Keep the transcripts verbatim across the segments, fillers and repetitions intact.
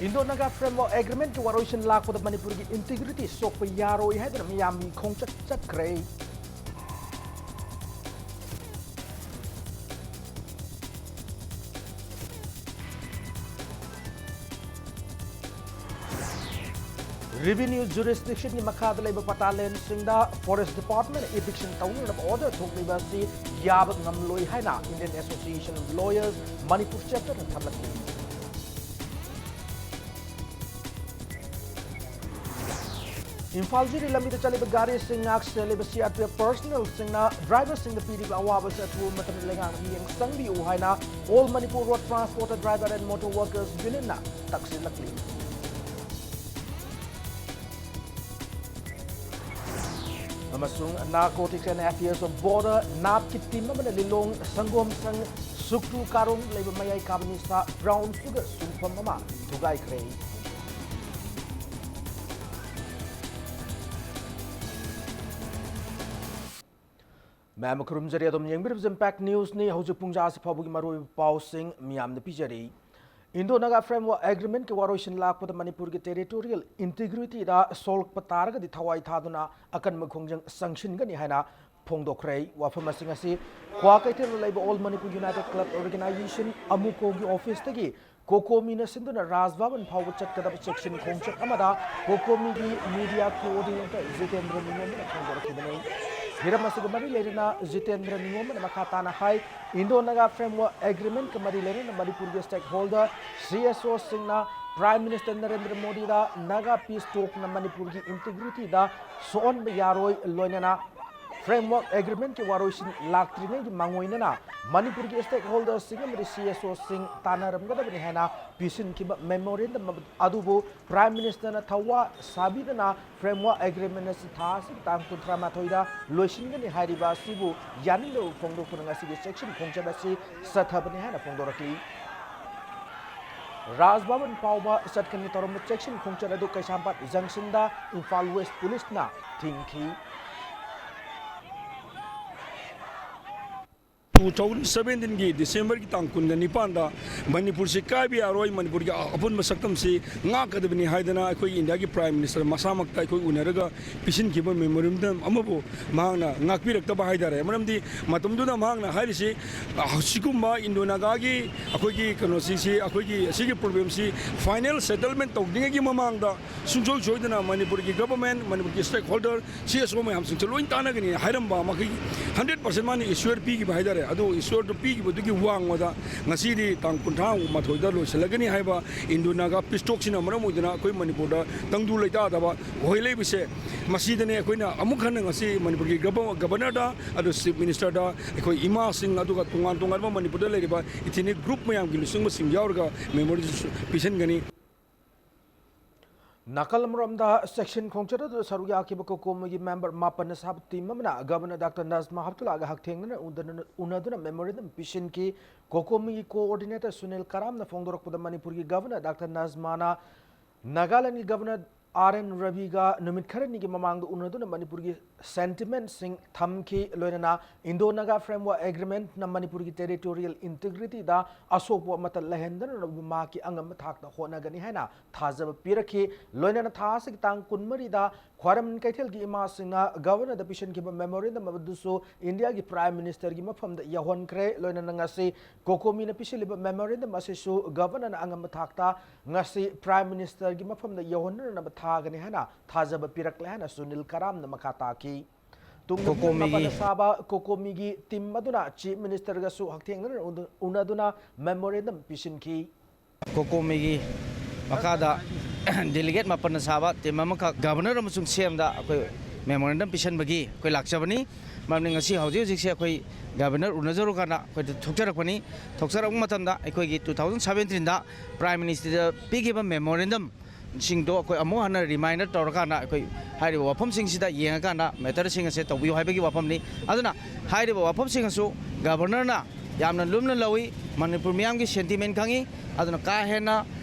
Indo-Naga Framework Agreement ꯀꯤ ꯋꯥꯔꯣꯏꯁꯤꯟ ꯂꯥꯛꯄꯗ ꯃꯅꯤꯄꯨꯔꯒꯤ integrity ꯁꯣꯛꯄ ꯌꯥꯔꯣꯏ ꯍꯥꯏꯗꯨꯅ ꯃꯤꯌꯥꯝꯒꯤ ꯈꯣꯡꯆꯠ ꯆꯠꯈ꯭ꯔꯦ꯫ Revenue jurisdiction ꯒꯤ ꯃꯈꯥꯗ ꯂꯩꯕ ꯄꯇꯥ land ꯁꯤꯡꯗ Forest Department ꯅ eviction ꯇꯧꯅꯅꯕ order ꯊꯣꯛꯂꯤꯕ ꯑꯁꯤ ꯌꯥꯕ ꯉꯝꯂꯣꯏ ꯍꯥꯏꯅ Indian Association of Lawyers Manipur Chapter ꯅ ꯊꯝꯂꯛꯂꯤ꯫ ꯏꯝꯐꯥꯜ ꯖꯤꯔꯤ ꯂꯝꯕꯤꯗ ꯆꯠꯂꯤꯕ ꯒꯥꯔꯤꯁꯤꯡ ꯉꯥꯛ ꯁꯦꯜꯂꯤꯕ C R P F personnel ꯁꯤꯡꯅ driver ꯁꯤꯡꯗ ꯄꯤꯔꯤꯕ ꯑꯋꯥꯕꯁꯤ ꯑꯊꯨꯕ ꯃꯇꯝꯗ ꯂꯩꯉꯥꯛꯅ ꯃꯤꯠꯌꯦꯡ ꯆꯪꯕꯤꯌꯨ ꯍꯥꯏꯅ All Manipur Road Transport Driver and Motor Workers Union ꯅ ꯇꯛꯁꯤꯜꯂꯛꯂꯤ꯫ ꯑꯃꯁꯨꯡ Narcotics and Affairs of Border, NAB ꯀꯤ team ꯑꯃꯅ ꯂꯤꯂꯣꯡ ꯁꯪꯒꯣꯝ ꯁꯪ ꯁꯨꯛꯇꯨ ꯀꯥꯔꯣꯡ ꯂꯩꯕ ꯃꯌꯥꯏ ꯀꯥꯕ ꯅꯤꯁꯥ brown sugar ꯁꯨꯡꯐꯝ ꯑꯃ ꯊꯨꯒꯥꯏꯈ꯭ꯔꯦ꯫ ꯃꯌꯥꯝ ꯈꯨꯔꯨꯝꯖꯔꯤ, ꯑꯗꯨꯝ ꯌꯦꯡꯕꯤꯔꯤꯕꯁꯤ Impact News ꯅꯤ꯫ ꯍꯧꯖꯤꯛ ꯄꯨꯡ ꯖꯥꯁꯤ ꯐꯥꯎꯕꯒꯤ ꯃꯔꯨꯑꯣꯏꯕ ꯄꯥꯎꯁꯤꯡ ꯃꯤꯌꯥꯝꯗ ꯄꯤꯖꯔꯤ꯫ Indo-Naga Framework Agreement ꯀꯤ ꯋꯥꯔꯣꯏꯁꯤꯟ ꯂꯥꯛꯄꯗ ꯃꯅꯤꯄꯨꯔꯒꯤ territorial integrity ꯗ ꯁꯣꯛꯂꯛꯄ ꯇꯥꯔꯒꯗꯤ ꯊꯋꯥꯏ ꯊꯥꯗꯨꯅ ꯑꯀꯟꯕ ꯈꯣꯡꯖꯪ ꯆꯪꯁꯤꯟꯒꯅꯤ ꯍꯥꯏꯅ ꯐꯣꯡꯗꯣꯛꯈ꯭ꯔꯦ꯫ ꯋꯥꯐꯝ ꯑꯁꯤꯡ ꯑꯁꯤ ꯀ꯭ꯋꯥꯀꯩꯊꯦꯜꯗ ꯂꯩꯕ All Manipur United Club Organization, ꯑꯃꯨꯀꯣꯒꯤ office ꯇꯒꯤ COCOMI ꯅ ꯁꯤꯟꯗꯨꯅ ꯔꯥꯖ ꯚꯕꯟ ꯐꯥꯎꯕ ꯆꯠꯀꯗꯕ ꯆꯦꯛꯁꯤꯟ ꯈꯣꯡꯆꯠ ꯑꯃꯗ COCOMI ꯒꯤ media coordinator ꯖꯤꯇꯦꯟꯗ꯭ꯔ ꯅꯤꯉꯣꯝꯕꯅ ꯐꯣꯡꯗꯣꯔꯛꯈꯤꯕꯅꯤ꯫ ꯍꯤꯔꯝ ꯑꯁꯤꯒ ꯃꯔꯤ ꯂꯩꯅꯅ ꯖꯤꯇꯦꯟꯗ꯭ꯔ ꯅꯤꯉꯣꯝꯕꯅ ꯃꯈꯥ ꯇꯥꯅ ꯍꯥꯏ, Indo-Naga Framework Agreement ꯀ ꯃꯔꯤ ꯂꯩꯅꯅ ꯃꯅꯤꯄꯨꯔꯒꯤ stakeholder C S O ꯁꯤꯡꯅ Prime Minister Narendra ꯃꯣꯗꯤꯗ Naga peace talk ꯅ ꯃꯅꯤꯄꯨꯔꯒꯤ integrity ꯗ ꯁꯣꯛꯍꯟꯕ ꯌꯥꯔꯣꯏ, ꯂꯣꯏꯅꯅ Framework Agreement ꯀꯤ ꯋꯥꯔꯣꯏꯁꯤꯟ ꯂꯥꯛꯇ꯭ꯔꯤꯉꯩꯒꯤ ꯃꯥꯡꯑꯣꯏꯅꯅ ꯃꯅꯤꯄꯨꯔꯒꯤ stakeholder ꯁꯤꯡ ꯑꯃꯗꯤ C S O ꯁꯤꯡ ꯇꯥꯟꯅꯔꯝꯒꯗꯕꯅꯤ ꯍꯥꯏꯅ ꯄꯤꯁꯤꯟꯈꯤꯕ memorandum ꯑꯗꯨꯕꯨ Prime Minister ꯅ ꯊꯧꯋꯥ ꯁꯥꯕꯤꯗꯅ Framework Agreement ꯑꯁꯤ ꯊꯥ ꯑꯁꯤꯒꯤ ꯇꯥꯡ ꯀꯨꯟꯊ꯭ꯔꯥ ꯃꯥꯊꯣꯏꯗ ꯂꯣꯏꯁꯤꯟꯒꯅꯤ ꯍꯥꯏꯔꯤꯕ ꯑꯁꯤꯕꯨ ꯌꯥꯅꯤꯡꯗꯕ ꯐꯣꯡꯗꯣꯛꯇꯨꯅ ꯉꯁꯤꯒꯤ ꯆꯦꯛꯁꯤꯟ ꯈꯣꯡꯆꯠ ꯑꯁꯤ ꯆꯠꯊꯕꯅꯤ ꯍꯥꯏꯅ ꯐꯣꯡꯗꯣꯔꯛꯂꯤ꯫ ꯔꯥꯖ ꯚꯕꯟ ꯐꯥꯎꯕ ꯆꯠꯀꯅꯤ ꯇꯧꯔꯝꯕ ꯆꯦꯛꯁꯤꯟ ꯈꯣꯡꯆꯠ ꯑꯗꯨ ꯀꯩꯁꯥꯝꯄꯥꯠ junction ꯗ ꯏꯝꯐꯥꯜ West Police ꯅ ꯊꯤꯡꯈꯤ꯫ ꯇꯨ ꯊꯥꯎꯖꯟ ꯁꯕꯦꯟꯇꯤꯟꯒꯤ ꯗꯤꯁꯦꯝꯕꯔꯒꯤ ꯇꯥꯡ ꯀꯨꯟꯒ ꯅꯤꯄꯥꯟꯗ ꯃꯅꯤꯄꯨꯔꯁꯤ ꯀꯥꯏꯕ ꯌꯥꯔꯣꯏ, ꯃꯅꯤꯄꯨꯔꯒꯤ ꯑꯄꯨꯟꯕ ꯁꯛꯇꯝꯁꯤ ꯉꯥꯛꯀꯗꯕꯅꯤ ꯍꯥꯏꯗꯅ ꯑꯩꯈꯣꯏꯒꯤ ꯏꯟꯗꯤꯌꯥꯒꯤ ꯄ꯭ꯔꯥꯏꯝ ꯃꯤꯅꯤꯁꯇꯔ ꯃꯁꯥꯃꯛꯇ ꯑꯩꯈꯣꯏ ꯎꯅꯔꯒ ꯄꯤꯁꯤꯟꯈꯤꯕ ꯃꯦꯃꯣꯔꯦꯟꯗꯝ ꯑꯃꯕꯨ ꯃꯍꯥꯛꯅ ꯉꯥꯛꯄꯤꯔꯛꯇꯕ ꯍꯥꯏꯇꯥꯔꯦ꯫ ꯃꯔꯝꯗꯤ ꯃꯇꯝꯗꯨꯗ ꯃꯍꯥꯛꯅ ꯍꯥꯏꯔꯤꯁꯤ, ꯑ, ꯁꯤꯒꯨꯝꯕ ꯏꯟꯗꯣ ꯅꯥꯒꯥꯒꯤ ꯑꯩꯈꯣꯏꯒꯤ ꯀꯩꯅꯣꯁꯤꯡꯁꯤ, ꯑꯩꯈꯣꯏꯒꯤ ꯑꯁꯤꯒꯤ ꯄ꯭ꯔꯣꯕ꯭ꯂꯦꯝꯁꯤ ꯐꯥꯏꯅꯦꯜ ꯁꯦꯇꯜꯃꯦꯟ ꯇꯧꯗ꯭ꯔꯤꯉꯩꯒꯤ ꯃꯃꯥꯡꯗ ꯁꯨꯡꯁꯣꯏ ꯁꯣꯏꯗꯅ ꯃꯅꯤꯄꯨꯔꯒꯤ ꯒꯚꯔꯟꯃꯦꯟ, ꯃꯅꯤꯄꯨꯔꯒꯤ ꯁ꯭ꯇꯦꯛ ꯍꯣꯜꯗꯔ, ꯁꯤ ꯑꯁꯣ ꯃꯌꯥꯝꯁꯤꯡꯁꯦ ꯂꯣꯏ ꯇꯥꯟꯅꯒꯅꯤ ꯍꯥꯏꯔꯝꯕ ꯃꯈꯩ ꯍꯟꯗ꯭ꯔꯦꯠ ꯄꯥꯔꯁꯦꯟ ꯃꯥꯅ ꯑꯦꯁ꯭ꯌꯨꯔ ꯄꯤꯈꯤꯕ ꯍꯥꯏꯇꯥꯔꯦ꯫ ꯑꯗꯨ ꯑꯦꯁ꯭ꯌꯨꯔꯗꯨ ꯄꯤꯈꯤꯕꯗꯨꯒꯤ ꯋꯥꯡꯃꯗ ꯉꯁꯤꯗꯤ ꯇꯥꯡ ꯀꯨꯟꯊ꯭ꯔꯥ ꯃꯥꯊꯣꯏꯗ ꯂꯣꯏꯁꯤꯜꯂꯒꯅꯤ ꯍꯥꯏꯕ ꯏꯟꯗꯣ ꯅꯥꯒꯥ ꯄꯤꯁ ꯇꯣꯛꯁꯤꯅ ꯃꯔꯝ ꯑꯣꯏꯗꯨꯅ ꯑꯩꯈꯣꯏ ꯃꯅꯤꯄꯨꯔꯗ ꯇꯪꯗꯨ ꯂꯩꯇꯥꯗꯕ ꯑꯣꯏ ꯂꯩꯕꯁꯦ, ꯃꯁꯤꯗꯅꯦ ꯑꯩꯈꯣꯏꯅ ꯑꯃꯨꯛ ꯍꯟꯅ ꯉꯁꯤ ꯃꯅꯤꯄꯨꯔꯒꯤ ꯒꯚ-, ꯒꯚꯔꯅꯔꯗ, ꯑꯗꯨ ꯆꯤꯐ ꯃꯤꯅꯤꯁꯇꯔꯗ, ꯑꯩꯈꯣꯏ ꯏꯃꯥꯁꯤꯡ, ꯑꯗꯨꯒ ꯇꯣꯉꯥꯟ ꯇꯣꯉꯥꯟꯕ ꯃꯅꯤꯄꯨꯔꯗ ꯂꯩꯔꯤꯕ ꯏꯊꯤꯅꯤꯛ ꯒ꯭ꯔꯨꯞ ꯃꯌꯥꯝꯒꯤ ꯂꯨꯆꯤꯡꯕꯁꯤꯡ ꯌꯥꯎꯔꯒ ꯃꯦꯃꯣꯔꯦꯟꯗꯝ ꯄꯤꯁꯤꯟꯒꯅꯤ꯫ ꯅꯥꯀꯜ ꯑꯃꯔꯣꯝꯗ ꯁꯦꯁꯟ ꯈꯣꯡꯆꯠ ꯑꯗꯨꯗ ꯁꯔꯨꯛ ꯌꯥꯈꯤꯕ ꯀꯣꯀꯣꯃꯤꯒꯤ ꯃꯦꯝꯕꯔ ꯃꯥꯄꯟꯅ ꯁꯥꯕ ꯇꯤꯝ ꯑꯃꯅ ꯒꯚꯔꯅꯔ ꯗꯥꯛꯇꯔ ꯅꯖꯃꯥ ꯍꯦꯞꯇꯨꯂꯥꯒ ꯍꯛꯊꯦꯡꯅꯅ ꯎꯅꯗꯨꯅ, ꯎꯅꯗꯨꯅ ꯃꯦꯃꯣꯔꯦꯟꯗꯝ ꯄꯤꯁꯤꯟꯈꯤ꯫ ꯀꯣꯀꯣꯃꯤꯒꯤ ꯀꯣꯑꯣꯔꯗꯤꯅꯦꯇꯔ ꯁꯨꯅꯤꯜ ꯀꯔꯥꯝꯅ ꯐꯣꯡꯗꯣꯔꯛꯄꯗ, ꯃꯅꯤꯄꯨꯔꯒꯤ ꯒꯚꯔꯅꯔ ꯗꯥꯛꯇꯔ ꯅꯖꯃꯥꯅ ꯅꯥꯒꯥꯂꯦꯟꯗꯒꯤ ꯒꯚꯔꯅꯔ ꯑꯥꯔ ꯑꯦꯟ ꯔꯕꯤꯒ ꯅꯨꯃꯤꯠ ꯈꯔꯅꯤꯒꯤ ꯃꯃꯥꯡꯗ ꯎꯅꯗꯨꯅ ꯃꯅꯤꯄꯨꯔꯒꯤ ꯁꯦꯟꯇꯤꯃꯦꯟꯠꯁꯤꯡ ꯊꯝꯈꯤ꯫ ꯂꯣꯏꯅꯅ ꯏꯟꯗꯣ ꯅꯥꯒꯥ ꯐ꯭ꯔꯦꯝꯋꯥꯔꯛ ꯑꯦꯒ꯭ꯔꯤꯃꯦꯟꯠꯅ ꯃꯅꯤꯄꯨꯔꯒꯤ ꯇꯦꯔꯤꯇꯣꯔꯤꯌꯦꯜ ꯏꯟꯇꯤꯒ꯭ꯔꯤꯇꯤꯗ ꯑꯁꯣꯛꯄ ꯑꯃꯠꯇ ꯂꯩꯍꯟꯗꯅꯕ ꯃꯍꯥꯛꯀꯤ ꯑꯉꯝꯕ ꯊꯥꯛꯇ ꯍꯣꯠꯅꯒꯅꯤ ꯍꯥꯏꯅ ꯊꯥꯖꯕ ꯄꯤꯔꯛꯈꯤ꯫ ꯂꯣꯏꯅꯅ ꯊꯥ ꯑꯁꯤꯒꯤ ꯇꯥꯡ ꯀꯨꯟꯃꯔꯤꯗ ꯈ꯭ꯋꯥꯏꯔꯝꯕꯟ ꯀꯩꯊꯦꯜꯒꯤ ꯏꯃꯥꯁꯤꯡꯅ ꯒꯚꯔꯅꯔꯗ ꯄꯤꯁꯤꯟꯈꯤꯕ ꯃꯦꯃꯣꯔꯦꯟꯗꯝ ꯑꯗꯨꯁꯨ ꯏꯟꯗꯤꯌꯥꯒꯤ ꯄ꯭ꯔꯥꯏꯝ ꯃꯤꯅꯤꯁꯇꯔꯒꯤ ꯃꯐꯝꯗ ꯌꯧꯍꯟꯈ꯭ꯔꯦ꯫ ꯂꯣꯏꯅꯅ ꯉꯁꯤ ꯀꯣꯀꯣꯃꯤꯅ ꯄꯤꯁꯤꯜꯂꯤꯕ ꯃꯦꯃꯣꯔꯦꯟꯗꯝ ꯑꯁꯤꯁꯨ ꯒꯚꯔꯅꯔꯅ ꯑꯉꯝꯕ ꯊꯥꯛꯇ ꯉꯁꯤ ꯄ꯭ꯔꯥꯏꯝ ꯃꯤꯅꯤꯁꯇꯔꯒꯤ ꯃꯐꯝꯗ ꯌꯧꯍꯟꯅꯅꯕ ꯊꯥꯒꯅꯤ ꯍꯥꯏꯅ ꯊꯥꯖꯕ ꯄꯤꯔꯛꯂꯦ ꯍꯥꯏꯅꯁꯨ ꯅꯤꯜ ꯀꯔꯥꯝꯅ ꯃꯈꯥ ꯇꯥꯈꯤ꯫ ꯇꯨꯡꯗ ꯀꯣꯀꯣꯃꯤꯒꯤ ꯃꯥꯄꯟꯅ ꯁꯥꯕ ꯀꯣꯀꯣꯃꯤꯒꯤ ꯇꯤꯝ ꯑꯗꯨꯅ ꯆꯤꯐ ꯃꯤꯅꯤꯁꯇꯔꯒꯁꯨ ꯍꯛꯊꯦꯡꯅꯅ ꯎꯅ-, ꯎꯅꯗꯨꯅ ꯃꯦꯃꯣꯔꯦꯟꯗꯝ ꯄꯤꯁꯤꯟꯈꯤ꯫ ꯀꯣꯀꯣꯃꯤꯒꯤ ꯃꯈꯥꯗ ꯗꯦꯂꯤꯒꯦꯠ ꯃꯥꯄꯟꯅ ꯁꯥꯕ ꯇꯤꯝ ꯑꯃꯈꯛ ꯒꯚꯔꯅꯔ ꯑꯃꯁꯨꯡ ꯁꯤ ꯑꯦꯝꯗ ꯑꯩꯈꯣꯏ ꯃꯦꯃꯣꯔꯦꯟꯗꯝ ꯄꯤꯁꯟꯕꯒꯤ ꯑꯩꯈꯣꯏ ꯂꯥꯛꯆꯕꯅꯤ꯫ ꯃꯔꯝꯗꯤ ꯉꯁꯤ ꯍꯧꯖꯤꯛ ꯍꯧꯖꯤꯛꯁꯦ ꯑꯩꯈꯣꯏ ꯒꯚꯔꯅꯔ ꯎꯅꯖꯔꯨꯀꯥꯟꯗ ꯑꯩꯈꯣꯏꯗ ꯊꯣꯛꯆꯔꯛꯄꯅꯤ꯫ ꯊꯣꯛꯆꯔꯛꯄ ꯃꯇꯝꯗ ꯑꯩꯈꯣꯏꯒꯤ ꯇꯨ ꯊꯥꯎꯖꯟ ꯁꯕꯦꯟꯇꯤꯟꯗ ꯄ꯭ꯔꯥꯏꯝ ꯃꯤꯅꯤꯁꯇꯔꯗ ꯄꯤꯈꯤꯕ ꯃꯦꯃꯣꯔꯦꯟꯗꯝꯁꯤꯡꯗꯣ ꯑꯩꯈꯣꯏ ꯑꯃꯨꯛ ꯍꯟꯅ ꯔꯤꯃꯥꯏꯟꯗꯔ ꯇꯧꯔꯀꯥꯟꯗ ꯑꯩꯈꯣꯏ ꯍꯥꯏꯔꯤꯕ ꯋꯥꯐꯝꯁꯤꯡꯁꯤꯗ ꯌꯦꯡꯉꯀꯥꯟꯗ ꯃꯦꯇꯔꯁꯤꯡ ꯑꯁꯦ ꯇꯧꯕꯤꯌꯨ ꯍꯥꯏꯕꯒꯤ ꯋꯥꯐꯝꯅꯤ꯫ ꯑꯗꯨꯅ ꯍꯥꯏꯔꯤꯕ ꯋꯥꯐꯝꯁꯤꯡ ꯑꯁꯨ ꯒꯚꯔꯅꯔꯅ ꯌꯥꯝꯅ ꯂꯨꯝꯅ ꯂꯧꯏ꯫ ꯃꯅꯤꯄꯨꯔ ꯃꯤꯌꯥꯝꯒꯤ ꯁꯦꯟꯇꯤꯃꯦꯟ ꯈꯪꯏ꯫ ꯑꯗꯨꯅ ꯀꯥ ꯍꯦꯟꯅ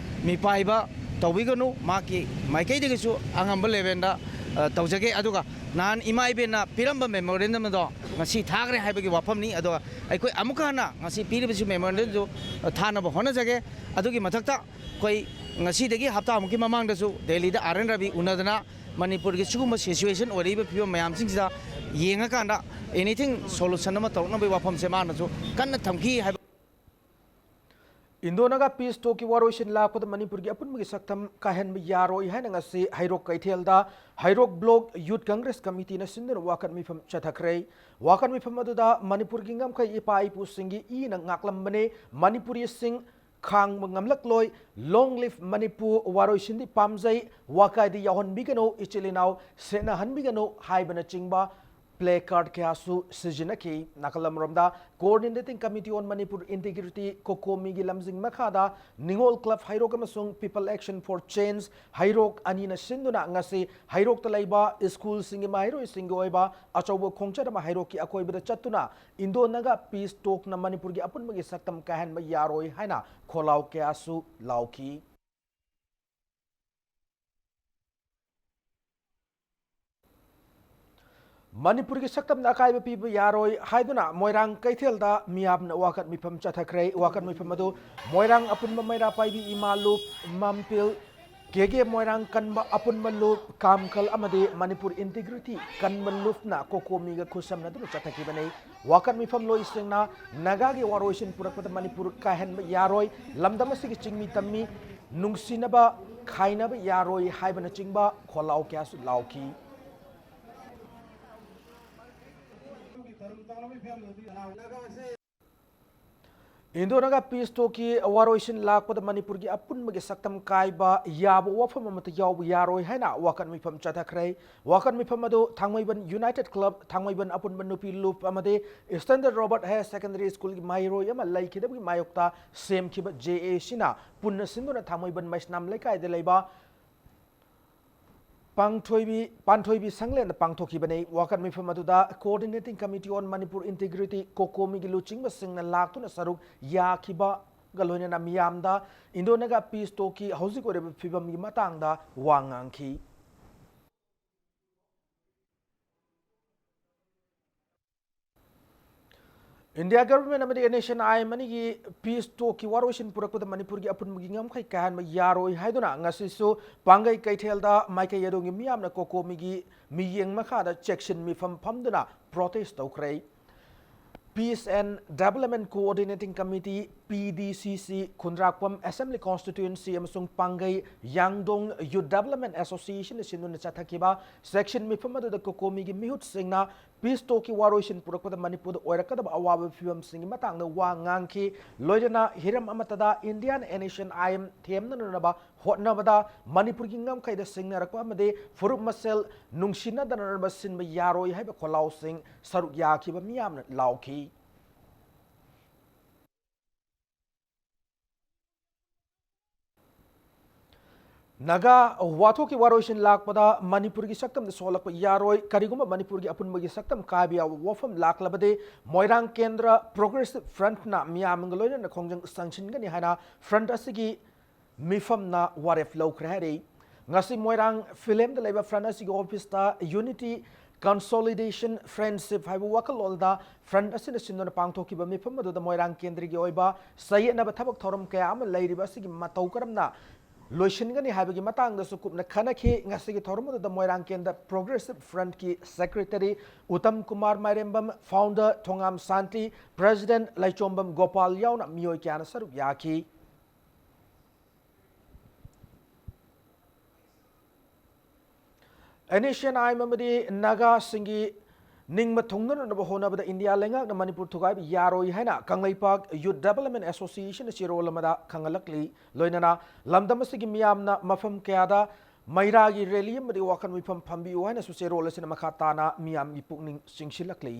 ꯃꯤꯄꯥꯏꯕ ꯇꯧꯕꯤꯒꯅꯨ꯫ ꯃꯍꯥꯛꯀꯤ ꯃꯥꯏꯀꯩꯗꯒꯤꯁꯨ ꯑꯉꯝꯕ ꯂꯦꯚꯦꯜꯗ ꯑ, ꯇꯧꯖꯒꯦ꯫ ꯑꯗꯨꯒ ꯅꯍꯥꯟ ꯏꯃꯥ ꯏꯕꯦꯟꯅ ꯄꯤꯔꯝꯕ memorandum ꯑꯗꯣ ꯉꯁꯤ ꯊꯥꯈ꯭ꯔꯦ ꯍꯥꯏꯕꯒꯤ ꯋꯥꯐꯝꯅꯤ꯫ ꯑꯗꯨꯒ ꯑꯩꯈꯣꯏ ꯑꯃꯨꯛꯀ ꯍꯟꯅ ꯉꯁꯤ ꯄꯤꯔꯤꯕꯁꯤ memorandum ꯗꯨ, ꯑ, ꯊꯥꯅꯕ ꯍꯣꯠꯅꯖꯒꯦ꯫ ꯑꯗꯨꯒꯤ ꯃꯊꯛꯇ ꯑꯩꯈꯣꯏ ꯉꯁꯤꯗꯒꯤ ꯍꯞꯇꯥꯃꯨꯛꯀꯤ ꯃꯃꯥꯡꯗꯁꯨ ꯗꯦꯜꯂꯤꯗ ꯑꯥꯔ ꯑꯦꯟ ꯔꯕꯤ ꯎꯅꯗꯅ ꯃꯅꯤꯄꯨꯔꯒꯤ ꯁꯤꯒꯨꯝꯕ situation ꯑꯣꯏꯔꯛꯏꯕ ꯐꯤꯕꯝ ꯃꯌꯥꯝꯁꯤꯡꯁꯤꯗ ꯌꯦꯡꯉꯀꯥꯟꯗ anything solution ꯑꯃ ꯇꯧꯔꯛꯅꯕꯒꯤ ꯋꯥꯐꯝꯁꯦ ꯃꯥꯅꯁꯨ ꯀꯟꯅ ꯊꯝꯈꯤ ꯍꯥꯏꯕ꯫ ꯏꯟꯗꯣ ꯅꯥꯒꯥ peace talk ꯀꯤ ꯋꯥꯔꯣꯏꯁꯤꯟ ꯂꯥꯛꯄꯗ ꯃꯅꯤꯄꯨꯔꯒꯤ ꯑꯄꯨꯟꯕꯒꯤ ꯁꯛꯇꯝ ꯀꯥꯏꯍꯟꯕ ꯌꯥꯔꯣꯏ ꯍꯥꯏꯅ ꯉꯁꯤ ꯍꯩꯔꯣꯛ ꯀꯩꯊꯦꯜꯗ ꯍꯩꯔꯣꯛ block youth congress committee ꯅ ꯁꯤꯟꯗꯨꯅ ꯋꯥꯀꯠ ꯃꯤꯐꯝ ꯆꯠꯊꯈ꯭ꯔꯦ꯫ ꯋꯥꯀꯠ ꯃꯤꯐꯝ ꯑꯗꯨꯗ ꯃꯅꯤꯄꯨꯔꯒꯤ ꯉꯝꯈꯩ ꯏꯄꯥ ꯏꯄꯨꯁꯤꯡꯒꯤ ꯏꯅ ꯉꯥꯛꯂꯝꯕꯅꯤ, ꯃꯅꯤꯄꯨꯔꯤꯁꯤꯡ ꯈꯥꯡꯕ ꯉꯝꯂꯛꯂꯣꯏ, long live ꯃꯅꯤꯄꯨꯔ, ꯋꯥꯔꯣꯏꯁꯤꯟꯗꯤ ꯄꯥꯝꯖꯩ, ꯋꯥꯀꯥꯏꯗꯤ ꯌꯥꯎꯍꯟꯕꯤꯒꯅꯨ, ꯏꯆꯤꯜ ꯏꯅꯥꯎ ꯁꯦꯠꯅꯍꯟꯕꯤꯒꯅꯨ ꯍꯥꯏꯕꯅꯆꯤꯡꯕ placard ꯀꯌꯥꯁꯨ ꯁꯤꯖꯤꯟꯅꯈꯤ꯫ ꯅꯥꯀꯜ ꯑꯃꯔꯣꯝꯗ, Coordinating Committee on Manipur Integrity, COCOMI ꯒꯤ ꯂꯝꯖꯤꯡ ꯃꯈꯥꯗ ꯅꯤꯉꯣꯜ club ꯍꯩꯔꯣꯛ ꯑꯃꯁꯨꯡ People Action for Change ꯍꯩꯔꯣꯛ ꯑꯅꯤꯅ ꯁꯤꯟꯗꯨꯅ ꯉꯁꯤ ꯍꯩꯔꯣꯛꯇ ꯂꯩꯕ ꯁ꯭ꯀꯨꯜꯁꯤꯡꯒꯤ ꯃꯍꯩꯔꯣꯏꯁꯤꯡꯒꯤ ꯑꯣꯏꯕ ꯑꯆꯧꯕ ꯈꯣꯡꯆꯠ ꯑꯃ ꯍꯩꯔꯣꯛꯀꯤ ꯑꯀꯣꯏꯕꯗ ꯆꯠꯇꯨꯅ ꯏꯟꯗꯣ ꯅꯥꯒꯥ peace talk ꯅ ꯃꯅꯤꯄꯨꯔꯒꯤ ꯑꯄꯨꯟꯕꯒꯤ ꯁꯛꯇꯝ ꯀꯥꯏꯍꯟꯕ ꯌꯥꯔꯣꯏ ꯍꯥꯏꯅ ꯈꯣꯜꯂꯥꯎ ꯀꯌꯥꯁꯨ ꯂꯥꯎꯈꯤ꯫ ꯃꯅꯤꯄꯨꯔꯒꯤ ꯁꯛꯇꯝꯗ ꯑꯀꯥꯏꯕ ꯄꯤꯕ ꯌꯥꯔꯣꯏ ꯍꯥꯏꯗꯨꯅ ꯃꯣꯏꯔꯥꯡ ꯀꯩꯊꯦꯜꯗ ꯃꯤꯌꯥꯝꯅ ꯋꯥꯀꯠ ꯃꯤꯐꯝ ꯆꯠꯊꯈ꯭ꯔꯦ꯫ ꯋꯥꯀꯠ ꯃꯤꯐꯝ ꯑꯗꯨ ꯃꯣꯏꯔꯥꯡ ꯑꯄꯨꯟꯕ ꯃꯩꯔꯥ ꯄꯥꯏꯕꯤ ꯏꯃꯥ ꯂꯨꯞ, ꯃꯝꯄꯤꯜ, ꯀꯦ ꯀꯦ ꯃꯣꯏꯔꯥꯡ ꯀꯟꯕ ꯑꯄꯨꯟꯕ ꯂꯨꯞ, ꯀꯥꯝꯈꯜ ꯑꯃꯗꯤ ꯃꯅꯤꯄꯨꯔ Integrity ꯀꯟꯕ ꯂꯨꯞꯅ COCOMI ꯒ ꯈꯨꯠꯁꯝꯅꯗꯨꯅ ꯆꯠꯊꯈꯤꯕꯅꯤ꯫ ꯋꯥꯀꯠ ꯃꯤꯐꯝ ꯂꯣꯏꯁꯤꯡꯅ ꯅꯥꯒꯥꯒꯤ ꯋꯥꯔꯣꯏꯁꯤꯟ ꯄꯨꯔꯛꯄꯗ ꯃꯅꯤꯄꯨꯔ ꯀꯥꯏꯍꯟꯕ ꯌꯥꯔꯣꯏ, ꯂꯝꯗꯝ ꯑꯁꯤꯒꯤ ꯆꯤꯡꯃꯤ ꯇꯝꯃꯤ ꯅꯨꯡꯁꯤꯅꯕ ꯈꯥꯏꯅꯕ ꯌꯥꯔꯣꯏ ꯍꯥꯏꯕꯅꯆꯤꯡꯕ ꯈꯣꯜꯂꯥꯎ ꯀꯌꯥꯁꯨ ꯂꯥꯎꯈꯤ꯫ ꯏꯟꯗꯣ ꯅꯥꯒꯥ peace talk ꯀꯤ ꯋꯥꯔꯣꯏꯁꯤꯟ ꯂꯥꯛꯄꯗ ꯃꯅꯤꯄꯨꯔꯒꯤ ꯑꯄꯨꯟꯕꯒꯤ ꯁꯛꯇꯝ ꯀꯥꯏꯕ ꯌꯥꯕ ꯋꯥꯐꯝ ꯑꯃꯠꯇ ꯌꯥꯎꯕ ꯌꯥꯔꯣꯏ ꯍꯥꯏꯅ ꯋꯥꯀꯠ ꯃꯤꯐꯝ ꯆꯠꯊꯈ꯭ꯔꯦ꯫ ꯋꯥꯀꯠ ꯃꯤꯐꯝ ꯑꯗꯨ ꯊꯥꯡꯃꯩꯕꯟ United Club, ꯊꯥꯡꯃꯩꯕꯟ ꯑꯄꯨꯟꯕ ꯅꯨꯄꯤ ꯂꯨꯞ ꯑꯃꯗꯤ Standard Robert Higher Secondary School ꯒꯤ ꯃꯍꯩꯔꯣꯏ ꯑꯃ ꯂꯩꯈꯤꯗꯕꯒꯤ ꯃꯥꯌꯣꯛꯇ ꯁꯦꯝꯈꯤꯕ J A C ꯅ ꯄꯨꯟꯅ ꯁꯤꯟꯗꯨꯅ ꯊꯥꯡꯃꯩꯕꯟ ꯃꯩꯁꯅꯥꯝ ꯂꯩꯀꯥꯏꯗ ꯂꯩꯕ ꯄꯥꯡꯊꯣꯏꯕꯤ, ꯄꯥꯟꯊꯣꯏꯕꯤ ꯁꯪꯂꯦꯟꯗ ꯄꯥꯡꯊꯣꯛꯈꯤꯕꯅꯤ꯫ ꯋꯥꯀꯠ ꯃꯤꯐꯝ ꯑꯗꯨꯗ Coordinating Committee on Manipur Integrity, COCOMI ꯒꯤ ꯂꯨꯆꯤꯡꯕꯁꯤꯡꯅ ꯂꯥꯛꯇꯨꯅ ꯁꯔꯨꯛ ꯌꯥꯈꯤꯕꯒ ꯂꯣꯏꯅꯅ ꯃꯤꯌꯥꯝꯗ ꯏꯟꯗꯣ ꯅꯥꯒꯥ peace talk ꯀꯤ ꯍꯧꯖꯤꯛ ꯑꯣꯏꯔꯤꯕ ꯐꯤꯕꯝꯒꯤ ꯃꯇꯥꯡꯗ ꯋꯥ ꯉꯥꯡꯈꯤ꯫ ꯏꯟꯗꯤꯌꯥ ꯒꯚꯔꯟꯃꯦꯟꯠ ꯑꯃꯗꯤ N S N I M ꯑꯅꯤꯒꯤ ꯄꯤꯁ ꯇꯣꯛꯀꯤ ꯋꯥꯔꯣꯏꯁꯤꯟ ꯄꯨꯔꯛꯄꯗ ꯃꯅꯤꯄꯨꯔꯒꯤ ꯑꯄꯨꯟꯕꯒꯤ ꯉꯝꯈꯩ ꯀꯥꯏꯍꯟꯕ ꯌꯥꯔꯣꯏ ꯍꯥꯏꯗꯨꯅ ꯉꯁꯤꯁꯨ ꯄꯥꯡꯒꯩ ꯀꯩꯊꯦꯜꯗ ꯃꯥꯏꯀꯩ ꯑꯗꯣꯝꯒꯤ ꯃꯤꯌꯥꯝꯅ ꯀꯣꯀꯣꯃꯤꯒꯤ ꯃꯤꯠꯌꯦꯡ ꯃꯈꯥꯗ ꯆꯦꯛꯁꯤꯟ ꯃꯤꯐꯝ ꯐꯝꯗꯨꯅ ꯄ꯭ꯔꯣꯇꯦꯁ ꯇꯧꯈ꯭ꯔꯦ꯫ Peace and Development Coordinating Committee, ꯄꯤ ꯗꯤ ꯁꯤ ꯁꯤ, ꯈꯨꯟꯗ꯭ꯔꯥꯛꯄꯝ Assembly Constituency ꯑꯃꯁꯨꯡ ꯄꯥꯡꯒꯩ ꯌꯥꯡꯗꯣꯡ Youth Development Association ꯁꯤꯟꯗꯨꯅ ꯆꯠꯊꯈꯤꯕ ꯆꯦꯛꯁꯤꯟ ꯃꯤꯐꯝ ꯑꯗꯨꯗ ꯀꯣꯀꯣꯃꯤꯒꯤ ꯃꯤꯍꯨꯠꯁꯤꯡꯅ ꯄꯤꯁ ꯇꯣꯛꯀꯤ ꯋꯥꯔꯣꯏꯁꯤꯟ ꯄꯨꯔꯛꯄꯗ ꯃꯅꯤꯄꯨꯔꯗ ꯑꯣꯏꯔꯛꯀꯗꯕ ꯑꯋꯥꯕ ꯐꯤꯕꯝꯁꯤꯡꯒꯤ ꯃꯇꯥꯡꯗ ꯋꯥ ꯉꯥꯡꯈꯤ꯫ ꯂꯣꯏꯅꯅ ꯍꯤꯔꯝ ꯑꯃꯠꯇꯗ ꯏꯟꯗꯤꯌꯥꯅ N S N I M ꯊꯦꯝꯅꯅꯕ ꯍꯣꯠꯅꯕꯗ ꯃꯅꯤꯄꯨꯔꯒꯤ ꯉꯝꯈꯩꯗ ꯁꯤꯡꯅꯔꯛꯄ ꯑꯃꯗꯤ ꯐꯨꯔꯨꯞ ꯃꯁꯦꯜ ꯅꯨꯡꯁꯤꯅꯗꯅꯅꯕ ꯁꯤꯟꯕ ꯌꯥꯔꯣꯏ ꯍꯥꯏꯕ ꯈꯣꯜꯂꯥꯎꯁꯤꯡ ꯁꯔꯨꯛ ꯌꯥꯈꯤꯕ ꯃꯤꯌꯥꯝꯅ ꯂꯥꯎꯈꯤ꯫ ꯅꯥꯒꯥ ꯋꯥꯊꯣꯛꯀꯤ ꯋꯥꯔꯣꯏꯁꯤꯟ ꯂꯥꯛꯄꯗ ꯃꯅꯤꯄꯨꯔꯒꯤ ꯁꯛꯇꯝꯗ ꯁꯣꯛꯍꯜꯂꯛꯄ ꯌꯥꯔꯣꯏ꯫ ꯀꯔꯤꯒꯨꯝꯕ ꯃꯅꯤꯄꯨꯔꯒꯤ ꯑꯄꯨꯟꯕꯒꯤ ꯁꯛꯇꯝ ꯀꯥꯏꯕ ꯌꯥꯎꯕ ꯋꯥꯐꯝ ꯂꯥꯛꯂꯕꯗꯤ ꯃꯣꯏꯔꯥꯡ ꯀꯦꯟꯗ꯭ꯔ ꯄ꯭ꯔꯣꯒ꯭ꯔꯦꯁꯤꯚ ꯐ꯭ꯔꯟꯠꯅ ꯃꯤꯌꯥꯝꯒ ꯂꯣꯏꯅꯅ ꯈꯣꯡꯖꯪ ꯆꯪꯁꯤꯟꯒꯅꯤ ꯍꯥꯏꯅ ꯐ꯭ꯔꯟꯠ ꯑꯁꯤꯒꯤ ꯃꯤꯐꯝꯅ ꯋꯥꯔꯦꯞ ꯂꯧꯈ꯭ꯔꯦ ꯍꯥꯏꯔꯤ꯫ ꯉꯁꯤ ꯃꯣꯏꯔꯥꯡ ꯐꯤꯂꯦꯝꯗ ꯂꯩꯕ ꯐ꯭ꯔꯟꯠ ꯑꯁꯤꯒꯤ ꯑꯣꯐꯤꯁꯇ Unity Consolidation Friendship ꯍꯥꯏꯕ ꯋꯥꯈꯜꯂꯣꯟꯗ ꯐ꯭ꯔꯟꯠ ꯑꯁꯤꯅ ꯁꯤꯟꯗꯨꯅ ꯄꯥꯡꯊꯣꯛꯈꯤꯕ ꯃꯤꯐꯝ ꯑꯗꯨꯗ ꯃꯣꯏꯔꯥꯡ ꯀꯦꯟꯗ꯭ꯔꯒꯤ ꯑꯣꯏꯕ ꯆꯌꯦꯠꯅꯕ ꯊꯕꯛ ꯊꯧꯔꯝ ꯀꯌꯥ ꯑꯃ ꯂꯩꯔꯤꯕ ꯑꯁꯤꯒꯤ ꯃꯇꯧ ꯀꯔꯝꯅ ꯂꯣꯏꯁꯤꯟꯒꯅꯤ ꯍꯥꯏꯕꯒꯤ ꯃꯇꯥꯡꯗꯁꯨ ꯀꯨꯞꯅ ꯈꯟꯅꯈꯤ꯫ ꯉꯁꯤꯒꯤ ꯊꯧꯔꯝ ꯑꯗꯨꯗ ꯃꯣꯏꯔꯥꯡ ꯀꯦꯟꯗ꯭ꯔ ꯄ꯭ꯔꯣꯒ꯭ꯔꯦꯁꯤꯚ ꯐ꯭ꯔꯟꯠꯀꯤ secretary Uttam Kumar Mairembam, founder Thongam Shanti, president Leichombam Gopal ꯌꯥꯎꯅ ꯃꯤꯑꯣꯏ ꯀꯌꯥꯅ ꯁꯔꯨꯛ ꯌꯥꯈꯤ꯫ N S N I M ꯑꯃꯗꯤ ꯅꯥꯒꯥꯁꯤꯡꯒꯤ ꯅꯤꯡꯕ ꯊꯨꯡꯅꯅꯕ ꯍꯣꯠꯅꯕꯗ ꯏꯟꯗꯤꯌꯥ ꯂꯩꯉꯥꯛꯅ ꯃꯅꯤꯄꯨꯔ ꯊꯨꯒꯥꯏꯕ ꯌꯥꯔꯣꯏ ꯍꯥꯏꯅ ꯀꯪꯂꯩꯄꯥꯛ ꯌꯨꯠ ꯗꯦꯕꯂꯞꯃꯦꯟ ꯑꯦꯁꯣꯁꯤꯌꯦꯁꯟꯅ ꯆꯦꯔꯣꯜ ꯑꯃꯗ ꯈꯪꯍꯜꯂꯛꯂꯤ꯫ ꯂꯣꯏꯅꯅ ꯂꯝꯗꯝ ꯑꯁꯤꯒꯤ ꯃꯤꯌꯥꯝꯅ ꯃꯐꯝ ꯀꯌꯥꯗ ꯃꯩꯔꯥꯒꯤ ꯔꯦꯂꯤ ꯑꯃꯗꯤ ꯋꯥꯈꯜ ꯃꯤꯐꯝ ꯐꯝꯕꯤꯌꯨ ꯍꯥꯏꯅꯁꯨ ꯆꯦꯔꯣꯜ ꯑꯁꯤꯅ ꯃꯈꯥ ꯇꯥꯅ ꯃꯤꯌꯥꯝꯒꯤ ꯄꯨꯛꯅꯤꯡ ꯆꯤꯡꯁꯤꯜꯂꯛꯂꯤ꯫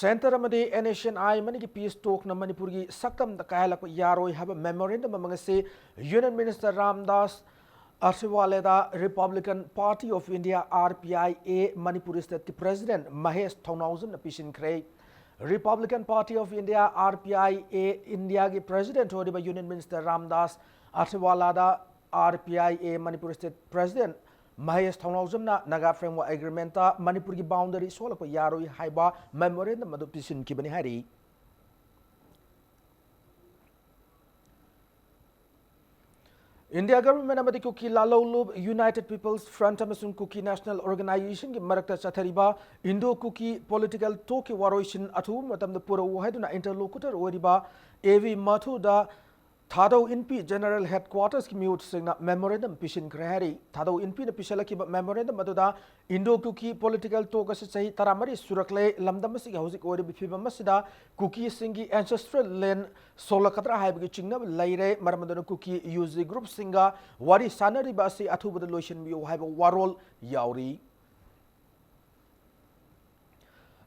ꯁꯦꯟꯇꯔ ꯑꯃꯗꯤ N S N I M ꯑꯅꯤꯒꯤ ꯄꯤꯁ ꯇꯣꯛꯅ ꯃꯅꯤꯄꯨꯔꯒꯤ ꯁꯛꯇꯝꯗ ꯀꯥꯏꯍꯜꯂꯛꯄ ꯌꯥꯔꯣꯏ ꯍꯥꯏꯕ ꯃꯦꯃꯣꯔꯦꯟꯗꯝ ꯑꯃ ꯉꯁꯤ ꯌꯨꯅꯤꯌꯟ ꯃꯤꯅꯤꯁꯇꯔ ꯔꯥꯝꯗꯥꯁ ꯑꯊꯋꯥꯂꯦꯗ Republican Party of India, R P I A, Manipur ꯁ꯭ꯇꯦꯠꯀꯤ ꯄ꯭ꯔꯦꯁꯤꯗꯦꯟꯠ ꯃꯍꯦꯁ ꯊꯧꯅꯥꯎꯖꯝꯅ ꯄꯤꯁꯤꯟꯈ꯭ꯔꯦ꯫ Republican Party of India, R P I A, ꯏꯟꯗꯤꯌꯥꯒꯤ ꯄ꯭ꯔꯦꯁꯤꯗꯦꯟꯠ ꯑꯣꯏꯔꯤꯕ ꯌꯨꯅꯤꯌꯟ ꯃꯤꯅꯤꯁꯇꯔ ꯔꯥꯝꯗꯥꯁ ꯑꯊꯋꯥꯂꯥꯗ R P I A Manipur state president Mahesh ꯊꯧꯅꯥꯎꯖꯝꯅ ꯅꯥꯒꯥ ꯐ꯭ꯔꯦꯝꯋꯥꯔꯛ ꯑꯦꯒ꯭ꯔꯤꯃꯦꯟꯇ ꯃꯅꯤꯄꯨꯔꯒꯤ ꯕꯥꯎꯟꯗꯔꯤ ꯁꯣꯛꯂꯛꯄ ꯌꯥꯔꯣꯏ ꯍꯥꯏꯕ ꯃꯦꯃꯣꯔꯦꯟꯗꯝ ꯑꯗꯨ ꯄꯤꯁꯤꯟꯈꯤꯕꯅꯤ ꯍꯥꯏꯔꯤ꯫ ꯏꯟꯗꯤꯌꯥ ꯒꯚꯔꯟꯃꯦꯟꯠ ꯑꯃꯗꯤ ꯀꯨꯀꯤ ꯂꯥꯂꯧꯂꯨꯞ ꯌꯨꯅꯥꯏꯇꯦꯗ ꯄꯤꯄꯜꯁ ꯐ꯭ꯔꯟꯠ ꯑꯃꯁꯨꯡ ꯀꯨꯀꯤ ꯅꯦꯁꯅꯦꯜ ꯑꯣꯔꯒꯅꯥꯏꯖꯦꯁꯟꯒꯤ ꯃꯔꯛꯇ ꯆꯠꯊꯔꯤꯕ ꯏꯟꯗꯣ ꯀꯨꯀꯤ ꯄꯣꯂꯤꯇꯤꯀꯦꯜ ꯇꯣꯛꯀꯤ ꯋꯥꯔꯣꯏꯁꯤꯟ ꯑꯊꯨꯕ ꯃꯇꯝꯗ ꯄꯨꯔꯛꯎ ꯍꯥꯏꯗꯨꯅ ꯏꯟꯇꯔꯂꯣꯀꯨꯇꯔ ꯑꯣꯏꯔꯤꯕ A V ꯃꯊꯨꯗ Thadou ꯏꯟꯄꯤ general ꯍꯦꯗꯀ꯭ꯋꯥꯇꯔꯁꯀꯤ ꯃꯤꯍꯨꯠꯁꯤꯡꯅ memorandum ꯄꯤꯁꯤꯟꯈ꯭ꯔꯦ ꯍꯥꯏꯔꯤ꯫ ꯊꯥꯗꯧ ꯏꯟꯄꯤꯅ ꯄꯤꯁꯤꯜꯂꯛꯈꯤꯕ ꯃꯦꯃꯣꯔꯦꯟꯗꯝ ꯑꯗꯨꯗ ꯏꯟꯗꯣ ꯀꯨꯀꯤ ꯄꯣꯂꯤꯇꯤꯀꯦꯜ ꯇꯣꯛ ꯑꯁꯤ ꯆꯍꯤ ꯇꯔꯥꯃꯔꯤ ꯁꯨꯔꯛꯂꯦ, ꯂꯝꯗꯝ ꯑꯁꯤꯒꯤ ꯍꯧꯖꯤꯛ ꯑꯣꯏꯔꯤꯕ ꯐꯤꯕꯝ ꯑꯁꯤꯗ ꯀꯨꯀꯤꯁꯤꯡꯒꯤ ꯑꯦꯟꯁꯦꯁꯇ꯭ꯔꯦꯜ ꯂꯦꯟ ꯁꯣꯛꯂꯛꯀꯗ꯭ꯔꯥ ꯍꯥꯏꯕꯒꯤ ꯆꯤꯡꯅꯕ ꯂꯩꯔꯦ꯫ ꯃꯔꯝ ꯑꯗꯨꯅ ꯀꯨꯀꯤ ꯌꯨ ꯖꯤ ꯒ꯭ꯔꯨꯞꯁꯤꯡꯒ ꯋꯥꯔꯤ ꯁꯥꯅꯔꯤꯕ ꯑꯁꯤ ꯑꯊꯨꯕꯗ ꯂꯣꯏꯁꯤꯟꯕꯤꯌꯨ ꯍꯥꯏꯕ ꯋꯥꯔꯣꯜ ꯌꯥꯎꯔꯤ꯫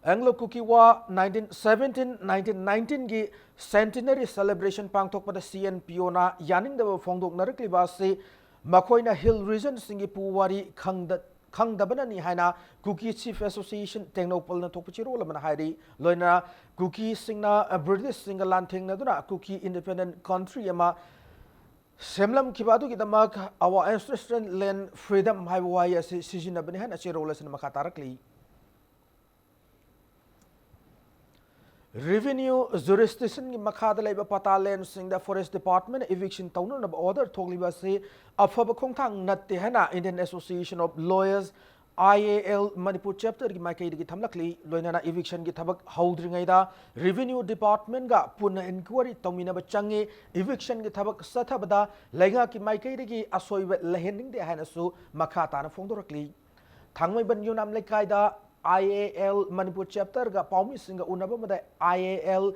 Anglo Kuki war nineteen seventeen, nineteen ꯅꯥꯏꯟꯇꯤꯟꯒꯤ ꯁꯦꯟꯇꯤꯅꯔꯤ ꯁꯦꯂꯦꯕ꯭ꯔꯦꯁꯟ ꯄꯥꯡꯊꯣꯛꯄꯗ ꯁꯤ ꯑꯦꯟ ꯄꯤ ꯑꯣꯅ ꯌꯥꯅꯤꯡꯗꯕ ꯐꯣꯡꯗꯣꯛꯅꯔꯛꯂꯤꯕ ꯑꯁꯤ ꯃꯈꯣꯏꯅ ꯍꯤꯜ ꯔꯤꯖꯟꯁꯤꯡꯒꯤ ꯄꯨꯋꯥꯔꯤ ꯈꯪꯗ-, ꯈꯪꯗꯕꯅꯅꯤ ꯍꯥꯏꯅ ꯀꯨꯀꯤ ꯆꯤꯐ ꯑꯦꯁꯣꯁꯤꯌꯦꯁꯟ ꯇꯦꯡꯅꯧꯄꯜꯅ ꯊꯣꯛꯄ ꯆꯦꯔꯣꯜ ꯑꯃꯅ ꯍꯥꯏꯔꯤ꯫ ꯂꯣꯏꯅꯅ ꯀꯨꯀꯤꯁꯤꯡꯅ ꯕ꯭ꯔꯤꯇꯤꯁꯁꯤꯡꯒ ꯂꯥꯟꯊꯦꯡꯅꯗꯨꯅ ꯀꯨꯀꯤ ꯏꯟꯗꯤꯄꯦꯟꯗꯦꯟꯠ ꯀꯟꯇ꯭ꯔꯤ ꯑꯃ ꯁꯦꯝꯂꯝꯈꯤꯕ ꯑꯗꯨꯒꯤꯗꯃꯛ Our Ancestral Land Freedom ꯍꯥꯏꯕ ꯋꯥꯍꯩ ꯑꯁꯤ ꯁꯤꯖꯤꯟꯅꯕꯅꯤ ꯍꯥꯏꯅ ꯆꯦꯔꯣꯜ ꯑꯁꯤꯅ ꯃꯈꯥ ꯇꯥꯔꯛꯂꯤ꯫ ꯔꯦꯚꯤꯅ꯭ꯌꯨ ꯖꯨꯔꯤꯁꯗꯤꯛꯁꯟꯒꯤ ꯃꯈꯥꯗ ꯂꯩꯕ ꯄꯇꯥ ꯂꯦꯟꯁꯤꯡꯗ ꯐꯣꯔꯦꯁ ꯗꯤꯄꯥꯔꯠꯃꯦꯟꯠꯅ ꯏꯚꯤꯛꯁꯟ ꯇꯧꯅꯅꯕ ꯑꯣꯔꯗꯔ ꯊꯣꯛꯂꯤꯕ ꯑꯁꯤ ꯑꯐꯕ ꯈꯣꯡꯊꯥꯡ ꯅꯠꯇꯦ ꯍꯥꯏꯅ Indian association of lawyers, I A L, Manipur ꯆꯦꯞꯇꯔꯒꯤ ꯃꯥꯏꯀꯩꯗꯒꯤ ꯊꯝꯂꯛꯂꯤ꯫ ꯂꯣꯏꯅꯅ ꯏꯚꯤꯛꯁꯟꯒꯤ ꯊꯕꯛ ꯍꯧꯗ꯭ꯔꯤꯉꯩꯗ ꯔꯦꯚꯤꯅ꯭ꯌꯨ ꯗꯤꯄꯥꯔꯠꯃꯦꯟꯠꯒ ꯄꯨꯟꯅ ꯏꯟꯀ꯭ꯋꯥꯏꯔꯤ ꯇꯧꯃꯤꯟꯅꯕ ꯆꯪꯉꯤ꯫ ꯏꯚꯤꯛꯁꯟꯒꯤ ꯊꯕꯛ ꯆꯠꯊꯕꯗ ꯂꯩꯉꯥꯛꯀꯤ ꯃꯥꯏꯀꯩꯗꯒꯤ ꯑꯁꯣꯏꯕ ꯂꯩꯍꯟꯅꯤꯡꯗꯦ ꯍꯥꯏꯅꯁꯨ ꯃꯈꯥ ꯇꯥꯅ ꯐꯣꯡꯗꯣꯔꯛꯂꯤ꯫ ꯊꯥꯡꯃꯩꯕꯟ ꯌꯨꯅꯥꯝ ꯂꯩꯀꯥꯏꯗ ꯑꯥꯏ ꯑꯦ ꯑꯦꯜ ꯃꯅꯤꯄꯨꯔ ꯆꯦꯞꯇꯔꯒ ꯄꯥꯎꯃꯤꯁꯤꯡꯒ ꯎꯅꯕ ꯑꯃꯗ ꯑꯥꯏ ꯑꯦ ꯑꯦꯜ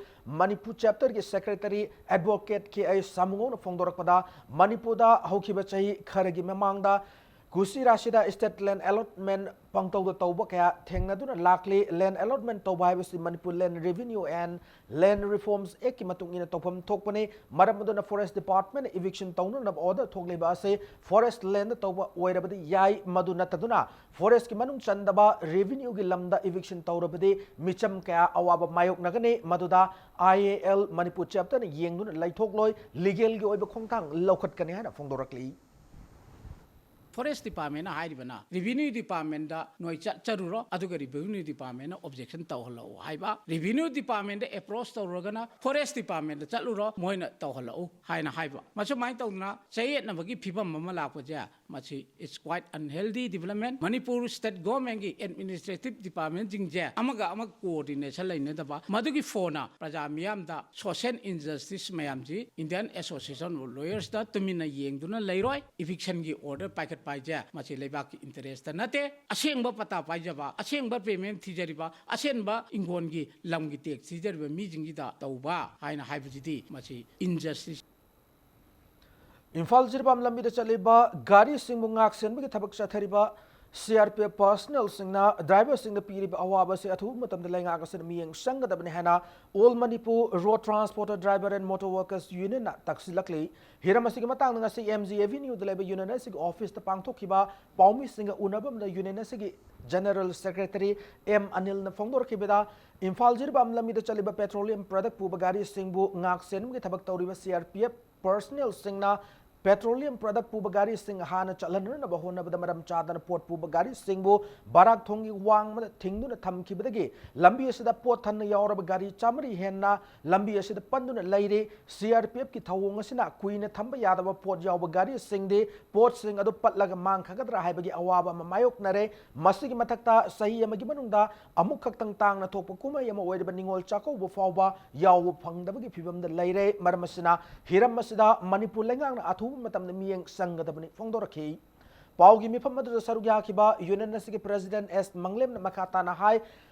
ꯃꯅꯤꯄꯨꯔ ꯆꯦꯞꯇꯔꯒꯤ ꯁꯦꯀ꯭ꯔꯦꯇꯔꯤ ꯑꯦꯗꯚꯣꯀꯦꯠ ꯀꯦ ꯑꯩꯆ ꯁꯥꯃꯨꯉꯧꯅ ꯐꯣꯡꯗꯣꯔꯛꯄꯗ, ꯃꯅꯤꯄꯨꯔꯗ ꯍꯧꯈꯤꯕ ꯆꯍꯤ ꯈꯔꯒꯤ ꯃꯃꯥꯡꯗ ꯀꯨꯁꯤ ꯔꯥꯁꯤꯗ ꯁ꯭ꯇꯦꯠ ꯂꯦꯟ ꯑꯦꯂꯣꯠꯃꯦꯟꯠ ꯄꯪꯇꯧꯗ ꯇꯧꯕ ꯀꯌꯥ ꯊꯦꯡꯅꯗꯨꯅ ꯂꯥꯛꯂꯤ꯫ ꯂꯦꯟ ꯑꯦꯂꯣꯠꯃꯦꯟꯠ ꯇꯧꯕ ꯍꯥꯏꯕꯁꯤ ꯃꯅꯤꯄꯨꯔ ꯂꯦꯟ ꯔꯦꯚꯤꯅ꯭ꯌꯨ ꯑꯦꯟ ꯂꯦꯟ ꯔꯤꯐꯣꯔꯝꯁ ꯑꯦꯛꯀꯤ ꯃꯇꯨꯡ ꯏꯟꯅ ꯇꯧꯐꯝ ꯊꯣꯛꯄꯅꯤ꯫ ꯃꯔꯝ ꯑꯗꯨꯅ ꯐꯣꯔꯦꯁ ꯗꯤꯄꯥꯔꯠꯃꯦꯟꯠꯅ ꯏꯚꯤꯛꯁꯟ ꯇꯧꯅꯅꯕ ꯑꯣꯔꯗꯔ ꯊꯣꯛꯂꯤꯕ ꯑꯁꯤ ꯐꯣꯔꯦꯁꯠ ꯂꯦꯟꯗ ꯇꯧꯕ ꯑꯣꯏꯔꯕꯗꯤ ꯌꯥꯏ, ꯃꯗꯨ ꯅꯠꯇꯗꯨꯅ ꯐꯣꯔꯦꯁꯠꯀꯤ ꯃꯅꯨꯡ ꯆꯟꯗꯕ ꯔꯦꯚꯤꯅ꯭ꯌꯨꯒꯤ ꯂꯝꯗ ꯏꯚꯤꯛꯁꯟ ꯇꯧꯔꯕꯗꯤ ꯃꯤꯆꯝ ꯀꯌꯥ ꯑꯋꯥꯕ ꯃꯥꯌꯣꯛꯅꯒꯅꯤ꯫ ꯃꯗꯨꯗ ꯑꯥꯏ ꯑꯦ ꯑꯦꯜ ꯃꯅꯤꯄꯨꯔ ꯆꯦꯞꯇꯔꯅ ꯌꯦꯡꯗꯨꯅ ꯂꯩꯊꯣꯛꯂꯣꯏ, ꯂꯤꯒꯦꯜꯒꯤ ꯑꯣꯏꯕ ꯈꯣꯡꯊꯥꯡ ꯂꯧꯈꯠꯀꯅꯤ ꯍꯥꯏꯅ ꯐꯣꯡꯗꯣꯔꯛꯂꯤ꯫ Forest Departmentꯅ ꯍꯥꯏꯔꯤꯕꯅ Revenue Departmentꯇ ꯅꯣꯏ ꯆꯠꯆꯔꯨꯔꯣ, ꯑꯗꯨꯒ Revenue Departmentꯅ objection ꯇꯧꯍꯜꯂꯛꯎ ꯍꯥꯏꯕ, Revenue Departmentꯇ approach ꯇꯧꯔꯒꯅ Forest Departmentꯇ ꯆꯠꯂꯨꯔꯣ, ꯃꯣꯏꯅ ꯇꯧꯍꯜꯂꯛꯎ ꯍꯥꯏꯅ ꯍꯥꯏꯕ꯫ ꯃꯁꯨꯃꯥꯏꯅ ꯇꯧꯗꯅ ꯆꯌꯦꯠꯅꯕꯒꯤ ꯐꯤꯕꯝ ꯑꯃ ꯂꯥꯛꯄꯁꯦ, ꯃꯁꯤ it's quite unhealthy development. Manipur State Governmentꯀꯤ administrative departmentꯁꯤꯡꯁꯦ ꯑꯃꯒ ꯑꯃꯒ coordination ꯂꯩꯅꯗꯕ, ꯃꯗꯨꯒꯤ ꯐꯣꯟꯅ ꯄ꯭ꯔꯖꯥ ꯃꯤꯌꯥꯝꯗ social injustice ꯃꯌꯥꯝꯁꯤ Indian Association of Lawyers ꯇ ꯇꯨꯃꯤꯟꯅ ꯌꯦꯡꯗꯨꯅ ꯂꯩꯔꯣꯏ꯫ Evictionꯒꯤ order ꯄꯥꯏꯈꯠꯄ ꯍꯥꯏꯁꯦ ꯃꯁꯤ ꯂꯩꯕꯥꯛꯀꯤ interest ꯅꯠꯇꯦ꯫ ꯑꯁꯦꯡꯕ ꯄꯇꯥ ꯄꯥꯏꯖꯕ, ꯑꯁꯦꯡꯕ payment ꯊꯤꯖꯔꯤꯕ, ꯑꯁꯦꯡꯕ ꯏꯪꯈꯣꯜꯒꯤ ꯂꯝꯒꯤ tax ꯊꯤꯖꯔꯤꯕ ꯃꯤꯁꯤꯡꯁꯤꯗ ꯇꯧꯕ ꯍꯥꯏꯅ ꯍꯥꯏꯕꯁꯤꯗꯤ ꯃꯁꯤ injustice꯫ ꯏꯝꯐꯥꯜ ꯖꯤꯔꯤꯕꯥꯝ ꯂꯝꯕꯤꯗ ꯆꯠꯂꯤꯕ ꯒꯥꯔꯤꯁꯤꯡꯕꯨ ꯉꯥꯛ ꯁꯦꯟꯕꯒꯤ ꯊꯕꯛ ꯆꯠꯊꯔꯤꯕ C R P F personnelꯁꯤꯡꯅ driverꯁꯤꯡꯗ ꯄꯤꯔꯤꯕ ꯑꯋꯥꯕ ꯑꯁꯤ ꯑꯊꯨꯕ ꯃꯇꯝꯗ ꯂꯩꯉꯥꯛ ꯑꯁꯤꯅ ꯃꯤꯠꯌꯦꯡ ꯆꯪꯒꯗꯕꯅꯤ ꯍꯥꯏꯅ All Manipur Road Transporter Driver and Motor Workers Unionꯅ ꯇꯛꯁꯤꯜꯂꯛꯂꯤ꯫ ꯍꯤꯔꯝ ꯑꯁꯤꯒꯤ ꯃꯇꯥꯡꯗ ꯉꯁꯤ M G Avenueꯗ ꯂꯩꯕ union ꯑꯁꯤꯒꯤ officeꯇ ꯄꯥꯡꯊꯣꯛꯈꯤꯕ ꯄꯥꯎꯃꯤꯁꯤꯡꯒ ꯎꯅꯕ ꯑꯃꯗ union ꯑꯁꯤꯒꯤ General Secretary M Anilꯅ ꯐꯣꯡꯗꯣꯔꯛꯈꯤꯕꯗ, Imphal Jiribam ꯂꯝꯕꯤꯗ ꯆꯠꯂꯤꯕ petroleum product ꯄꯨꯕ ꯒꯥꯔꯤꯁꯤꯡꯕꯨ ꯉꯥꯛ ꯁꯦꯟꯕꯒꯤ ꯊꯕꯛ ꯇꯧꯔꯤꯕ C R P F personnelꯁꯤꯡꯅ petroleum product ꯄꯨꯕ ꯒꯥꯔꯤꯁꯤꯡ ꯍꯥꯟꯅ ꯆꯠꯍꯟꯅꯅꯕ ꯍꯣꯠꯅꯕꯗ ꯃꯔꯝ ꯆꯥꯗꯅ ꯄꯣꯠ ꯄꯨꯕ ꯒꯥꯔꯤꯁꯤꯡꯕꯨ ꯕꯔꯥꯛ ꯊꯣꯡꯒꯤ ꯋꯥꯡꯃꯗ ꯊꯤꯡꯗꯨꯅ ꯊꯝꯈꯤꯕꯗꯒꯤ ꯂꯝꯕꯤ ꯑꯁꯤꯗ ꯄꯣꯠ ꯊꯟꯅ ꯌꯥꯎꯔꯕ ꯒꯥꯔꯤ ꯆꯥꯃꯔꯤ ꯍꯦꯟꯅ ꯂꯝꯕꯤ ꯑꯁꯤꯗ ꯄꯟꯗꯨꯅ ꯂꯩꯔꯤ꯫ C R P Fꯀꯤ ꯊꯧꯑꯣꯡ ꯑꯁꯤꯅ ꯀꯨꯏꯅ ꯊꯝꯕ ꯌꯥꯗꯕ ꯄꯣꯠ ꯌꯥꯎꯕ ꯒꯥꯔꯤꯁꯤꯡꯗꯤ ꯄꯣꯠꯁꯤꯡ ꯑꯗꯨ ꯄꯠꯂꯒ ꯃꯥꯡꯈꯒꯗ꯭ꯔꯥ ꯍꯥꯏꯕꯒꯤ ꯑꯋꯥꯕ ꯑꯃ ꯃꯥꯌꯣꯛꯅꯔꯦ꯫ ꯃꯁꯤꯒꯤ ꯃꯊꯛꯇ ꯆꯍꯤ ꯑꯃꯒꯤ ꯃꯅꯨꯡꯗ ꯑꯃꯨꯛ ꯈꯛꯇꯪ ꯇꯥꯡꯅ ꯊꯣꯛꯄ ꯀꯨꯝꯍꯩ ꯑꯃ ꯑꯣꯏꯔꯤꯕ ꯅꯤꯉꯣꯜ ꯆꯥꯛꯀꯧꯕ ꯐꯥꯎꯕ ꯌꯥꯎꯕ ꯐꯪꯗꯕꯒꯤ ꯐꯤꯕꯝꯗ ꯂꯩꯔꯦ꯫ ꯃꯔꯝ ꯑꯁꯤꯅ ꯍꯤꯔꯝ ꯑꯁꯤꯗ ꯃꯅꯤꯄꯨꯔ ꯂꯩꯉꯥꯛꯅ ꯑꯊꯨꯕ ꯃꯇꯝꯗ ꯃꯤꯠꯌꯦꯡ ꯆꯪꯒꯗꯕꯅꯤ ꯐꯣꯡꯗꯣꯔꯛꯈꯤ꯫ ꯄꯥꯎꯒꯤ ꯃꯤꯐꯝ ꯑꯗꯨꯗ ꯁꯔꯨꯛ ꯌꯥꯈꯤꯕ union ꯑꯁꯤꯒꯤ president S ꯃꯪꯂꯦꯝꯅ ꯃꯈꯥ ꯇꯥꯅ ꯍꯥꯏ,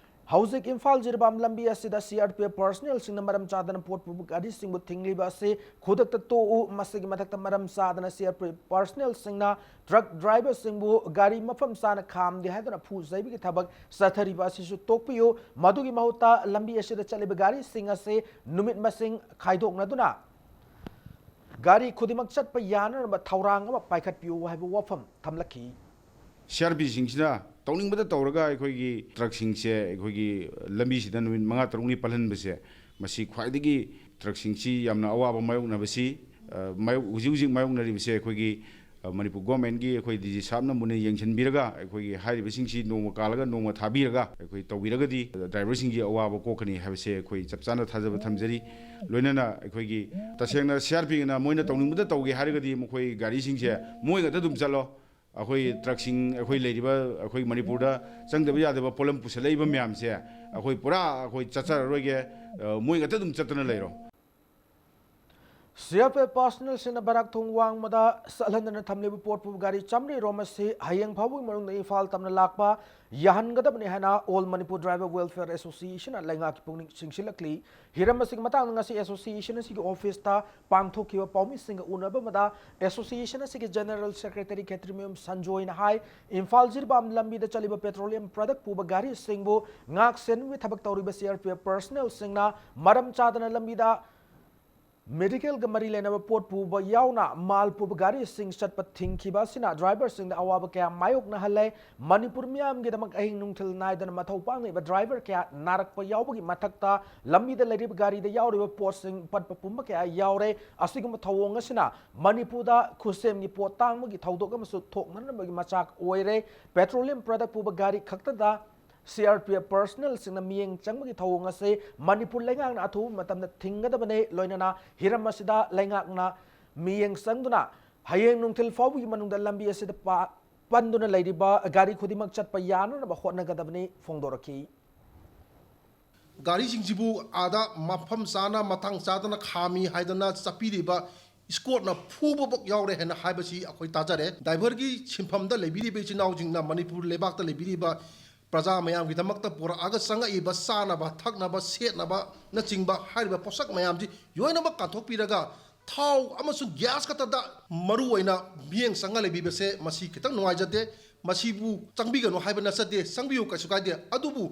ꯍꯧꯖꯤꯛ ꯏꯝꯐꯥꯜ ꯖꯤꯔꯤꯕꯥꯝ ꯂꯝꯕꯤ ꯑꯁꯤꯗ C R P F personnelꯁꯤꯡꯅ ꯃꯔꯝ ꯆꯥꯗꯅ ꯄꯣꯠ ꯄꯨꯕ ꯒꯥꯔꯤꯁꯤꯡꯕꯨ ꯊꯤꯡꯂꯤꯕ ꯑꯁꯤ ꯈꯨꯗꯛꯇ ꯇꯣꯛꯎ꯫ ꯃꯁꯤꯒꯤ ꯃꯊꯛꯇ ꯃꯔꯝ ꯆꯥꯗꯅ C R P F personnelꯁꯤꯡꯅ truck driverꯁꯤꯡꯕꯨ ꯒꯥꯔꯤ ꯃꯐꯝ ꯆꯥꯅ ꯈꯥꯝꯗꯦ ꯍꯥꯏꯗꯨꯅ ꯐꯨ ꯆꯩꯕꯒꯤ ꯊꯕꯛ ꯆꯠꯊꯔꯤꯕ ꯑꯁꯤꯁꯨ ꯇꯣꯛꯄꯤꯌꯨ꯫ ꯃꯗꯨꯒꯤ ꯃꯍꯨꯠꯇ ꯂꯝꯕꯤ ꯑꯁꯤꯗ ꯆꯠꯂꯤꯕ ꯒꯥꯔꯤꯁꯤꯡ ꯑꯁꯤ ꯅꯨꯃꯤꯠ ꯃꯁꯤꯡ ꯈꯥꯏꯗꯣꯛꯅꯗꯨꯅ ꯒꯥꯔꯤ ꯈꯨꯗꯤꯡꯃꯛ ꯆꯠꯄ ꯌꯥꯅꯅꯕ ꯊꯧꯔꯥꯡ ꯑꯃ ꯄꯥꯏꯈꯠꯄꯤꯌꯨ ꯍꯥꯏꯕ ꯋꯥꯐꯝ ꯊꯝꯂꯛꯈꯤ꯫ C R P ꯁꯤꯡꯁꯤꯅ ꯇꯧꯅꯤꯡꯕꯗ ꯇꯧꯔꯒ ꯑꯩꯈꯣꯏꯒꯤ truckꯁꯤꯡꯁꯦ ꯑꯩꯈꯣꯏꯒꯤ ꯂꯝꯕꯤꯁꯤꯗ ꯅꯨꯃꯤꯠ ꯃꯉꯥ ꯇꯔꯨꯛꯅꯤ ꯄꯜꯍꯟꯕꯁꯦ, ꯃꯁꯤ ꯈ꯭ꯋꯥꯏꯗꯒꯤ truckꯁꯤꯡꯁꯤ ꯌꯥꯝꯅ ꯑꯋꯥꯕ ꯃꯥꯌꯣꯛꯅꯕꯁꯤ, ꯑ, ꯃꯥꯌꯣꯛ-, ꯍꯧꯖꯤꯛ ꯍꯧꯖꯤꯛ ꯃꯥꯌꯣꯛꯅꯔꯤꯕꯁꯦ ꯑꯩꯈꯣꯏꯒꯤ, ꯑ, ꯃꯅꯤꯄꯨꯔ ꯒꯣꯔꯃꯦꯟꯒꯤ ꯑꯩꯈꯣꯏ ꯗꯤ ꯖꯤ ꯁꯥꯕꯅ ꯃꯨꯟꯅ ꯌꯦꯡꯁꯤꯟꯕꯤꯔꯒ, ꯑꯩꯈꯣꯏꯒꯤ ꯍꯥꯏꯔꯤꯕꯁꯤꯡꯁꯤ ꯅꯣꯡꯃ ꯀꯥꯜꯂꯒ ꯅꯣꯡꯃ ꯊꯥꯕꯤꯔꯒ ꯑꯩꯈꯣꯏ ꯇꯧꯕꯤꯔꯒꯗꯤ ꯗ꯭ꯔꯥꯏꯚꯔꯁꯤꯡꯒꯤ ꯑꯋꯥꯕ ꯀꯣꯛꯀꯅꯤ ꯍꯥꯏꯕꯁꯦ ꯑꯩꯈꯣꯏ ꯆꯞ ꯆꯥꯅ ꯊꯥꯖꯕ ꯊꯝꯖꯔꯤ꯫ ꯂꯣꯏꯅꯅ ꯑꯩꯈꯣꯏꯒꯤ ꯇꯁꯦꯡꯅ ꯁꯤ ꯑꯥꯔ ꯄꯤꯅ ꯃꯣꯏꯅ ꯇꯧꯅꯤꯡꯕꯗ ꯇꯧꯒꯦ ꯍꯥꯏꯔꯒꯗꯤ ꯃꯈꯣꯏ ꯒꯥꯔꯤꯁꯤꯡꯁꯦ ꯃꯣꯏ ꯈꯛꯇ ꯑꯗꯨꯝ ꯆꯠꯂꯣ꯫ ꯑꯩꯈꯣꯏ ꯇ꯭ꯔꯛꯁꯤꯡ, ꯑꯩꯈꯣꯏ ꯂꯩꯔꯤꯕ, ꯑꯩꯈꯣꯏ ꯃꯅꯤꯄꯨꯔꯗ ꯆꯪꯗꯕ ꯌꯥꯗꯕ ꯄꯣꯠꯂꯝ ꯄꯨꯁꯜꯂꯛꯏꯕ ꯃꯌꯥꯝꯁꯦ ꯑꯩꯈꯣꯏ ꯄꯨꯔꯥ ꯑꯩꯈꯣꯏ ꯆꯠꯆꯔꯔꯣꯏꯒꯦ, ꯑ, ꯃꯣꯏ ꯈꯛꯇ ꯑꯗꯨꯝ ꯆꯠꯇꯅ ꯂꯩꯔꯣ꯫ ꯁꯤ ꯑꯥꯔ ꯄꯤ ꯑꯦꯐ ꯄꯥꯔꯁꯅꯦꯜꯁꯤꯡꯅ ꯕꯔꯥꯛ ꯊꯣꯡ ꯋꯥꯡꯃꯗ ꯆꯠꯍꯟꯗꯅ ꯊꯝꯂꯤꯕ ꯄꯣꯠ ꯄꯨꯕ ꯒꯥꯔꯤ ꯆꯥꯃꯔꯤ ꯔꯣꯝ ꯑꯁꯤ ꯍꯌꯦꯡ ꯐꯥꯎꯕꯒꯤ ꯃꯅꯨꯡꯗ ꯏꯝꯐꯥꯜ ꯇꯝꯅ ꯂꯥꯛꯄ ꯌꯥꯍꯟꯒꯗꯕꯅꯤ ꯍꯥꯏꯅ ꯑꯣꯜ ꯃꯅꯤꯄꯨꯔ ꯗ꯭ꯔꯥꯏꯚꯔ ꯋꯦꯜꯐꯤꯌꯔ ꯑꯦꯁꯣꯁꯤꯌꯦꯁꯟꯅ ꯂꯩꯉꯥꯛꯀꯤ ꯄꯨꯛꯅꯤꯡ ꯆꯤꯡꯁꯤꯜꯂꯛꯂꯤ꯫ ꯍꯤꯔꯝ ꯑꯁꯤꯒꯤ ꯃꯇꯥꯡꯗ ꯉꯁꯤ ꯑꯦꯁꯣꯁꯤꯌꯦꯁꯟ ꯑꯁꯤꯒꯤ ꯑꯣꯐꯤꯁꯇ ꯄꯥꯡꯊꯣꯛꯈꯤꯕ ꯄꯥꯎꯃꯤꯁꯤꯡꯒ ꯎꯅꯕ ꯑꯃꯗ ꯑꯦꯁꯣꯁꯤꯌꯦꯁꯟ ꯑꯁꯤꯒꯤ ꯖꯦꯅꯔꯦꯜ ꯁꯦꯀ꯭ꯔꯦꯇꯔꯤ ꯈꯦꯇ꯭ꯔꯤꯃꯌꯨꯝ ꯁꯟꯖꯣꯏꯅ ꯍꯥꯏ, ꯏꯝꯐꯥꯜ ꯖꯤꯔꯤꯕꯥꯝ ꯂꯝꯕꯤꯗ ꯆꯠꯂꯤꯕ ꯄꯦꯇ꯭ꯔꯣꯂꯤꯌꯝ ꯄ꯭ꯔꯗꯛ ꯄꯨꯕ ꯒꯥꯔꯤꯁꯤꯡꯕꯨ ꯉꯥꯛ ꯁꯦꯟꯕꯒꯤ ꯊꯕꯛ ꯇꯧꯔꯤꯕ ꯁꯤ ꯑꯥꯔ ꯄꯤ ꯑꯦꯐ ꯄꯔꯁꯅꯦꯜꯁꯤꯡꯅ ꯃꯔꯝ ꯆꯥꯗꯅ ꯂꯝꯕꯤꯗ ꯃꯦꯗꯤꯀꯦꯜꯒ ꯃꯔꯤ ꯂꯩꯅꯕ ꯄꯣꯠ ꯄꯨꯕ ꯌꯥꯎꯅ ꯃꯥꯜ ꯄꯨꯕ ꯒꯥꯔꯤꯁꯤꯡ ꯆꯠꯄ ꯊꯤꯡꯈꯤꯕ ꯑꯁꯤꯅ ꯗ꯭ꯔꯥꯏꯚꯔꯁꯤꯡꯗ ꯑꯋꯥꯕ ꯀꯌꯥ ꯃꯥꯌꯣꯛꯅꯍꯜꯂꯦ꯫ ꯃꯅꯤꯄꯨꯔ ꯃꯤꯌꯥꯝꯒꯤꯗꯃꯛ ꯑꯍꯤꯡ ꯅꯨꯡꯊꯤꯜ ꯅꯥꯏꯗꯅ ꯃꯊꯧ ꯄꯥꯡꯂꯤꯕ ꯗ꯭ꯔꯥꯏꯚꯔ ꯀꯌꯥ ꯅꯥꯔꯛꯄ ꯌꯥꯎꯕꯒꯤ ꯃꯊꯛꯇ ꯂꯝꯕꯤꯗ ꯂꯩꯔꯤꯕ ꯒꯥꯔꯤꯗ ꯌꯥꯎꯔꯤꯕ ꯄꯣꯠꯁꯤꯡ ꯄꯠꯄ ꯄꯨꯝꯕ ꯀꯌꯥ ꯌꯥꯎꯔꯦ꯫ ꯑꯁꯤꯒꯨꯝꯕ ꯊꯧꯑꯣꯡ ꯑꯁꯤꯅ ꯃꯅꯤꯄꯨꯔꯗ ꯈꯨꯠꯁꯦꯝꯒꯤ ꯄꯣꯠ ꯇꯥꯡꯕꯒꯤ ꯊꯧꯗꯣꯛ ꯑꯃꯁꯨ ꯊꯣꯛꯅꯅꯕꯒꯤ ꯃꯆꯥꯛ ꯑꯣꯏꯔꯦ꯫ ꯄꯦꯇ꯭ꯔꯣꯂꯤꯌꯝ ꯄ꯭ꯔꯗꯛ ꯄꯨꯕ ꯒꯥꯔꯤ ꯈꯛꯇꯗ ꯁꯤ ꯑꯥꯔ ꯄꯤ ꯑꯦꯐ ꯄꯔꯁꯅꯦꯜꯁꯤꯡꯅ ꯃꯤꯠꯌꯦꯡ ꯆꯪꯕꯒꯤ ꯊꯧꯑꯣꯡ ꯑꯁꯤ ꯃꯅꯤꯄꯨꯔ ꯂꯩꯉꯥꯛꯅ ꯑꯊꯨꯕ ꯃꯇꯝꯗ ꯊꯤꯡꯒꯗꯕꯅꯤ꯫ ꯂꯣꯏꯅꯅ ꯍꯤꯔꯝ ꯑꯁꯤꯗ ꯂꯩꯉꯥꯛꯅ ꯃꯤꯠꯌꯦꯡ ꯆꯪꯗꯨꯅ ꯍꯌꯦꯡ ꯅꯨꯡꯊꯤꯜ ꯐꯥꯎꯕꯒꯤ ꯃꯅꯨꯡꯗ ꯂꯝꯕꯤ ꯑꯁꯤꯗ ꯄ-, ꯄꯟꯗꯨꯅ ꯂꯩꯔꯤꯕ ꯒꯥꯔꯤ ꯈꯨꯗꯤꯡꯃꯛ ꯆꯠꯄ ꯌꯥꯅꯅꯕ ꯍꯣꯠꯅꯒꯗꯕꯅꯤ ꯐꯣꯡꯗꯣꯔꯛꯈꯤ꯫ ꯒꯥꯔꯤꯁꯤꯡꯁꯤꯕꯨ ꯑꯥꯗ ꯃꯐꯝ ꯆꯥꯅ ꯃꯇꯥꯡ ꯆꯥꯗꯅ ꯈꯥꯝꯃꯤ ꯍꯥꯏꯗꯅ ꯆꯠꯄꯤꯔꯤꯕ ꯏꯁꯀꯣꯠꯅ ꯐꯨꯕꯐꯥꯎ ꯌꯥꯎꯔꯦ ꯍꯥꯏꯅ ꯍꯥꯏꯕꯁꯤ ꯑꯩꯈꯣꯏ ꯇꯥꯖꯔꯦ꯫ ꯗ꯭ꯔꯥꯏꯚꯔꯒꯤ ꯁꯤꯟꯐꯝꯗ ꯂꯩꯕꯤꯔꯤꯕ ꯏꯆꯤꯟ ꯏꯅꯥꯎꯁꯤꯡꯅ ꯃꯅꯤꯄꯨꯔ ꯂꯩꯕꯥꯛꯇ ꯂꯩꯕꯤꯔꯤꯕ ꯄ꯭ꯔꯖꯥ ꯃꯌꯥꯝꯒꯤꯗꯃꯛꯇ ꯄꯨꯔꯛꯑꯒ ꯆꯪꯉꯛꯏꯕ ꯆꯥꯅꯕ ꯊꯛꯅꯕ ꯁꯦꯠꯅꯕꯅꯆꯤꯡꯕ ꯍꯥꯏꯔꯤꯕ ꯄꯣꯠꯁꯛ ꯃꯌꯥꯝꯁꯤ ꯂꯣꯏꯅꯃꯛ ꯀꯥꯟꯊꯣꯛꯄꯤꯔꯒ ꯊꯥꯎ ꯑꯃꯁꯨꯡ ꯒ꯭ꯌꯥꯁ ꯈꯛꯇꯗ ꯃꯔꯨ ꯑꯣꯏꯅ ꯃꯤꯠꯌꯦꯡ ꯆꯪꯉ ꯂꯩꯕꯤꯕꯁꯦ ꯃꯁꯤ ꯈꯤꯇꯪ ꯅꯨꯡꯉꯥꯏꯖꯗꯦ꯫ ꯃꯁꯤꯕꯨ ꯆꯪꯕꯤꯒꯅꯨ ꯍꯥꯏꯕ ꯅꯠꯆꯗꯦ, ꯆꯪꯕꯤꯌꯨ, ꯀꯩꯁꯨ ꯀꯥꯏꯗꯦ꯫ ꯑꯗꯨꯕꯨ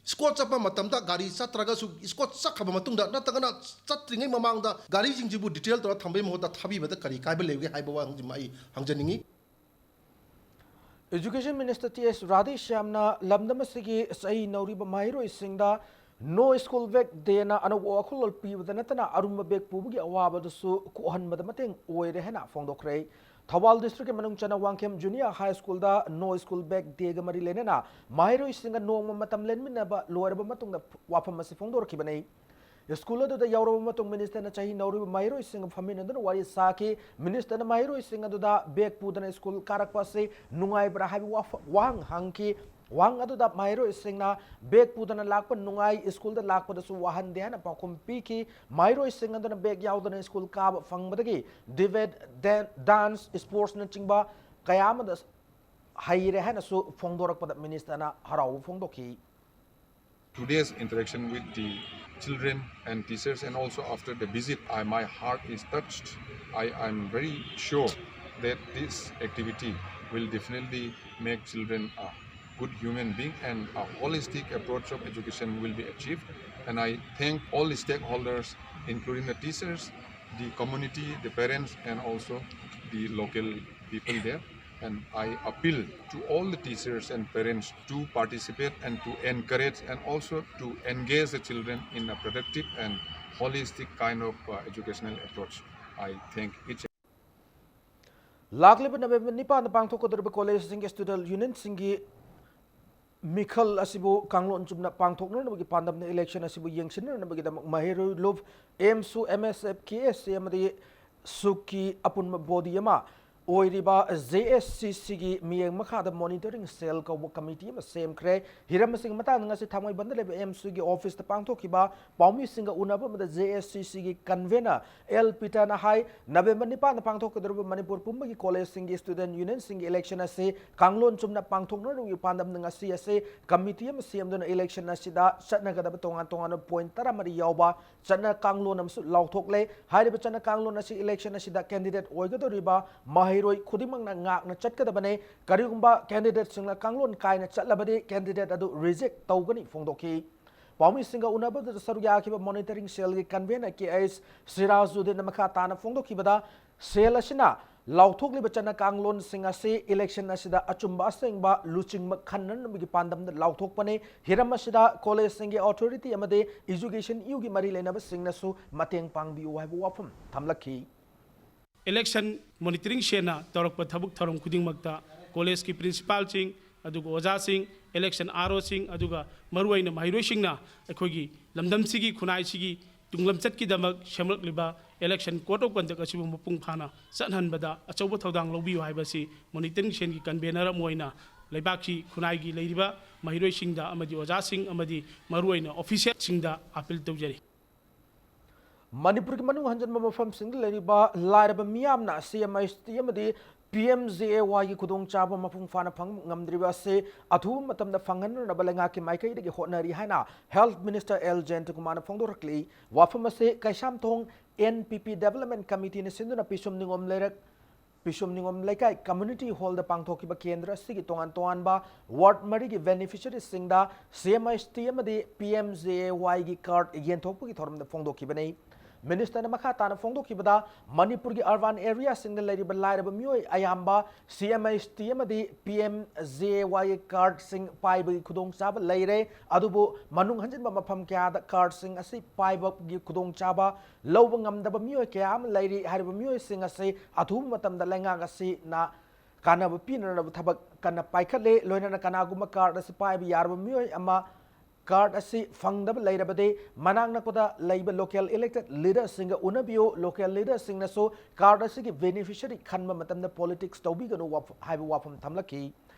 ꯏꯁꯀꯣꯠ ꯆꯠꯄ ꯃꯇꯝꯗ ꯒꯥꯔꯤ ꯆꯠꯇ꯭ꯔꯒꯁꯨ ꯏꯁꯀꯣꯠ ꯆꯠꯈ꯭ꯔꯕ ꯃꯇꯨꯡꯗ ꯅꯠꯇ꯭ꯔꯒꯅ ꯆꯠꯇ꯭ꯔꯤꯉꯩ ꯃꯃꯥꯡꯗ ꯒꯥꯔꯤꯁꯤꯡꯁꯤꯕꯨ ꯗꯤꯇꯦꯜ ꯇꯧꯔ ꯊꯝꯕꯒꯤ ꯃꯍꯨꯠꯇ ꯊꯥꯕꯤꯕꯗ ꯀꯔꯤ ꯀꯥꯏꯕ ꯂꯩꯕꯒꯦ ꯍꯥꯏꯕ ꯋꯥꯍꯪꯁꯤꯃ ꯑꯩ ꯍꯪꯖꯅꯤꯡꯉꯤ꯫ ꯏꯖꯨꯀꯦꯁꯟ ꯃꯤꯅꯤꯁꯇꯔ ꯇꯤ ꯑꯦꯁ ꯔꯥꯙꯦꯁ꯭ꯌꯥꯝꯅ ꯂꯝꯗꯝ ꯑꯁꯤꯒꯤ ꯆꯍꯤ ꯅꯧꯔꯤꯕ ꯃꯍꯩꯔꯣꯏꯁꯤꯡꯗ No School Bag Day ꯅ ꯑꯅꯧꯕ ꯋꯥꯈꯜꯂꯣꯟ ꯄꯤꯕꯗ ꯅꯠꯇꯅ ꯑꯔꯨꯝꯕ ꯕꯦꯒ ꯄꯨꯕꯒꯤ ꯑꯋꯥꯕꯗꯨꯁꯨ ꯀꯣꯛꯍꯟꯕꯗ ꯃꯇꯦꯡ ꯑꯣꯏꯔꯦ ꯍꯥꯏꯅ ꯐꯣꯡꯗꯣꯛꯈ꯭ꯔꯦ꯫ ꯊꯧꯕꯥꯜ ꯗꯤꯁꯇ꯭ꯔꯤꯛꯀꯤ ꯃꯅꯨꯡ ꯆꯟꯅ ꯋꯥꯡꯈꯦꯝ ꯖꯨꯅꯤꯌꯔ ꯍꯥꯏ ꯁ꯭ꯀꯨꯜꯗ ꯅꯣ ꯁ꯭ꯀꯨꯜ ꯕꯦꯛ ꯗꯦꯒ ꯃꯔꯤ ꯂꯩꯅꯅ ꯃꯍꯩꯔꯣꯏꯁꯤꯡꯒ ꯅꯣꯡꯃ ꯃꯇꯝ ꯂꯦꯟꯃꯤꯟꯅꯕ ꯂꯣꯏꯔꯕ ꯃꯇꯨꯡꯗ ꯋꯥꯐꯝ ꯑꯁꯤ ꯐꯣꯡꯗꯣꯔꯛꯈꯤꯕꯅꯤ꯫ ꯁ꯭ꯀꯨꯜ ꯑꯗꯨꯗ ꯌꯧꯔꯕ ꯃꯇꯨꯡ ꯃꯤꯅꯤꯁꯇꯔꯅ ꯆꯍꯤ ꯅꯧꯔꯤꯕ ꯃꯍꯩꯔꯣꯏꯁꯤꯡꯒ ꯐꯝꯃꯤꯟꯅꯗꯨꯅ ꯋꯥꯔꯤ ꯁꯥꯈꯤ꯫ ꯃꯤꯅꯤꯁꯇꯔꯅ ꯃꯍꯩꯔꯣꯏꯁꯤꯡ ꯑꯗꯨꯗ ꯕꯦꯛ ꯄꯨꯗꯅ ꯁ꯭ꯀꯨꯜ ꯀꯥꯔꯛꯄ ꯑꯁꯤ ꯅꯨꯡꯉꯥꯏꯕ꯭ꯔꯥ ꯍꯥꯏꯕ ꯋꯥꯐ-, ꯋꯥꯍꯪ ꯍꯪꯈꯤ꯫ ꯋꯥꯍꯪ ꯑꯗꯨꯗ ꯃꯍꯩꯔꯣꯏꯁꯤꯡꯅ ꯕꯦꯛ ꯄꯨꯗꯅ ꯂꯥꯛꯄ ꯅꯨꯡꯉꯥꯏ, ꯁ꯭ꯀꯨꯜꯗ ꯂꯥꯛꯄꯗꯁꯨ ꯋꯥꯍꯟꯗꯦ ꯍꯥꯏꯅ ꯄꯥꯎꯈꯨꯝ ꯄꯤꯈꯤ꯫ ꯃꯍꯩꯔꯣꯏꯁꯤꯡ ꯑꯗꯨꯅ ꯕꯦꯛ ꯌꯥꯎꯗꯅ ꯁ꯭ꯀꯨꯜ ꯀꯥꯕ ꯐꯪꯕꯗꯒꯤ ꯗꯤꯕꯦꯠ, ꯗꯦꯟ-, ꯗꯥꯟꯁ, ꯁ꯭ꯄꯣꯔꯠꯁꯅꯆꯤꯡꯕ ꯀꯌꯥ ꯑꯃꯗ ꯍꯩꯔꯦ ꯍꯥꯏꯅꯁꯨ ꯐꯣꯡꯗꯣꯔꯛꯄꯗ ꯃꯤꯅꯤꯁꯇꯔꯅ ꯍꯔꯥꯎꯕ ꯐꯣꯡꯗꯣꯛꯈꯤ꯫ Today's interaction with the children and teachers, and also after the visit, I, my heart is touched. I am very sure that this activity will definitely make children a good human being, and a holistic approach of education will be achieved. And I thank all the stakeholders, including the teachers, the community, the parents, and also the local people there. And I appeal to all the teachers and parents to participate and to encourage and also to engage the children in a productive and holistic kind of, uh, educational approach. I thank each ꯂꯥꯛꯂꯤꯕ November ꯅꯤꯄꯥꯟꯗ ꯄꯥꯡꯊꯣꯛꯀꯗꯧꯔꯤꯕ ꯀꯣꯂꯦꯖꯁꯤꯡꯒꯤ student ꯌꯨꯅꯤꯌꯟꯁꯤꯡꯒꯤ ꯃꯤꯈꯜ ꯑꯁꯤꯕꯨ ꯀꯥꯡꯂꯣꯟ ꯆꯨꯝꯅ ꯄꯥꯡꯊꯣꯛꯅꯅꯕꯒꯤ ꯄꯥꯟꯗꯝꯅ election ꯑꯁꯤꯕꯨ ꯌꯦꯡꯁꯤꯟꯅꯅꯕꯒꯤꯗꯃꯛ ꯃꯍꯩꯔꯣꯏ ꯂꯨꯞ, ꯑꯦꯝꯁꯨ, M ꯑꯦꯁ F, ꯀꯦ ꯑꯦꯁ ꯑꯦ ꯑꯃꯗꯤ ꯁꯨꯛꯀꯤ ꯑꯄꯨꯟꯕ ꯕꯣꯗꯤ ꯑꯃ ꯑꯣꯏꯔꯤꯕ ꯖꯦ ꯑꯦꯁ ꯁꯤ ꯁꯤꯒꯤ ꯃꯤꯠꯌꯦꯡ ꯃꯈꯥꯗ ꯃꯣꯅꯤꯇꯔꯤꯡ ꯁꯦꯜ ꯀꯧꯕ ꯀꯃꯤꯇꯤ ꯑꯃ ꯁꯦꯝꯈ꯭ꯔꯦ꯫ ꯍꯤꯔꯝ ꯑꯁꯤꯒꯤ ꯃꯇꯥꯡꯗ ꯉꯁꯤ ꯊꯥꯡꯃꯩꯕꯟꯗ ꯂꯩꯕ ꯑꯦꯝꯁꯨꯒꯤ ꯑꯣꯐꯤꯁꯇ ꯄꯥꯡꯊꯣꯛꯈꯤꯕ ꯄꯥꯎꯃꯤꯁꯤꯡꯒ ꯎꯅꯕ ꯑꯃꯗ ꯖꯦ ꯑꯦꯁ ꯁꯤ ꯁꯤꯒꯤ ꯀꯟꯚꯦꯅꯔ ꯑꯦꯜ ꯄꯤꯇꯔꯅ ꯍꯥꯏ, ꯅꯕꯦꯝꯕꯔ ꯅꯤꯄꯥꯟꯗ ꯄꯥꯡꯊꯣꯛꯀꯗꯧꯔꯤꯕ ꯃꯅꯤꯄꯨꯔ ꯄꯨꯝꯕꯒꯤ ꯀꯣꯂꯦꯖꯁꯤꯡꯒꯤ ꯁ꯭ꯇꯨꯗꯦꯟꯠ ꯌꯨꯅꯤꯌꯟꯁꯤꯡꯒꯤ ꯏꯂꯦꯛꯁꯟ ꯑꯁꯤ ꯀꯥꯡꯂꯣꯟ ꯆꯨꯝꯅ ꯄꯥꯡꯊꯣꯛꯅꯅꯕꯒꯤ ꯄꯥꯟꯗꯝꯅ ꯉꯁꯤ ꯑꯁꯤ ꯀꯃꯤꯇꯤ ꯑꯃ ꯁꯦꯝꯗꯨꯅ ꯏꯂꯦꯛꯁꯟ ꯑꯁꯤꯗ ꯆꯠꯅꯒꯗꯕ ꯇꯣꯉꯥꯟ ꯇꯣꯉꯥꯟꯕ ꯄꯣꯏꯟꯠ ꯇꯔꯥꯃꯔꯤ ꯌꯥꯎꯕ ꯆꯠꯅ ꯀꯥꯡꯂꯣꯟ ꯑꯃꯁꯨ ꯂꯥꯎꯊꯣꯛꯂꯦ꯫ ꯍꯥꯏꯔꯤꯕ ꯆꯠꯅ ꯀꯥꯡꯂꯣꯟ ꯑꯁꯤ ꯏꯂꯦꯛꯁꯟ ꯑꯁꯤꯗ ꯀꯦꯟꯗꯤꯗꯦꯠ ꯑꯣꯏꯒꯗꯧꯔꯤꯕ ꯃꯍꯩꯔꯣꯏ ꯈꯨꯗꯤꯡꯃꯛꯅ ꯉꯥꯛꯅ ꯆꯠꯀꯗꯕꯅꯤ꯫ ꯀꯔꯤꯒꯨꯝꯕ ꯀꯦꯟꯗꯤꯗꯦꯠꯁꯤꯡꯅ ꯀꯥꯡꯂꯣꯟ ꯀꯥꯏꯅ ꯆꯠꯂꯕꯗꯤ ꯀꯦꯟꯗꯤꯗꯦꯠ ꯑꯗꯨ ꯔꯤꯖꯦꯛ ꯇꯧꯒꯅꯤ ꯐꯣꯡꯗꯣꯛꯈꯤ꯫ ꯄꯥꯎꯃꯤꯁꯤꯡꯒ ꯎꯅꯕꯗꯨꯗ ꯁꯔꯨꯛ ꯌꯥꯈꯤꯕ ꯃꯣꯅꯤꯇꯔꯤꯡ ꯁꯦꯜꯒꯤ ꯀꯟꯚꯦꯅꯔ ꯀꯦ ꯑꯩꯆ ꯁꯤꯔꯥꯖꯨꯗꯤꯟꯅ ꯃꯈꯥ ꯇꯥꯅ ꯐꯣꯡꯗꯣꯛꯈꯤꯕꯗ, ꯁꯦꯜ ꯑꯁꯤꯅ ꯂꯥꯎꯊꯣꯛꯂꯤꯕ ꯆꯠꯅ ꯀꯥꯡꯂꯣꯟꯁꯤꯡ ꯑꯁꯤ ꯏꯂꯦꯛꯁꯟ ꯑꯁꯤꯗ ꯑꯆꯨꯝꯕ ꯑꯁꯦꯡꯕ ꯂꯨꯆꯤꯡꯕ ꯈꯟꯅꯅꯕꯒꯤ ꯄꯥꯟꯗꯝꯗ ꯂꯥꯎꯊꯣꯛꯄꯅꯤ꯫ ꯍꯤꯔꯝ ꯑꯁꯤꯗ ꯀꯣꯂꯦꯖꯁꯤꯡꯒꯤ ꯑꯣꯊꯣꯔꯤꯇꯤ ꯑꯃꯗꯤ ꯏꯖꯨꯀꯦꯁꯟ ꯏꯌꯨꯒꯤ ꯃꯔꯤ ꯂꯩꯅꯕꯁꯤꯡꯅꯁꯨ ꯃꯇꯦꯡ ꯄꯥꯡꯕꯤꯌꯨ ꯍꯥꯏꯕ ꯋꯥꯐꯝ ꯊꯝꯂꯛꯈꯤ꯫ Election monitoring cellꯅ ꯇꯧꯔꯛꯄ ꯊꯕꯛ ꯊꯧꯔꯝ ꯈꯨꯗꯤꯡꯃꯛꯇ ꯀꯣꯂꯦꯖꯀꯤ ꯄ꯭ꯔꯤꯟꯁꯤꯄꯥꯜꯁꯤꯡ, ꯑꯗꯨꯒ ꯑꯣꯖꯥꯁꯤꯡ, election ROꯁꯤꯡ, ꯑꯗꯨꯒ ꯃꯔꯨꯑꯣꯏꯅ ꯃꯍꯩꯔꯣꯏꯁꯤꯡꯅ ꯑꯩꯈꯣꯏꯒꯤ ꯂꯝꯗꯝꯁꯤꯒꯤ, ꯈꯨꯟꯅꯥꯏꯁꯤꯒꯤ ꯇꯨꯡꯂꯝꯆꯠꯀꯤꯗꯃꯛ ꯁꯦꯝꯂꯛꯂꯤꯕ election code of conduct ꯑꯁꯤꯕꯨ ꯃꯄꯨꯡ ꯐꯥꯅ ꯆꯠꯍꯟꯕꯗ ꯑꯆꯧꯕ ꯊꯧꯗꯥꯡ ꯂꯧꯕꯤꯌꯨ ꯍꯥꯏꯕꯁꯤ monitoring cellꯒꯤ convener ꯑꯃ ꯑꯣꯏꯅ ꯂꯩꯕꯥꯛꯀꯤ, ꯈꯨꯟꯅꯥꯏꯒꯤ ꯂꯩꯔꯤꯕ ꯃꯍꯩꯔꯣꯏꯁꯤꯡꯗ ꯑꯃꯗꯤ ꯑꯣꯖꯥꯁꯤꯡ ꯑꯃꯗꯤ ꯃꯔꯨꯑꯣꯏꯅ officialꯁꯤꯡꯗ appeal ꯇꯧꯖꯔꯤ꯫ ꯃꯅꯤꯄꯨꯔꯒꯤ ꯃꯅꯨꯡ ꯍꯟꯖꯤꯟꯕ ꯃꯐꯝꯁꯤꯡꯗ ꯂꯩꯔꯤꯕ ꯂꯥꯏꯔꯕ ꯃꯤꯌꯥꯝꯅ CMHT ꯑꯃꯗꯤ PMJAYꯒꯤ ꯈꯨꯗꯣꯡꯆꯥꯕ ꯃꯄꯨꯡ ꯐꯥꯅ ꯐꯪꯕ ꯉꯝꯗ꯭ꯔꯤꯕ ꯑꯁꯤ ꯑꯊꯨꯕ ꯃꯇꯝꯗ ꯐꯪꯍꯟꯅꯅꯕ ꯂꯩꯉꯥꯛꯀꯤ ꯃꯥꯏꯀꯩꯗꯒꯤ ꯍꯣꯠꯅꯔꯤ ꯍꯥꯏꯅ Health Minister ꯑꯦꯜ ꯖꯌꯟꯇꯀꯨꯃꯥꯔꯅ ꯐꯣꯡꯗꯣꯔꯛꯂꯤ꯫ ꯋꯥꯐꯝ ꯑꯁꯤ ꯀꯩꯁꯥꯝꯊꯣꯡ NPP Development Committeeꯅ ꯁꯤꯟꯗꯨꯅ ꯄꯤꯁꯨꯝ ꯅꯤꯉꯣꯝ ꯂꯩꯔꯛ ꯄꯤꯁꯨꯝ ꯅꯤꯉꯣꯝ ꯂꯩꯀꯥꯏ community hallꯗ ꯄꯥꯡꯊꯣꯛꯈꯤꯕ ꯀꯦꯟꯗ꯭ꯔ ꯑꯁꯤꯒꯤ ꯇꯣꯉꯥꯟ ꯇꯣꯉꯥꯟꯕ ward ꯃꯔꯤꯒꯤ beneficiaryꯁꯤꯡꯗ CMHT ꯑꯃꯗꯤ PMJAYꯒꯤ card ꯌꯦꯟꯊꯣꯛꯄꯒꯤ ꯊꯧꯔꯝꯗ ꯐꯣꯡꯗꯣꯛꯈꯤꯕꯅꯤ꯫ Ministerꯅ ꯃꯈꯥ ꯇꯥꯅ ꯐꯣꯡꯗꯣꯛꯈꯤꯕꯗ, ꯃꯅꯤꯄꯨꯔꯒꯤ urban areaꯁꯤꯡꯗ ꯂꯩꯔꯤꯕ ꯂꯥꯏꯔꯕ ꯃꯤꯑꯣꯏ ꯑꯌꯥꯝꯕ CMHT ꯑꯃꯗꯤ PMJAYꯒꯤ cardꯁꯤꯡ ꯄꯥꯏꯕꯒꯤ ꯈꯨꯗꯣꯡꯆꯥꯕ ꯂꯩꯔꯦ, ꯑꯗꯨꯕꯨ ꯃꯅꯨꯡ ꯍꯟꯖꯤꯟꯕ ꯃꯐꯝ ꯀꯌꯥꯗ cardꯁꯤꯡ ꯑꯁꯤ ꯄꯥꯏꯕꯒꯤ ꯈꯨꯗꯣꯡꯆꯥꯕ ꯂꯧꯕ ꯉꯝꯗꯕ ꯃꯤꯑꯣꯏ ꯀꯌꯥ ꯑꯃ ꯂꯩꯔꯤ꯫ ꯍꯥꯏꯔꯤꯕ ꯃꯤꯑꯣꯏꯁꯤꯡ ꯑꯁꯤ ꯑꯊꯨꯕ ꯃꯇꯝꯗ ꯂꯩꯉꯥꯛ ꯑꯁꯤꯅ ꯀꯥꯟꯅꯕ ꯄꯤꯅꯅꯕ ꯊꯕꯛ ꯀꯟꯅ ꯄꯥꯏꯈꯠꯂꯤ꯫ ꯂꯣꯏꯅꯅ ꯀꯅꯥꯒꯨꯝꯕ card ꯑꯁꯤ ꯄꯥꯏꯕ ꯌꯥꯔꯕ ꯃꯤꯑꯣꯏ ꯑꯃ card ꯑꯁꯤ ꯐꯪꯗꯕ ꯂꯩꯔꯕꯗꯤ, ꯃꯅꯥꯛ ꯅꯛꯄꯗ ꯂꯩꯕ local elected leaderꯁꯤꯡꯒ ꯎꯅꯕꯤꯌꯨ꯫ Local leaderꯁꯤꯡꯅꯁꯨ card ꯑꯁꯤꯒꯤ beneficiary ꯈꯟꯕ ꯃꯇꯝꯗ politics ꯇꯧꯕꯤꯒꯅꯨ ꯋꯥꯐ-, ꯍꯥꯏꯕ ꯋꯥꯐꯝ ꯊꯝꯂꯛꯈꯤ꯫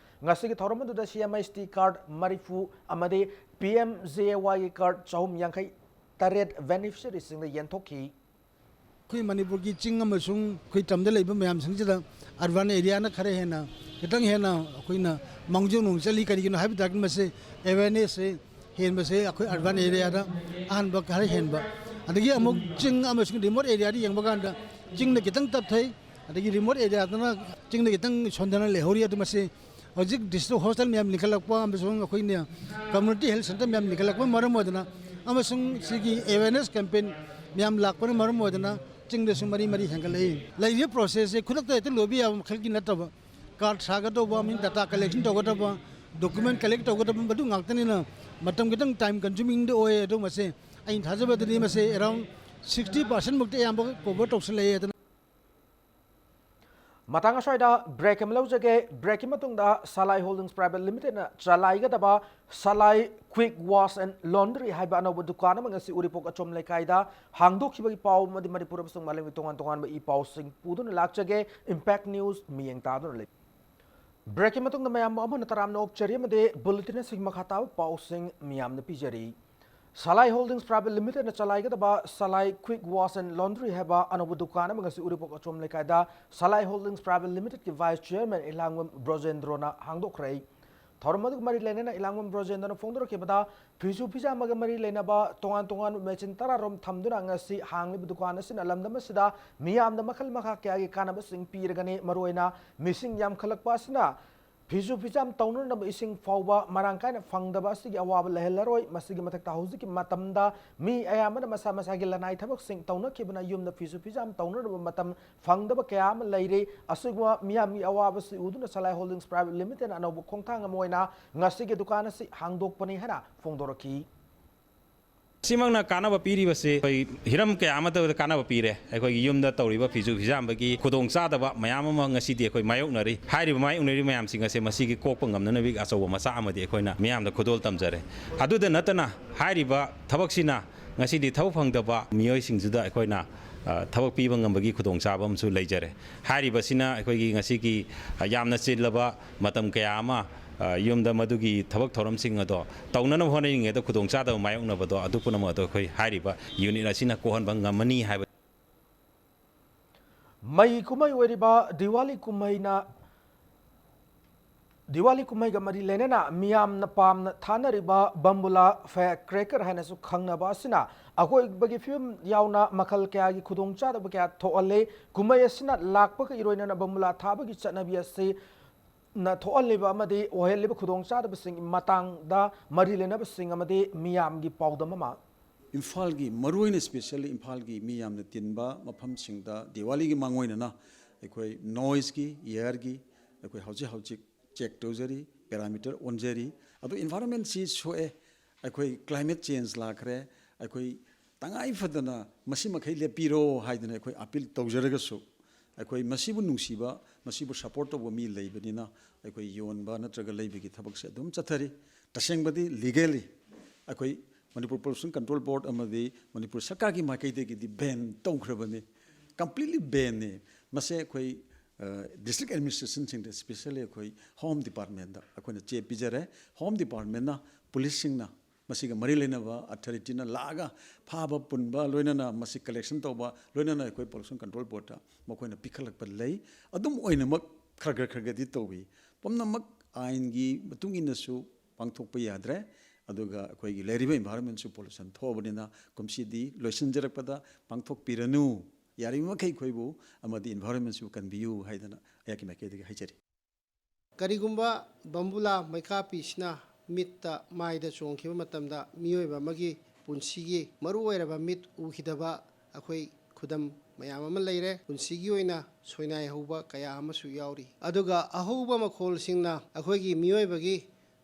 ꯉꯁꯤꯒꯤ ꯊꯧꯔꯝ ꯑꯗꯨꯗ CMHT card ꯃꯔꯤꯐꯨ ꯑꯃꯗꯤ PMJAYꯒꯤ card ꯆꯍꯨꯝ ꯌꯥꯡꯈꯩ ꯇꯔꯦꯠ beneficiaryꯁꯤꯡꯗ ꯌꯦꯟꯊꯣꯛꯈꯤ꯫ ꯑꯩꯈꯣꯏ ꯃꯅꯤꯄꯨꯔꯒꯤ ꯆꯤꯡ ꯑꯃꯁꯨꯡ ꯑꯩꯈꯣꯏ ꯇꯝꯗ ꯂꯩꯕ ꯃꯌꯥꯝꯁꯤꯡꯁꯤꯗ urban areaꯅ ꯈꯔ ꯍꯦꯟꯅ, ꯈꯤꯇꯪ ꯍꯦꯟꯅ ꯑꯩꯈꯣꯏꯅ ꯃꯥꯡꯖꯧꯅꯅ ꯆꯠꯂꯤ꯫ ꯀꯔꯤꯒꯤꯅꯣ ꯍꯥꯏꯕ ꯇꯥꯔꯗꯤ, ꯃꯁꯤ awarenessꯁꯦ ꯍꯦꯟꯕꯁꯦ ꯑꯩꯈꯣꯏ urban areaꯗ ꯑꯍꯥꯟꯕ ꯈꯔ ꯍꯦꯟꯕ, ꯑꯗꯒꯤ ꯑꯃꯨꯛ ꯆꯤꯡ ꯑꯃꯁꯨꯡ remote areaꯗ ꯌꯦꯡꯕ ꯀꯥꯟꯗ ꯆꯤꯡꯅ ꯈꯤꯇꯪ ꯇꯞꯊꯩ, ꯑꯗꯒꯤ remote areaꯗꯅ ꯆꯤꯡꯗ ꯈꯤꯇꯪ ꯁꯣꯟꯊꯅ ꯂꯩꯍꯧꯔꯤ꯫ ꯑꯗꯨ ꯃꯁꯤ ꯍꯧꯖꯤꯛ district hospital ꯃꯌꯥꯝ ꯂꯤꯡꯈꯠꯂꯛꯄ ꯑꯃꯁꯨꯡ ꯑꯩꯈꯣꯏꯅ community health centre ꯃꯌꯥꯝ ꯂꯤꯡꯈꯠꯂꯛꯄꯅ ꯃꯔꯝ ꯑꯣꯏꯗꯅ ꯑꯃꯁꯨꯡ ꯁꯤꯒꯤ awareness campaign ꯃꯌꯥꯝ ꯂꯥꯛꯄꯅ ꯃꯔꯝ ꯑꯣꯏꯗꯅ ꯆꯤꯡꯗꯁꯨ ꯃꯔꯤ ꯃꯔꯤ ꯍꯦꯟꯒꯠꯂꯛꯏ꯫ ꯂꯩꯔꯤꯕ processꯁꯦ ꯈꯨꯗꯛꯇ ꯍꯦꯛꯇ ꯂꯣꯏꯕ ꯌꯥꯕ ꯃꯈꯜꯒꯤ ꯅꯠꯇꯕ, card ꯁꯥꯒꯗꯧꯕ ꯑꯃꯗꯤ data collection ꯇꯧꯒꯗꯕ, document collect ꯇꯧꯒꯗꯕ, ꯃꯗꯨ ꯉꯥꯛꯇꯅꯤꯅ ꯃꯇꯝ ꯈꯤꯇꯪ time consumingꯗꯤ ꯑꯣꯏ꯫ ꯑꯗꯨ ꯃꯁꯤ ꯑꯩꯅ ꯊꯥꯖꯕꯗꯗꯤ ꯃꯁꯤ around sixty percent ꯃꯨꯛꯇꯤ ꯑꯌꯥꯝꯕ cover ꯇꯧꯁꯤꯜꯂꯛꯑꯦ꯫ ꯑꯗꯨꯅ ꯃꯇꯥꯡ ꯑꯁ꯭ꯋꯥꯏꯗ ꯕ꯭ꯔꯦꯛ ꯑꯃ ꯂꯧꯖꯒꯦ꯫ ꯕ꯭ꯔꯦꯛꯀꯤ ꯃꯇꯨꯡꯗ ꯁꯂꯥꯏ ꯍꯣꯜꯗꯤꯡꯁ ꯄ꯭ꯔꯥꯏꯚꯦꯠ ꯂꯤꯃꯤꯇꯦꯗꯅ ꯆꯂꯥꯏꯒꯗꯕ Salai quick wash and laundry ꯍꯥꯏꯕ ꯑꯅꯧꯕ ꯗꯨꯀꯥꯟ ꯑꯃ ꯉꯁꯤ ꯎꯔꯤꯄꯣꯛ ꯑꯆꯣꯝ ꯂꯩꯀꯥꯏꯗ ꯍꯥꯡꯗꯣꯛꯈꯤꯕꯒꯤ ꯄꯥꯎ ꯑꯃꯗꯤ ꯃꯅꯤꯄꯨꯔ ꯑꯃꯁꯨꯡ ꯃꯥꯂꯦꯝꯒꯤ ꯇꯣꯉꯥꯟ ꯇꯣꯉꯥꯟꯕ ꯏ ꯄꯥꯎꯁꯤꯡ ꯄꯨꯗꯨꯅ ꯂꯥꯛꯆꯒꯦ꯫ ꯏꯝꯄꯦꯛ ꯅ꯭ꯌꯨꯁ ꯃꯤꯠꯌꯦꯡ ꯇꯥꯗꯨꯅ ꯂꯩ꯫ ꯕ꯭ꯔꯦꯛꯀꯤ ꯃꯇꯨꯡꯗ ꯃꯌꯥꯝꯕꯨ ꯑꯃꯨꯛ ꯍꯟꯅ ꯇꯔꯥꯝꯅ ꯑꯣꯛꯆꯔꯤ ꯑꯃꯗꯤ ꯕꯨꯂꯦꯇꯤꯟ ꯑꯁꯤꯒꯤ ꯃꯈꯥ ꯇꯥꯕ ꯄꯥꯎꯁꯤꯡ ꯃꯤꯌꯥꯝꯗ ꯄꯤꯖꯔꯤ꯫ ꯁꯂꯥꯏ ꯍꯣꯜꯗꯤꯡꯁ ꯄ꯭ꯔꯥꯏꯚꯦꯠ ꯂꯤꯃꯤꯇꯦꯗꯅ ꯆꯂꯥꯏꯒꯗꯕ Salai quick wash and laundry ꯍꯥꯏꯕ ꯑꯅꯧꯕ ꯗꯨꯀꯥꯟ ꯑꯃ ꯉꯁꯤ ꯎꯔꯤꯄꯣꯛ ꯑꯆꯣꯝ ꯂꯩꯀꯥꯏꯗ ꯁꯂꯥꯏ ꯍꯣꯜꯗꯤꯡꯁ ꯄ꯭ꯔꯥꯏꯚꯦꯠ ꯂꯤꯃꯤꯇꯦꯗꯀꯤ ꯚꯥꯏꯁ ꯆꯤꯌꯔꯃꯦꯟ ꯏꯂꯥꯡꯕꯝ ꯕ꯭ꯔꯣꯖꯦꯟꯗ꯭ꯔꯣꯅ ꯍꯥꯡꯗꯣꯛꯈ꯭ꯔꯦ꯫ ꯊꯧꯔꯝ ꯑꯗꯨꯒ ꯃꯔꯤ ꯂꯩꯅꯅ ꯏꯂꯥꯡꯕꯝ ꯕ꯭ꯔꯣꯖꯦꯟꯗ꯭ꯔꯣꯅ ꯐꯣꯡꯗꯣꯔꯛꯈꯤꯕꯗ, ꯐꯤꯁꯨ ꯐꯤꯖꯥꯝꯕꯒ ꯃꯔꯤ ꯂꯩꯅꯕ ꯇꯣꯉꯥꯟ ꯇꯣꯉꯥꯟꯕ ꯃꯦꯆꯤꯟ ꯇꯔꯥꯔꯣꯝ ꯊꯝꯗꯨꯅ ꯉꯁꯤ ꯍꯥꯡꯂꯤꯕ ꯗꯨꯀꯥꯟ ꯑꯁꯤꯅ ꯂꯝꯗꯝ ꯑꯁꯤꯗ ꯃꯤꯌꯥꯝꯗ ꯃꯈꯜ ꯃꯈꯥ ꯀꯌꯥꯒꯤ ꯀꯥꯟꯅꯕꯁꯤꯡ ꯄꯤꯔꯒꯅꯤ꯫ ꯃꯔꯨꯑꯣꯏꯅ ꯃꯤꯁꯤꯡ ꯌꯥꯝꯈꯠꯂꯛꯄ ꯑꯁꯤꯅ ꯐꯤꯁꯨ ꯐꯤꯖꯥꯝ ꯇꯧꯅꯅꯕ ꯏꯁꯤꯡ ꯐꯥꯎꯕ ꯃꯔꯥꯡ ꯀꯥꯏꯅ ꯐꯪꯗꯕ ꯑꯁꯤꯒꯤ ꯑꯋꯥꯕ ꯂꯩꯍꯜꯂꯔꯣꯏ꯫ ꯃꯁꯤꯒꯤ ꯃꯊꯛꯇ ꯍꯧꯖꯤꯛꯀꯤ ꯃꯇꯝꯗ ꯃꯤ ꯑꯌꯥꯝꯕꯅ ꯃꯁꯥ ꯃꯁꯥꯒꯤ ꯂꯅꯥꯏ ꯊꯕꯛꯁꯤꯡ ꯇꯧꯅꯈꯤꯕꯅ ꯌꯨꯝꯗ ꯐꯤꯁꯨ ꯐꯤꯖꯥꯝ ꯇꯧꯅꯅꯕ ꯃꯇꯝ ꯐꯪꯗꯕ ꯀꯌꯥ ꯑꯃ ꯂꯩꯔꯤ꯫ ꯑꯁꯤꯒꯨꯝꯕ ꯃꯤꯌꯥꯝꯒꯤ ꯑꯋꯥꯕꯁꯤ ꯎꯗꯨꯅ ꯁꯂꯥꯏ ꯍꯣꯜꯗꯤꯡꯁ ꯄ꯭ꯔꯥꯏꯚꯦꯠ ꯂꯤꯃꯤꯇꯦꯗꯅ ꯑꯅꯧꯕ ꯈꯣꯡꯊꯥꯡ ꯑꯃ ꯑꯣꯏꯅ ꯉꯁꯤꯒꯤ ꯗꯨꯀꯥꯟ ꯑꯁꯤ ꯍꯥꯡꯗꯣꯛꯄꯅꯤ ꯍꯥꯏꯅ ꯐꯣꯡꯗꯣꯔꯛꯈꯤ꯫ ꯁꯤꯃꯛꯅ ꯀꯥꯟꯅꯕ ꯄꯤꯔꯤꯕꯁꯦ ꯑꯩꯈꯣꯏ ꯍꯤꯔꯝ ꯀꯌꯥ ꯑꯃꯗ ꯀꯥꯟꯅꯕ ꯄꯤꯔꯦ꯫ ꯑꯩꯈꯣꯏꯒꯤ ꯌꯨꯝꯗ ꯇꯧꯔꯤꯕ ꯐꯤꯁꯨ ꯐꯤꯖꯥꯝꯕꯒꯤ ꯈꯨꯗꯣꯡꯆꯥꯗꯕ ꯃꯌꯥꯝ ꯑꯃ ꯉꯁꯤꯗꯤ ꯑꯩꯈꯣꯏ ꯃꯥꯌꯣꯛꯅꯔꯤ꯫ ꯍꯥꯏꯔꯤꯕ ꯃꯥꯌꯣꯛꯅꯔꯤꯕ ꯃꯌꯥꯝꯁꯤꯡ ꯑꯁꯦ ꯃꯁꯤꯒꯤ ꯀꯣꯛꯄ ꯉꯝꯅꯅꯕꯒꯤ ꯑꯆꯧꯕ ꯃꯆꯥꯛ ꯑꯃꯗꯤ ꯑꯩꯈꯣꯏꯅ ꯃꯤꯌꯥꯝꯗ ꯈꯨꯗꯣꯜ ꯇꯝꯖꯔꯦ꯫ ꯑꯗꯨꯗ ꯅꯠꯇꯅ ꯍꯥꯏꯔꯤꯕ ꯊꯕꯛꯁꯤꯅ ꯉꯁꯤꯗꯤ ꯊꯕꯛ ꯐꯪꯗꯕ ꯃꯤꯑꯣꯏꯁꯤꯡꯁꯤꯗ ꯑꯩꯈꯣꯏꯅ, ꯑ, ꯊꯕꯛ ꯄꯤꯕ ꯉꯝꯕꯒꯤ ꯈꯨꯗꯣꯡꯆꯥꯕ ꯑꯃꯁꯨ ꯂꯩꯖꯔꯦ꯫ ꯍꯥꯏꯔꯤꯕꯁꯤꯅ ꯑꯩꯈꯣꯏꯒꯤ ꯉꯁꯤꯒꯤ, ꯑ, ꯌꯥꯝꯅ ꯆꯤꯜꯂꯕ ꯃꯇꯝ ꯀꯌꯥ ꯑꯃ, ꯑ, ꯌꯨꯝꯗ ꯃꯗꯨꯒꯤ ꯊꯕꯛ ꯊꯧꯔꯝꯁꯤꯡ ꯑꯗꯣ ꯇꯧꯅꯅꯕ ꯍꯣꯠꯅꯔꯤꯉꯩꯗ ꯈꯨꯗꯣꯡꯆꯥꯗꯕ ꯃꯥꯌꯣꯛꯅꯕꯗꯣ ꯑꯗꯨ ꯄꯨꯝꯅꯃꯛ ꯑꯗꯣ ꯑꯩꯈꯣꯏ ꯍꯥꯏꯔꯤꯕ ꯌꯨꯅꯤꯠ ꯑꯁꯤꯅ ꯀꯣꯛꯍꯟꯕ ꯉꯝꯃꯅꯤ ꯍꯥꯏꯕ꯫ ꯃꯩ ꯀꯨꯝꯍꯩ ꯑꯣꯏꯔꯤꯕ ꯗꯤꯋꯥꯂꯤ ꯀꯨꯝꯍꯩꯅ, ꯗꯤꯋꯥꯂꯤ ꯀꯨꯝꯍꯩꯒ ꯃꯔꯤ ꯂꯩꯅꯅ ꯃꯤꯌꯥꯝꯅ ꯄꯥꯝꯅ ꯊꯥꯅꯔꯤꯕ ꯕꯝꯕꯨꯂꯥ, ꯐꯥꯌꯔ ꯀ꯭ꯔꯦꯀꯔ ꯍꯥꯏꯅꯁꯨ ꯈꯪꯅꯕ ꯑꯁꯤꯅ ꯑꯀꯣꯏꯕꯒꯤ ꯐꯤꯕꯝ ꯌꯥꯎꯅ ꯃꯈꯜ ꯀꯌꯥꯒꯤ ꯈꯨꯗꯣꯡꯆꯥꯗꯕ ꯀꯌꯥ ꯊꯣꯛꯍꯜꯂꯤ꯫ ꯀꯨꯝꯍꯩ ꯑꯁꯤꯅ ꯂꯥꯛꯄꯒ ꯏꯔꯣꯏꯅꯅ ꯕꯝꯕꯨꯂꯥ ꯊꯥꯕꯒꯤ ꯆꯠꯅꯕꯤ ꯑꯁꯤ ꯅ ꯊꯣꯛꯍꯜꯂꯤꯕ ꯑꯃꯗꯤ ꯑꯣꯏꯍꯜꯂꯤꯕ ꯈꯨꯗꯣꯡꯆꯥꯗꯕꯁꯤꯡꯒꯤ ꯃꯇꯥꯡꯗ ꯃꯔꯤ ꯂꯩꯅꯕꯁꯤꯡ ꯑꯃꯗꯤ ꯃꯤꯌꯥꯝꯒꯤ ꯄꯥꯎꯗꯝ ꯑꯃ꯫ ꯏꯝꯐꯥꯜꯒꯤ ꯃꯔꯨꯑꯣꯏꯅ, specially ꯏꯝꯐꯥꯜꯒꯤ ꯃꯤ ꯌꯥꯝꯅ ꯇꯤꯟꯕ ꯃꯐꯝꯁꯤꯡꯗ ꯗꯤꯋꯥꯂꯤꯒꯤ ꯃꯥꯡꯑꯣꯏꯅꯅ ꯑꯩꯈꯣꯏ ꯅꯣꯏꯁꯀꯤ, ꯏꯌꯔꯒꯤ ꯑꯩꯈꯣꯏ ꯍꯧꯖꯤꯛ ꯍꯧꯖꯤꯛ ꯆꯦꯛ ꯇꯧꯖꯔꯤ, ꯄꯦꯔꯥꯃꯤꯇꯔ ꯑꯣꯟꯖꯔꯤ꯫ ꯑꯗꯨ ꯏꯟꯚꯥꯏꯔꯣꯟꯃꯦꯟꯁꯤ ꯁꯣꯛꯑꯦ, ꯑꯩꯈꯣꯏ ꯀ꯭ꯂꯥꯏꯃꯦꯠ ꯆꯦꯟꯖ ꯂꯥꯛꯈ꯭ꯔꯦ, ꯑꯩꯈꯣꯏ ꯇꯉꯥꯏ ꯐꯗꯅ ꯃꯁꯤ ꯃꯈꯩ ꯂꯦꯞꯄꯤꯔꯣ ꯍꯥꯏꯗꯅ ꯑꯩꯈꯣꯏ ꯑꯄꯤꯜ ꯇꯧꯖꯔꯒꯁꯨ, ꯑꯩꯈꯣꯏ ꯃꯁꯤꯕꯨ ꯅꯨꯡꯁꯤꯕ, ꯃꯁꯤꯕꯨ ꯁꯄꯣꯔꯠ ꯇꯧꯕ ꯃꯤ ꯂꯩꯕꯅꯤꯅ ꯑꯩꯈꯣꯏ ꯌꯣꯟꯕ ꯅꯠꯇ꯭ꯔꯒ ꯂꯩꯕꯒꯤ ꯊꯕꯛꯁꯦ ꯑꯗꯨꯝ ꯆꯠꯊꯔꯤ꯫ ꯇꯁꯦꯡꯕꯗꯤ ꯂꯤꯒꯦꯜꯂꯤ ꯑꯩꯈꯣꯏ ꯃꯅꯤꯄꯨꯔ ꯄꯣꯂꯨꯁꯟ ꯀꯟꯇ꯭ꯔꯣꯜ ꯕꯣꯔꯗ ꯑꯃꯗꯤ ꯃꯅꯤꯄꯨꯔ ꯁꯔꯀꯥꯔꯒꯤ ꯃꯥꯏꯀꯩꯗꯒꯤꯗꯤ ꯕꯦꯟ ꯇꯧꯈ꯭ꯔꯕꯅꯤ, ꯀꯝꯄ꯭ꯂꯤꯠꯂꯤ ꯕꯦꯟꯅꯤ꯫ ꯃꯁꯦ ꯑꯩꯈꯣꯏ ꯗꯤꯁꯇ꯭ꯔꯤꯛ ꯑꯦꯗꯃꯤꯅꯤꯁꯇ꯭ꯔꯦꯁꯟꯁꯤꯡꯗ, ꯏꯁꯄꯤꯁꯦꯜꯂꯤ ꯑꯩꯈꯣꯏ ꯍꯣꯝ ꯗꯤꯄꯥꯔꯠꯃꯦꯟꯗ ꯑꯩꯈꯣꯏꯅ ꯆꯦ ꯄꯤꯖꯔꯦ꯫ ꯍꯣꯝ ꯗꯤꯄꯥꯔꯠꯃꯦꯟꯅ, ꯄꯨꯂꯤꯁꯁꯤꯡꯅ, ꯃꯁꯤꯒ ꯃꯔꯤ ꯂꯩꯅꯕ ꯑꯊꯣꯔꯤꯇꯤꯅ ꯂꯥꯛꯑꯒ ꯐꯥꯕ ꯄꯨꯟꯕ, ꯂꯣꯏꯅꯅ ꯃꯁꯤ ꯀꯂꯦꯛꯁꯟ ꯇꯧꯕ, ꯂꯣꯏꯅꯅ ꯑꯩꯈꯣꯏ ꯄꯣꯂꯨꯁꯟ ꯀꯟꯇ꯭ꯔꯣꯜ ꯕꯣꯔꯗꯇ ꯃꯈꯣꯏꯅ ꯄꯤꯈꯠꯂꯛꯄ ꯂꯩ꯫ ꯑꯗꯨꯝ ꯑꯣꯏꯅꯃꯛ ꯈꯔ ꯈꯔ ꯈꯔ ꯈꯔꯗꯤ ꯇꯧꯏ꯫ ꯄꯨꯝꯅꯃꯛ ꯑꯥꯏꯟꯒꯤ ꯃꯇꯨꯡ ꯏꯟꯅꯁꯨ ꯄꯥꯡꯊꯣꯛꯄ ꯌꯥꯗ꯭ꯔꯦ꯫ ꯑꯗꯨꯒ ꯑꯩꯈꯣꯏꯒꯤ ꯂꯩꯔꯤꯕ ꯏꯟꯚꯥꯏꯔꯣꯟꯃꯦꯟꯁꯨ ꯄꯣꯂꯨꯁꯟ ꯊꯣꯛꯑꯕꯅꯤꯅ ꯀꯨꯝꯁꯤꯗꯤ ꯂꯣꯏꯁꯤꯟꯖꯔꯛꯄꯗ ꯄꯥꯡꯊꯣꯛꯄꯤꯔꯅꯨ, ꯌꯥꯔꯤꯕ ꯃꯈꯩ ꯑꯩꯈꯣꯏꯕꯨ ꯑꯃꯗꯤ ꯏꯟꯚꯥꯏꯔꯣꯟꯃꯦꯟꯁꯨ ꯀꯟꯕꯤꯌꯨ ꯍꯥꯏꯗꯅ ꯑꯩꯍꯥꯛꯀꯤ ꯃꯥꯏꯀꯩꯗꯒꯤ ꯍꯥꯏꯖꯔꯤ꯫ ꯀꯔꯤꯒꯨꯝꯕ ꯕꯝꯕꯨꯂꯥ ꯃꯩꯀꯥꯞꯄꯤꯁꯤꯅ ꯃꯤꯠꯇ, ꯃꯥꯏꯗ ꯆꯣꯡꯈꯤꯕ ꯃꯇꯝꯗ ꯃꯤꯑꯣꯏꯕ ꯑꯃꯒꯤ ꯄꯨꯟꯁꯤꯒꯤ ꯃꯔꯨ ꯑꯣꯏꯔꯕ ꯃꯤꯠ ꯎꯈꯤꯗꯕ ꯑꯩꯈꯣꯏ ꯈꯨꯗꯝ ꯃꯌꯥꯝ ꯑꯃ ꯂꯩꯔꯦ꯫ ꯄꯨꯟꯁꯤꯒꯤ ꯑꯣꯏꯅ ꯁꯣꯏꯅꯥꯏ ꯍꯧꯕ ꯀꯌꯥ ꯑꯃꯁꯨ ꯌꯥꯎꯔꯤ꯫ ꯑꯗꯨꯒ ꯑꯍꯧꯕ ꯃꯈꯣꯜꯁꯤꯡꯅ ꯑꯩꯈꯣꯏꯒꯤ ꯃꯤꯑꯣꯏꯕꯒꯤ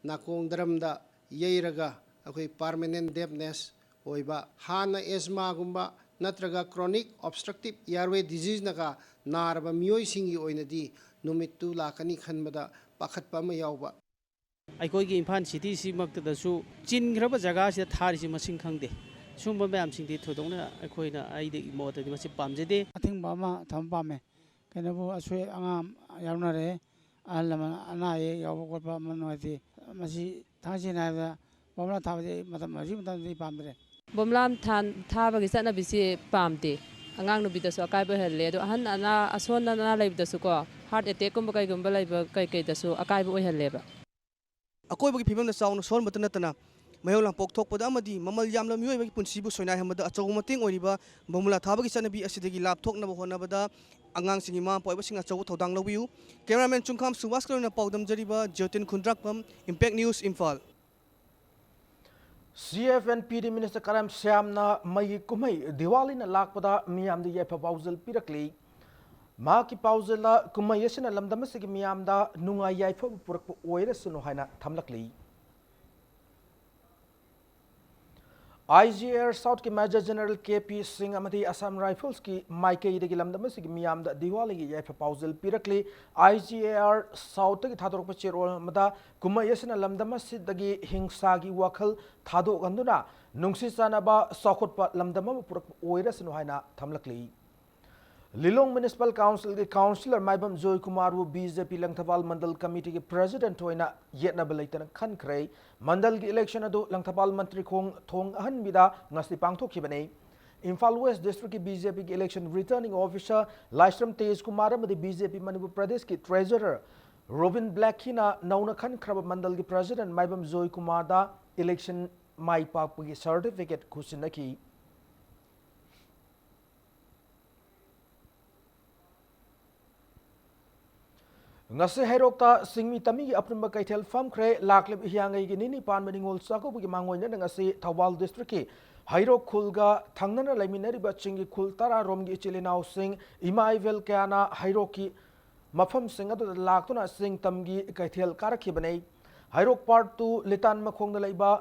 ꯅꯥꯀꯣꯡ ꯗꯔꯝꯗ ꯌꯩꯔꯒ ꯑꯩꯈꯣꯏ permanent deafness ꯑꯣꯏꯕ, ꯍꯥꯟꯅ ꯑꯦꯖꯃꯥꯒꯨꯝꯕ ꯅꯠꯇ꯭ꯔꯒ chronic obstructive airway diseaseꯅꯒ ꯅꯥꯔꯕ ꯃꯤꯑꯣꯏꯁꯤꯡꯒꯤ ꯑꯣꯏꯅꯗꯤ ꯅꯨꯃꯤꯠꯇꯨ ꯂꯥꯛꯀꯅꯤ ꯈꯟꯕꯗ ꯄꯥꯈꯠꯄ ꯑꯃ ꯌꯥꯎꯕ꯫ ꯑꯩꯈꯣꯏꯒꯤ ꯏꯝꯐꯥꯜ ꯁꯤꯇꯤꯁꯤꯃꯛꯇꯗꯁꯨ ꯆꯤꯟꯈ꯭ꯔꯕ ꯖꯒꯥꯁꯤꯗ ꯊꯥꯔꯤꯁꯤ ꯃꯁꯤꯡ ꯈꯪꯗꯦ꯫ ꯁꯨꯝꯕ ꯃꯌꯥꯝꯁꯤꯡꯗꯤ ꯊꯣꯏꯗꯣꯛꯅ ꯑꯩꯈꯣꯏꯅ, ꯑꯩꯗꯤ ꯃꯣꯠꯇꯗꯤ ꯃꯁꯤ ꯄꯥꯝꯖꯗꯦ꯫ ꯑꯊꯤꯡꯕ ꯑꯃ ꯊꯝꯕ ꯄꯥꯝꯃꯦ꯫ ꯀꯩꯅꯣꯕꯨ ꯑꯁꯣꯏ ꯑꯉꯥꯝ ꯌꯥꯎꯅꯔꯦ, ꯑꯍꯜ ꯂꯃꯟ ꯑꯅꯥ ꯑꯌꯦꯛ ꯌꯥꯎꯕ ꯈꯣꯠꯄ ꯑꯃ ꯅꯨꯡꯉꯥꯏꯇꯦ꯫ ꯃꯁꯤ ꯊꯥꯡꯁꯤꯅ ꯍꯥꯏꯕꯗ ꯕꯣꯝꯂꯥ ꯊꯥꯕꯗꯤ ꯑꯩ ꯃꯇꯝ, ꯍꯧꯖꯤꯛ ꯃꯇꯝꯗꯗꯤ ꯄꯥꯝꯗ꯭ꯔꯦ꯫ ꯕꯣꯝꯂꯥ ꯊꯥ-, ꯊꯥꯕꯒꯤ ꯆꯠꯅꯕꯤꯁꯤ ꯄꯥꯝꯗꯦ꯫ ꯑꯉꯥꯡ ꯅꯨꯕꯤꯗꯁꯨ ꯑꯀꯥꯏꯕ ꯑꯣꯏꯍꯜꯂꯦ, ꯑꯗꯣ ꯑꯍꯟ ꯑꯅꯥ, ꯑꯁꯣꯟ ꯑꯅꯥ ꯂꯩꯕꯗꯁꯨꯀꯣ, heart attackꯀꯨꯝꯕ ꯀꯩꯒꯨꯝꯕ ꯂꯩꯕ ꯀꯩꯀꯩꯗꯁꯨ ꯑꯀꯥꯏꯕ ꯑꯣꯏꯍꯜꯂꯦꯕ꯫ ꯑꯀꯣꯏꯕꯒꯤ ꯐꯤꯕꯝꯗ ꯆꯥꯎꯅ ꯁꯣꯛꯍꯟꯕꯇ ꯅꯠꯇꯅ ꯃꯩꯍꯧ ꯂꯥꯡꯄꯣꯛ ꯊꯣꯛꯄꯗ ꯑꯃꯗꯤ ꯃꯃꯜ ꯌꯥꯝꯂꯕ ꯃꯤꯑꯣꯏꯕꯒꯤ ꯄꯨꯟꯁꯤꯕꯨ ꯁꯣꯏꯅꯥꯏꯍꯟꯕꯗ ꯑꯆꯧꯕ ꯃꯇꯦꯡ ꯑꯣꯏꯔꯤꯕ ꯕꯣꯝꯕꯨꯂꯥ ꯊꯥꯕꯒꯤ ꯆꯠꯅꯕꯤ ꯑꯁꯤꯗꯒꯤ ꯂꯥꯞꯊꯣꯛꯅꯕ ꯍꯣꯠꯅꯕꯗ ꯑꯉꯥꯡꯁꯤꯡꯒꯤ ꯃꯃꯥ ꯃꯄꯥ ꯑꯣꯏꯕꯁꯤꯡꯅ ꯑꯆꯧꯕ ꯊꯧꯗꯥꯡ ꯂꯧꯕꯤꯌꯨ꯫ Cameraman ꯆꯨꯡꯈꯥꯝ ꯁꯨꯕꯥꯁꯀ ꯂꯣꯏꯅꯅ ꯄꯥꯎꯗꯝꯖꯔꯤꯕ ꯖ꯭ꯌꯣꯇꯤꯟ ꯈꯨꯟꯗ꯭ꯔꯥꯛꯄꯝ, Impact News, Imphal. C F N P D minister ꯀꯔꯥꯝ ꯁ꯭ꯌꯥꯝꯅ ꯃꯩꯒꯤ ꯀꯨꯝꯍꯩ ꯗꯤꯋꯥꯂꯤꯅ ꯂꯥꯛꯄꯗ ꯃꯤꯌꯥꯝꯗ ꯌꯥꯏꯐ ꯄꯥꯎꯖꯦꯜ ꯄꯤꯔꯛꯂꯤ꯫ ꯃꯍꯥꯛꯀꯤ ꯄꯥꯎꯖꯦꯜꯗ ꯀꯨꯝꯍꯩ ꯑꯁꯤꯅ ꯂꯝꯗꯝ ꯑꯁꯤꯒꯤ ꯃꯤꯌꯥꯝꯗ ꯅꯨꯡꯉꯥꯏ ꯌꯥꯏꯐꯕ ꯄꯨꯔꯛꯄ ꯑꯣꯏꯔꯁꯅꯨ ꯍꯥꯏꯅ ꯊꯝꯂꯛꯂꯤ꯫ ꯑꯥꯏ ꯖꯤ ꯑꯦ ꯑꯥꯔ ꯁꯥꯎꯠꯀꯤ major general K P Singh ꯑꯃꯗꯤ ꯑꯁꯥꯝ ꯔꯥꯏꯐꯜꯁꯀꯤ ꯃꯥꯏꯀꯩꯗꯒꯤ ꯂꯝꯗꯝ ꯑꯁꯤꯒꯤ ꯃꯤꯌꯥꯝꯗ ꯗꯤꯋꯥꯂꯤꯒꯤ ꯌꯥꯏꯐ ꯄꯥꯎꯖꯦꯜ ꯄꯤꯔꯛꯂꯤ꯫ ꯑꯥꯏ ꯖꯤ ꯑꯦ ꯑꯥꯔ ꯁꯥꯎꯠꯇꯒꯤ ꯊꯥꯗꯣꯔꯛꯄ ꯆꯦꯔꯣꯜ ꯑꯃꯗ, ꯀꯨꯝꯍꯩ ꯑꯁꯤꯅ ꯂꯝꯗꯝ ꯑꯁꯤꯗꯒꯤ ꯍꯤꯡꯁꯥꯒꯤ ꯋꯥꯈꯜ ꯊꯥꯗꯣꯛꯍꯟꯗꯨꯅ ꯅꯨꯡꯁꯤ ꯆꯥꯟꯅꯕ, ꯆꯥꯎꯈꯠꯄ ꯂꯝꯗꯝ ꯑꯃ ꯄꯨꯔꯛꯄ ꯑꯣꯏꯔꯁꯅꯨ ꯍꯥꯏꯅ ꯊꯝꯂꯛꯂꯤ꯫ ꯂꯤꯂꯣꯡ ꯃ꯭ꯌꯨꯅꯤꯁꯤꯄꯥꯜ ꯀꯥꯎꯟꯁꯤꯜꯒꯤ ꯀꯥꯎꯟꯁꯤꯂꯔ ꯃꯥꯏꯕꯝ ꯖꯣꯏꯀꯨꯃꯥꯔꯕꯨ ꯕꯤ ꯖꯦ ꯄꯤ ꯂꯪꯊꯕꯥꯜ ꯃꯟꯗꯜ ꯀꯃꯤꯇꯤꯒꯤ ꯄ꯭ꯔꯦꯁꯤꯗꯦꯟꯠ ꯑꯣꯏꯅ ꯌꯦꯠꯅꯕ ꯂꯩꯇꯅ ꯈꯟꯈ꯭ꯔꯦ꯫ ꯃꯟꯗꯜꯒꯤ ꯏꯂꯦꯛꯁꯟ ꯑꯗꯨ ꯂꯪꯊꯕꯥꯜ ꯃꯟꯇ꯭ꯔꯤꯈꯣꯡ ꯊꯣꯡ ꯑꯍꯟꯕꯤꯗ ꯉꯁꯤ ꯄꯥꯡꯊꯣꯛꯈꯤꯕꯅꯤ꯫ ꯏꯝꯐꯥꯜ ꯋꯦꯁ ꯗꯤꯁꯇ꯭ꯔꯤꯛꯀꯤ ꯕꯤ ꯖꯦ ꯄꯤꯒꯤ ꯏꯂꯦꯛꯁꯟ ꯔꯤꯇꯔꯅꯤꯡ ꯑꯣꯐꯤꯁꯥꯔ ꯂꯥꯏꯁ꯭ꯔꯝ ꯇꯦꯖꯀꯨꯃꯥꯔ ꯑꯃꯗꯤ ꯕꯤ ꯖꯦ ꯄꯤ ꯃꯅꯤꯄꯨꯔ ꯄ꯭ꯔꯗꯦꯁꯀꯤ ꯇ꯭ꯔꯦꯖꯔꯔ ꯔꯣꯕꯤꯟ ꯕ꯭ꯂꯦꯛꯀꯤꯅ ꯅꯧꯅ ꯈꯟꯈ꯭ꯔꯕ ꯃꯟꯗꯜꯒꯤ ꯄ꯭ꯔꯦꯁꯤꯗꯦꯟꯠ ꯃꯥꯏꯕꯝ ꯖꯣꯏꯀꯨꯃꯥꯔꯗ ꯏꯂꯦꯛꯁꯟ ꯃꯥꯏ ꯄꯥꯛꯄꯒꯤ ꯁꯔꯇꯤꯐꯤꯀꯦꯠ ꯈꯨꯠꯁꯤꯟꯅꯈꯤ꯫ ꯉꯁꯤ ꯍꯩꯔꯣꯛꯇ ꯆꯤꯡꯃꯤ ꯇꯝꯃꯤꯒꯤ ꯑꯄꯨꯟꯕ ꯀꯩꯊꯦꯜ ꯐꯝꯈ꯭ꯔꯦ꯫ ꯂꯥꯛꯂꯤꯕ ꯍꯤꯌꯥꯡꯒꯩꯒꯤ ꯅꯤꯅꯤ ꯄꯥꯟꯕ ꯅꯤꯉꯣꯜ ꯆꯥꯛꯀꯧꯕꯒꯤ ꯃꯥꯡꯑꯣꯏꯅꯅ ꯉꯁꯤ ꯊꯧꯕꯥꯜ ꯗꯤꯁꯇ꯭ꯔꯤꯛꯀꯤ ꯍꯩꯔꯣꯛ ꯈꯨꯜꯒ ꯊꯪꯅꯅ ꯂꯩꯃꯤꯟꯅꯔꯤꯕ ꯆꯤꯡꯒꯤ ꯈꯨꯜ ꯇꯔꯥꯔꯣꯝꯒꯤ ꯏꯆꯤꯜ ꯏꯅꯥꯎꯁꯤꯡ, ꯏꯃꯥ ꯏꯕꯦꯜ ꯀꯌꯥꯅ ꯍꯩꯔꯣꯛꯀꯤ ꯃꯐꯝꯁꯤꯡ ꯑꯗꯨꯗ ꯂꯥꯛꯇꯨꯅ ꯆꯤꯡ ꯇꯝꯒꯤ ꯀꯩꯊꯦꯜ ꯀꯥꯔꯛꯈꯤꯕꯅꯤ꯫ ꯍꯩꯔꯣꯛ ꯄꯥꯔꯠ ꯇꯨ ꯂꯤꯇꯥꯟ ꯃꯈꯣꯡꯗ ꯂꯩꯕ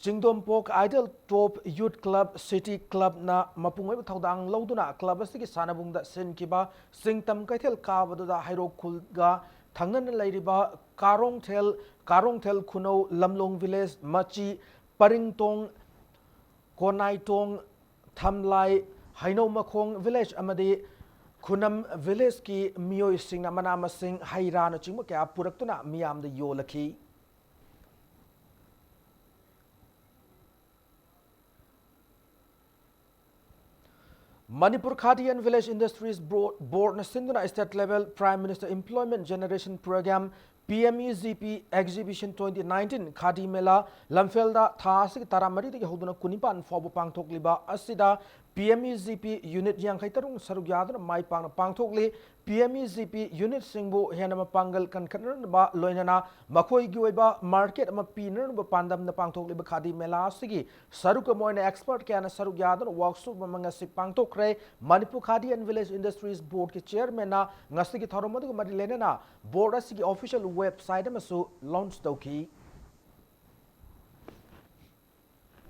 ꯆꯤꯡꯗꯣꯝꯄꯣꯛ ꯑꯥꯏꯗꯜ ꯇꯣꯞ ꯌꯨꯠ ꯀ꯭ꯂꯕ, ꯁꯤꯇꯤ ꯀ꯭ꯂꯕꯅ ꯃꯄꯨꯡ ꯑꯣꯏꯕ ꯊꯧꯗꯥꯡ ꯂꯧꯗꯨꯅ ꯀ꯭ꯂꯕ ꯑꯁꯤꯒꯤ ꯁꯥꯟꯅꯕꯨꯡꯗ ꯁꯤꯟꯈꯤꯕ ꯆꯤꯡꯇꯝ ꯀꯩꯊꯦꯜ ꯀꯥꯕꯗꯨꯗ ꯍꯩꯔꯣꯛ ꯈꯨꯜꯒ ꯊꯪꯅꯅ ꯂꯩꯔꯤꯕ ꯀꯥꯔꯣꯡꯊꯦꯜ, ꯀꯥꯔꯣꯡꯊꯦꯜ ꯈꯨꯅꯧ, ꯂꯝꯂꯣꯡ ꯚꯤꯂꯦꯖ, ꯃꯆꯤ, ꯄꯔꯤꯡꯇꯣꯡ, ꯀꯣꯅꯥꯏꯇꯣꯡ, ꯊꯝꯂꯥꯏ, ꯍꯩꯅꯧꯃꯈꯣꯡ ꯚꯤꯂꯦꯖ ꯑꯃꯗꯤ ꯈꯨꯅꯝ ꯚꯤꯂꯦꯖꯀꯤ ꯃꯤꯑꯣꯏꯁꯤꯡꯅ ꯃꯅꯥ ꯃꯁꯤꯡ, ꯍꯩ ꯔꯥꯅꯆꯤꯡꯕ ꯀꯌꯥ ꯄꯨꯔꯛꯇꯨꯅ ꯃꯤꯌꯥꯝꯗ ꯌꯣꯜꯂꯛꯈꯤ꯫ Manipur Khadi and Village Industries Bro-, Boardꯅ ꯁꯤꯟꯗꯨꯅ State Level Prime Minister Employment Generation Program, P M E G P Exhibition twenty nineteen Khadi Mela ꯂꯝꯐꯦꯜꯗ ꯊꯥ ꯑꯁꯤꯒꯤ ꯇꯔꯥꯃꯔꯤꯗꯒꯤ ꯍꯧꯗꯨꯅ ꯀꯨꯟꯅꯤꯄꯥꯟ ꯐꯥꯎꯕ ꯄꯥꯡꯊꯣꯛꯂꯤꯕ ꯑꯁꯤꯗ P M E G P unit ꯌꯥꯡꯈꯩ ꯇꯔꯨꯛ ꯁꯔꯨꯛ ꯌꯥꯗꯨꯅ ꯃꯥꯏ ꯄꯥꯛꯅ ꯄꯥꯡꯊꯣꯛꯂꯤ꯫ P M E G P unitꯁꯤꯡꯕꯨ ꯍꯦꯟꯅ ꯃꯄꯥꯡꯒꯜ ꯀꯟꯈꯠꯅꯅꯕ ꯂꯣꯏꯅꯅ ꯃꯈꯣꯏꯒꯤ ꯑꯣꯏꯕ market ꯑꯃ ꯄꯤꯅꯅꯕ ꯄꯥꯟꯗꯝꯅ ꯄꯥꯡꯊꯣꯛꯂꯤꯕ ꯈꯥꯗꯤ ꯃꯦꯂꯥ ꯑꯁꯤꯒꯤ ꯁꯔꯨꯛ ꯑꯃ ꯑꯣꯏꯅ expert ꯀꯌꯥꯅ ꯁꯔꯨꯛ ꯌꯥꯗꯨꯅ workshop ꯑꯃ ꯉꯁꯤ ꯄꯥꯡꯊꯣꯛꯈ꯭ꯔꯦ꯫ Manipur Khadi and Village Industries Boardꯀꯤ chairmanꯅ ꯉꯁꯤꯒꯤ ꯊꯧꯔꯝ ꯑꯗꯨꯒ ꯃꯔꯤ ꯂꯩꯅꯅ board ꯑꯁꯤꯒꯤ official website ꯑꯃꯁꯨ launch ꯇꯧꯈꯤ꯫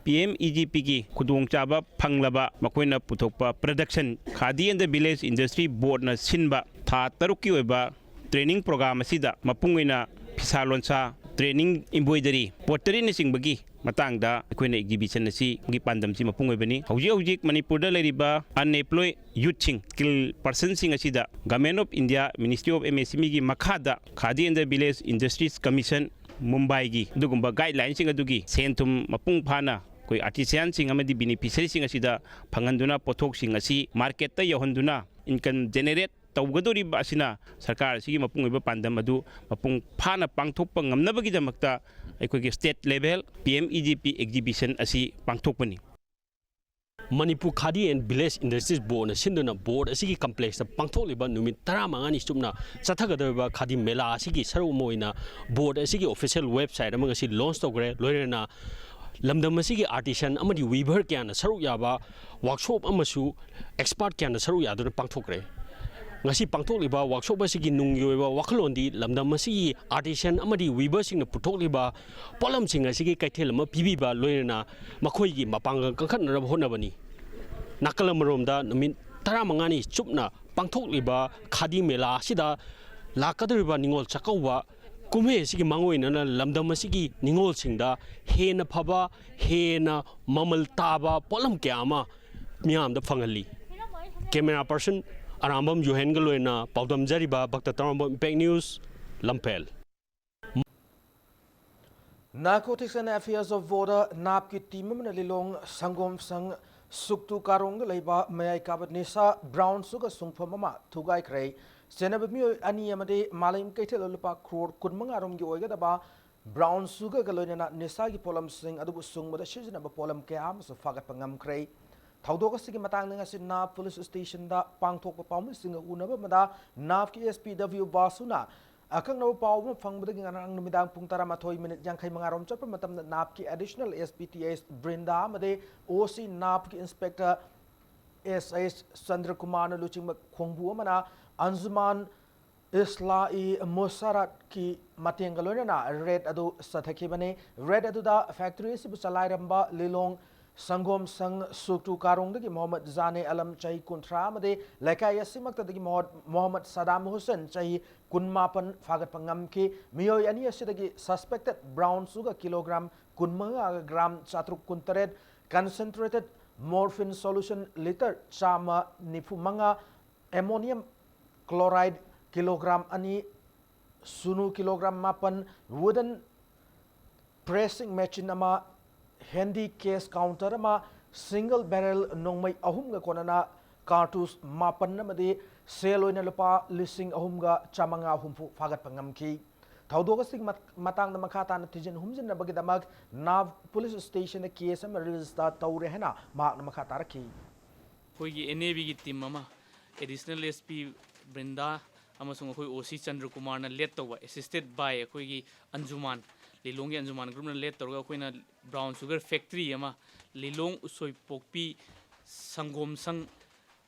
ꯄꯤ ꯑꯦꯝ ꯏ ꯖꯤ ꯄꯤꯒꯤ ꯈꯨꯗꯣꯡꯆꯥꯕ ꯐꯪꯂꯕ ꯃꯈꯣꯏꯅ ꯄꯨꯊꯣꯛꯄ production, Khadi and the Village Industry Boardꯅ ꯁꯤꯟꯕ ꯊꯥ ꯇꯔꯨꯛꯀꯤ ꯑꯣꯏꯕ training program ꯑꯁꯤꯗ ꯃꯄꯨꯡ ꯑꯣꯏꯅ ꯐꯤꯁꯥ ꯂꯣꯟꯁꯥ, training, embroidery, potteryꯅꯆꯤꯡꯕꯒꯤ ꯃꯇꯥꯡꯗ ꯑꯩꯈꯣꯏꯅ exhibition ꯑꯁꯤꯒꯤ ꯄꯥꯟꯗꯝꯁꯤ ꯃꯄꯨꯡ ꯑꯣꯏꯕꯅꯤ꯫ ꯍꯧꯖꯤꯛ ꯍꯧꯖꯤꯛ ꯃꯅꯤꯄꯨꯔꯗ ꯂꯩꯔꯤꯕ unemployed youthꯁꯤꯡ, skilled personꯁꯤꯡ ꯑꯁꯤꯗ Government of India, Ministry of M S M Eꯒꯤ ꯃꯈꯥꯗ Khadi and the Village Industries Commission, ꯃꯨꯝꯕꯥꯏꯒꯤ ꯑꯗꯨꯒꯨꯝꯕ guidelineꯁꯤꯡ ꯑꯗꯨꯒꯤ ꯁꯦꯟ ꯊꯨꯝ ꯃꯄꯨꯡ ꯐꯥꯅ ꯑꯩꯈꯣꯏ artisanꯁꯤꯡ ꯑꯃꯗꯤ beneficiaryꯁꯤꯡ ꯑꯁꯤꯗ ꯐꯪꯍꯟꯗꯨꯅ, ꯄꯣꯠꯊꯣꯛꯁꯤꯡ ꯑꯁꯤ marketꯇ ꯌꯧꯍꯟꯗꯨꯅ income generate ꯇꯧꯒꯗꯧꯔꯤꯕ ꯑꯁꯤꯅ ꯁꯔꯀꯥꯔ ꯑꯁꯤꯒꯤ ꯃꯄꯨꯡ ꯑꯣꯏꯕ ꯄꯥꯟꯗꯝ ꯑꯗꯨ ꯃꯄꯨꯡ ꯐꯥꯅ ꯄꯥꯡꯊꯣꯛꯄ ꯉꯝꯅꯕꯒꯤꯗꯃꯛꯇ ꯑꯩꯈꯣꯏꯒꯤ state level P M E G P exhibition ꯑꯁꯤ ꯄꯥꯡꯊꯣꯛꯄꯅꯤ꯫ Manipur Khadi and Village Industries Boardꯅ ꯁꯤꯟꯗꯨꯅ board ꯑꯁꯤꯒꯤ complexꯇ ꯄꯥꯡꯊꯣꯛꯂꯤꯕ ꯅꯨꯃꯤꯠ ꯇꯔꯥꯃꯉꯥꯅꯤ ꯆꯨꯞꯅ ꯆꯠꯊꯒꯗꯧꯔꯤꯕ Khadi ꯃꯦꯂꯥ ꯑꯁꯤꯒꯤ ꯁꯔꯨꯛ ꯑꯃ ꯑꯣꯏꯅ board ꯑꯁꯤꯒꯤ official website ꯑꯃ ꯉꯁꯤ launch ꯇꯧꯈ꯭ꯔꯦ꯫ ꯂꯣꯏꯅꯅ ꯂꯝꯗꯝ ꯑꯁꯤꯒꯤ artisan ꯑꯃꯗꯤ weaver ꯀꯌꯥꯅ ꯁꯔꯨꯛ ꯌꯥꯕ workshop ꯑꯃꯁꯨ expert ꯀꯌꯥꯅ ꯁꯔꯨꯛ ꯌꯥꯗꯨꯅ ꯄꯥꯡꯊꯣꯛꯈ꯭ꯔꯦ꯫ ꯉꯁꯤ ꯄꯥꯡꯊꯣꯛꯂꯤꯕ workshop ꯑꯁꯤꯒꯤ ꯅꯨꯡꯒꯤ ꯑꯣꯏꯕ ꯋꯥꯈꯜꯂꯣꯟꯗꯤ ꯂꯝꯗꯝ ꯑꯁꯤꯒꯤ artisan ꯑꯃꯗꯤ weaverꯁꯤꯡꯅ ꯄꯨꯊꯣꯛꯂꯤꯕ ꯄꯣꯠꯂꯝꯁꯤꯡ ꯑꯁꯤꯒꯤ ꯀꯩꯊꯦꯜ ꯑꯃ ꯄꯤꯕꯤꯕ, ꯂꯣꯏꯅꯅ ꯃꯈꯣꯏꯒꯤ ꯃꯄꯥꯡꯒꯜ ꯀꯟꯈꯠꯅꯅꯕ ꯍꯣꯠꯅꯕꯅꯤ꯫ ꯅꯥꯀꯜ ꯑꯃꯔꯣꯝꯗ ꯅꯨꯃꯤꯠ ꯇꯔꯥꯃꯉꯥꯅꯤ ꯆꯨꯞꯅ ꯄꯥꯡꯊꯣꯛꯂꯤꯕ ꯈꯥꯗꯤ ꯃꯦꯂꯥ ꯑꯁꯤꯗ ꯂꯥꯛꯀꯗꯧꯔꯤꯕ ꯅꯤꯉꯣꯜ ꯆꯥꯛꯀꯧꯕ ꯀꯨꯝꯍꯩ ꯑꯁꯤꯒꯤ ꯃꯥꯡꯑꯣꯏꯅꯅ ꯂꯝꯗꯝ ꯑꯁꯤꯒꯤ ꯅꯤꯉꯣꯜꯁꯤꯡꯗ ꯍꯦꯟꯅ ꯐꯕ, ꯍꯦꯟꯅ ꯃꯃꯜ ꯇꯥꯕ ꯄꯣꯠꯂꯝ ꯀꯌꯥ ꯑꯃ ꯃꯤꯌꯥꯝꯗ ꯐꯪꯍꯜꯂꯤ꯫ Camera person ꯑꯔꯥꯝꯕꯝ ꯌꯨꯍꯦꯟꯒ ꯂꯣꯏꯅꯅ ꯄꯥꯎꯗꯝꯖꯔꯤꯕ ꯚꯛꯇ ꯇꯔꯥꯝꯕꯝ, Impact News, ꯂꯝꯐꯦꯜ꯫ Narcotics and Affairs of Border, ꯅꯥꯞꯀꯤ team ꯑꯃꯅ ꯂꯤꯂꯣꯡ ꯁꯪꯒꯣꯝ ꯁꯪ ꯁꯨꯛꯇꯨ ꯀꯥꯔꯣꯡꯗ ꯂꯩꯕ ꯃꯌꯥꯏ ꯀꯥꯕ ꯅꯤꯁꯥ brown sugar ꯁꯨꯡꯐꯝ ꯑꯃ ꯊꯨꯒꯥꯏꯈ꯭ꯔꯦ꯫ ꯆꯦꯟꯅꯕ ꯃꯤꯑꯣꯏ ꯑꯅꯤ ꯑꯃꯗꯤ ꯃꯥꯂꯦꯝ ꯀꯩꯊꯦꯜꯗ ꯂꯨꯄꯥ ꯀ꯭ꯔꯣꯔ ꯀꯨꯟꯃꯉꯥ ꯔꯣꯝꯒꯤ ꯑꯣꯏꯒꯗꯕ brown sugarꯒ ꯂꯣꯏꯅꯅ ꯅꯤꯁꯥꯒꯤ ꯄꯣꯠꯂꯝꯁꯤꯡ ꯑꯗꯨꯕꯨ ꯁꯨꯡꯕꯗ ꯁꯤꯖꯤꯟꯅꯕ ꯄꯣꯠꯂꯝ ꯀꯌꯥ ꯑꯃꯁꯨ ꯐꯥꯒꯠꯄ ꯉꯝꯈ꯭ꯔꯦ꯫ ꯊꯧꯗꯣꯛ ꯑꯁꯤꯒꯤ ꯃꯇꯥꯡꯗ ꯉꯁꯤ ꯅꯥꯞ police stationꯗ ꯄꯥꯡꯊꯣꯛꯄ ꯄꯥꯎꯃꯤꯁꯤꯡꯒ ꯎꯅꯕ ꯑꯃꯗ ꯅꯥꯞꯀꯤ S P W ꯕꯥꯁꯨꯅ ꯑꯀꯛꯅꯕ ꯄꯥꯎ ꯑꯃ ꯐꯪꯕꯗꯒꯤ ꯉꯔꯥꯡ ꯅꯨꯃꯤꯗꯥꯡ ꯄꯨꯡ ꯇꯔꯥꯃꯥꯊꯣꯏ minute ꯌꯥꯡꯈꯩ ꯃꯉꯥ ꯔꯣꯝ ꯆꯠꯄ ꯃꯇꯝꯗ ꯅꯥꯞꯀꯤ additional S P T S ꯕ꯭ꯔꯤꯟꯗꯥ ꯑꯃꯗꯤ O C ꯅꯥꯞꯀꯤ inspector S H ꯆꯟꯗ꯭ꯔꯀꯨꯃꯥꯔꯅ ꯂꯨꯆꯤꯡꯕ ꯈꯣꯡꯕꯨ ꯑꯃꯅ ꯑꯟꯖꯨꯃꯥꯟ ꯏꯁꯂꯥ-ꯏ-ꯃꯨꯁꯥꯔꯥꯠꯀꯤ ꯃꯇꯦꯡꯒ ꯂꯣꯏꯅꯅ ꯔꯦꯗ ꯑꯗꯨ ꯆꯠꯊꯈꯤꯕꯅꯤ꯫ ꯔꯦꯗ ꯑꯗꯨꯗ ꯐꯦꯛꯇꯔꯤ ꯑꯁꯤꯕꯨ ꯆꯂꯥꯏꯔꯝꯕ ꯂꯤꯂꯣꯡ ꯁꯪꯒꯣꯝ ꯁꯪ ꯁꯨꯛꯇꯨ ꯀꯥꯔꯣꯡꯗꯒꯤ ꯃꯣꯍꯝꯃꯗ ꯖꯥꯅꯦ ꯑꯂꯝ, ꯆꯍꯤ ꯀꯨꯟꯊ꯭ꯔꯥ, ꯑꯃꯗꯤ ꯂꯩꯀꯥꯏ ꯑꯁꯤꯃꯛꯇꯗꯒꯤ ꯃꯣꯍ-, ꯃꯣꯍꯝꯃꯗ ꯁꯗꯥꯝ ꯍꯨꯁꯦꯟ, ꯆꯍꯤ ꯀꯨꯟꯃꯥꯄꯟ, ꯐꯥꯒꯠꯄ ꯉꯝꯈꯤ꯫ ꯃꯤꯑꯣꯏ ꯑꯅꯤ ꯑꯁꯤꯗꯒꯤ suspected brown sugar kilogram ꯀꯨꯟꯃꯉꯥꯒ gram ꯆꯥꯇ꯭ꯔꯨꯛ ꯀꯨꯟꯇꯔꯦꯠ, concentrated morphine solution litre ꯆꯥꯝꯃ ꯅꯤꯐꯨ ꯃꯉꯥ, ammonium chloride kilogram ꯑꯅꯤ, ꯁꯨꯅꯨ kilogram ꯃꯥꯄꯟ, wooden pressing machine ꯑꯃ, handy cash counter ꯑꯃ, single barrel ꯅꯣꯡꯃꯩ ꯑꯍꯨꯝꯒ ꯀꯣꯟꯅꯅ cartridge ꯃꯥꯄꯟ ꯑꯃꯗꯤ ꯁꯦꯜ ꯑꯣꯏꯅ ꯂꯨꯄꯥ ꯂꯤꯁꯤꯡ ꯑꯍꯨꯝꯒ ꯆꯥꯃꯉꯥ ꯍꯨꯝꯐꯨ ꯐꯥꯒꯠꯄ ꯉꯝꯈꯤ꯫ ꯊꯧꯗꯣꯛ ꯑꯁꯤꯒꯤ ꯃꯠ-, ꯃꯇꯥꯡꯗ ꯃꯈꯥ ꯇꯥꯅ ꯊꯤꯖꯤꯟ ꯍꯨꯝꯖꯤꯟꯅꯕꯒꯤꯗꯃꯛ ꯅꯥꯕ police stationꯗ case ꯑꯃ register ꯇꯧꯔꯦ ꯍꯥꯏꯅ ꯃꯍꯥꯛꯅ ꯃꯈꯥ ꯇꯥꯔꯛꯈꯤ꯫ ꯑꯩꯈꯣꯏꯒꯤ NAVꯒꯤ team ꯑꯃ, Additional SP ꯕ꯭ꯔꯤꯟꯗꯥ ꯑꯃꯁꯨꯡ ꯑꯩꯈꯣꯏ OC ꯆꯟꯗ꯭ꯔꯀꯨꯃꯥꯔꯅ lead ꯇꯧꯕ, assisted by ꯑꯩꯈꯣꯏꯒꯤ ꯑꯟꯖꯨꯃꯥꯟ, ꯂꯤꯂꯣꯡꯒꯤ ꯑꯟꯖꯨꯃꯥꯟ groupꯅ lead ꯇꯧꯔꯒ ꯑꯩꯈꯣꯏꯅ brown sugar factory ꯑꯃ ꯂꯤꯂꯣꯡ ꯎꯁꯣꯏꯄꯣꯛꯄꯤ ꯁꯪꯒꯣꯝ ꯁꯪ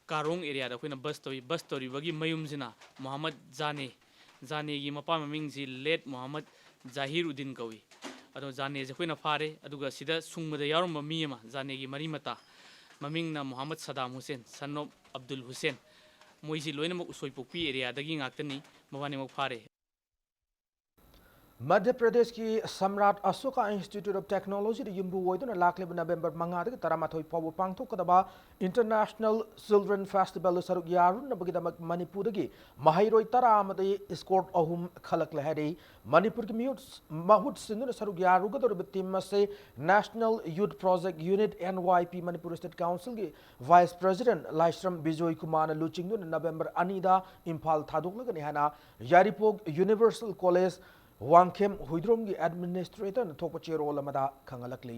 ꯀꯥꯔꯣꯡ areaꯗ ꯑꯩꯈꯣꯏꯅ bust ꯇꯧꯏ꯫ Bust ꯇꯧꯔꯤꯕꯒꯤ ꯃꯌꯨꯝꯁꯤꯅ ꯃꯣꯍꯝꯃꯗ ꯖꯥꯅꯦ, ꯖꯥꯅꯦꯒꯤ ꯃꯄꯥ ꯃꯃꯤꯡꯁꯤ late ꯃꯣꯍꯝꯃꯗ ꯖꯥꯍꯤꯔ ꯎꯗꯤꯟ ꯀꯧꯏ꯫ ꯑꯗꯣ ꯖꯥꯅꯦꯁꯦ ꯑꯩꯈꯣꯏꯅ ꯐꯥꯔꯦ, ꯑꯗꯨꯒ ꯁꯤꯗ ꯁꯨꯡꯕꯗ ꯌꯥꯎꯔꯝꯕ ꯃꯤ ꯑꯃ, ꯖꯥꯅꯦꯒꯤ ꯃꯔꯤ ꯃꯇꯥ, ꯃꯃꯤꯡꯅ ꯃꯣꯍꯝꯃꯗ ꯁꯗꯥꯝ ꯍꯨꯁꯦꯟ, son of ꯑꯕꯗꯨꯜ ꯍꯨꯁꯦꯟ, ꯃꯣꯏꯁꯤ ꯂꯣꯏꯅꯃꯛ ꯎꯁꯣꯏꯄꯣꯛꯄꯤ areaꯗꯒꯤ ꯉꯥꯛꯇꯅꯤ꯫ ꯃꯕꯥꯅꯤꯃꯛ ꯐꯥꯔꯦ꯫ ꯃꯙ꯭ꯌ ꯄ꯭ꯔꯗꯦꯁꯀꯤ ꯁꯝꯔꯥꯠ ꯑꯁꯣꯀꯥ Institute of Technologyꯗ ꯌꯨꯝꯕꯨ ꯑꯣꯏꯗꯨꯅ ꯂꯥꯛꯂꯤꯕ ꯅꯕꯦꯝꯕꯔ ꯃꯉꯥꯗꯒꯤ ꯇꯔꯥꯃꯥꯊꯣꯏ ꯐꯥꯎꯕ ꯄꯥꯡꯊꯣꯛꯀꯗꯕ International Children Festivalꯗ ꯁꯔꯨꯛ ꯌꯥꯔꯨꯅꯕꯒꯤꯗꯃꯛ ꯃꯅꯤꯄꯨꯔꯗꯒꯤ ꯃꯍꯩꯔꯣꯏ ꯇꯔꯥ ꯑꯃꯗꯤ escort ꯑꯍꯨꯝ ꯈꯜꯂꯛꯂꯦ ꯍꯥꯏꯔꯤ꯫ ꯃꯅꯤꯄꯨꯔꯒꯤ ꯃꯤꯍꯨꯠ, ꯃꯍꯨꯠ ꯁꯤꯟꯗꯨꯅ ꯁꯔꯨꯛ ꯌꯥꯔꯨꯒꯗꯧꯔꯤꯕ team ꯑꯁꯤ National Youth Project Unit, NYP, Manipur State Councilꯒꯤ Vice President ꯂꯥꯏꯁ꯭ꯔꯝ ꯕꯤꯖꯣꯏ ꯀꯨꯃꯥꯔꯅ ꯂꯨꯆꯤꯡꯗꯨꯅ ꯅꯕꯦꯝꯕꯔ ꯑꯅꯤꯗ ꯏꯝꯐꯥꯜ ꯊꯥꯗꯣꯛꯂꯒꯅꯤ ꯍꯥꯏꯅ ꯌꯥꯏꯔꯤꯄꯣꯛ Universal College ꯋꯥꯡꯈꯦꯝ ꯍꯨꯏꯗ꯭ꯔꯣꯝꯒꯤ administratorꯅ ꯊꯣꯛꯄ ꯆꯦꯔꯣꯜ ꯑꯃꯗ ꯈꯪꯍꯜꯂꯛꯂꯤ꯫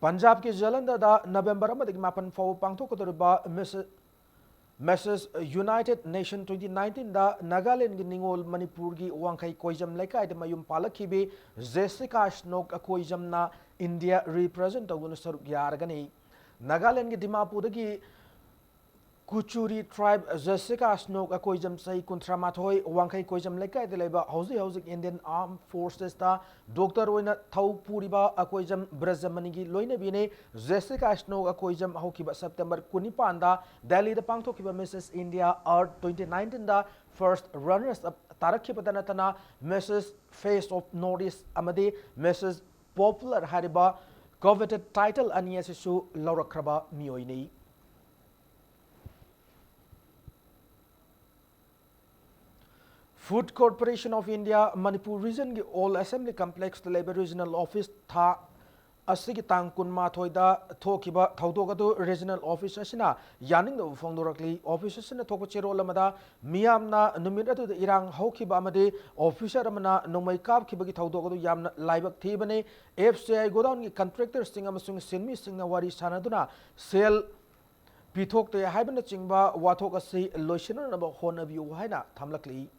ꯄꯟꯖꯥꯕꯀꯤ ꯖꯂꯟꯙꯔꯗ ꯅꯕꯦꯝꯕꯔ ꯑꯃꯗꯒꯤ ꯃꯥꯄꯟ ꯐꯥꯎꯕ ꯄꯥꯡꯊꯣꯛꯀꯗꯧꯔꯤꯕ Mrs., Mrs United Nation twenty nineteenꯗ ꯅꯥꯒꯥꯂꯦꯟꯒꯤ ꯅꯤꯉꯣꯜ ꯃꯅꯤꯄꯨꯔꯒꯤ ꯋꯥꯡꯈꯩ ꯀꯣꯏꯖꯝ ꯂꯩꯀꯥꯏꯗ ꯃꯌꯨꯝ ꯄꯥꯜꯂꯛꯈꯤꯕꯤ ꯖꯦꯁꯤꯀꯥ ꯁ꯭ꯅꯣꯛ ꯀꯣꯏꯖꯝꯅ ꯏꯟꯗꯤꯌꯥ represent ꯇꯧꯗꯨꯅ ꯁꯔꯨꯛ ꯌꯥꯔꯒꯅꯤ꯫ ꯅꯥꯒꯥꯂꯦꯟꯒꯤ ꯗꯤꯃꯥꯄꯨꯔꯗꯒꯤ ꯀꯨꯆꯨꯔꯤ tribe Jessica Snoke ꯑꯀꯣꯏꯖꯝ, ꯆꯍꯤ ꯀꯨꯟꯊ꯭ꯔꯥ ꯃꯥꯊꯣꯏ, ꯋꯥꯡꯈꯩ ꯀꯣꯏꯖꯝ ꯂꯩꯀꯥꯏꯗ ꯂꯩꯕ, ꯍꯧꯖꯤꯛ ꯍꯧꯖꯤꯛ Indian Armed Forcesꯇ doctor ꯑꯣꯏꯅ ꯊꯧ ꯄꯨꯔꯤꯕ ꯑꯀꯣꯏꯖꯝ ꯕ꯭ꯔꯖꯃꯅꯤꯒꯤ ꯂꯣꯏꯅꯕꯤꯅꯤ꯫ Jessica Snoke ꯑꯀꯣꯏꯖꯝ ꯍꯧꯈꯤꯕ September ꯀꯨꯟꯅꯤꯄꯥꯟꯗ ꯗꯦꯜꯂꯤꯗ ꯄꯥꯡꯊꯣꯛꯈꯤꯕ Missus India Earth twenty nineteenꯗ first runners up ꯇꯥꯔꯛꯈꯤꯕꯗ ꯅꯠꯇꯅ Missus Face of North East ꯑꯃꯗꯤ Missus Popular ꯍꯥꯏꯔꯤꯕ coveted title ꯑꯅꯤ ꯑꯁꯤꯁꯨ ꯂꯧꯔꯛꯈ꯭ꯔꯕ ꯃꯤꯑꯣꯏꯅꯤ꯫ Food Corporation of India Manipur Regionꯒꯤ Old Assembly Complexꯇ ꯂꯩꯕ regional office ꯊꯥ ꯑꯁꯤꯒꯤ ꯇꯥꯡ ꯀꯨꯟꯃꯥꯊꯣꯏꯗ ꯊꯣꯛꯈꯤꯕ ꯊꯧꯗꯣꯛ ꯑꯗꯨ regional office ꯑꯁꯤꯅ ꯌꯥꯅꯤꯡꯗꯕ ꯐꯣꯡꯗꯣꯔꯛꯂꯤ꯫ Office ꯑꯁꯤꯅ ꯊꯣꯛꯄ ꯆꯦꯔꯣꯜ ꯑꯃꯗ ꯃꯤꯌꯥꯝꯅ ꯅꯨꯃꯤꯠ ꯑꯗꯨꯗ ꯏꯔꯥꯡ ꯍꯧꯈꯤꯕ ꯑꯃꯗꯤ officer ꯑꯃꯅ ꯅꯣꯡꯃꯩ ꯀꯥꯞꯈꯤꯕꯒꯤ ꯊꯧꯗꯣꯛ ꯑꯗꯨ ꯌꯥꯝꯅ ꯂꯥꯏꯕꯛ ꯊꯤꯕꯅꯤ꯫ F C I godownꯒꯤ contractorꯁꯤꯡ ꯑꯃꯁꯨꯡ ꯁꯤꯟꯃꯤꯁꯤꯡꯅ ꯋꯥꯔꯤ ꯁꯥꯅꯗꯨꯅ ꯁꯦꯜ ꯄꯤꯊꯣꯛꯇꯦ ꯍꯥꯏꯕꯅꯆꯤꯡꯕ ꯋꯥꯊꯣꯛ ꯑꯁꯤ ꯂꯣꯏꯁꯤꯟꯅꯅꯕ ꯍꯣꯠꯅꯕꯤꯌꯨ ꯍꯥꯏꯅ ꯊꯝꯂꯛꯂꯤ꯫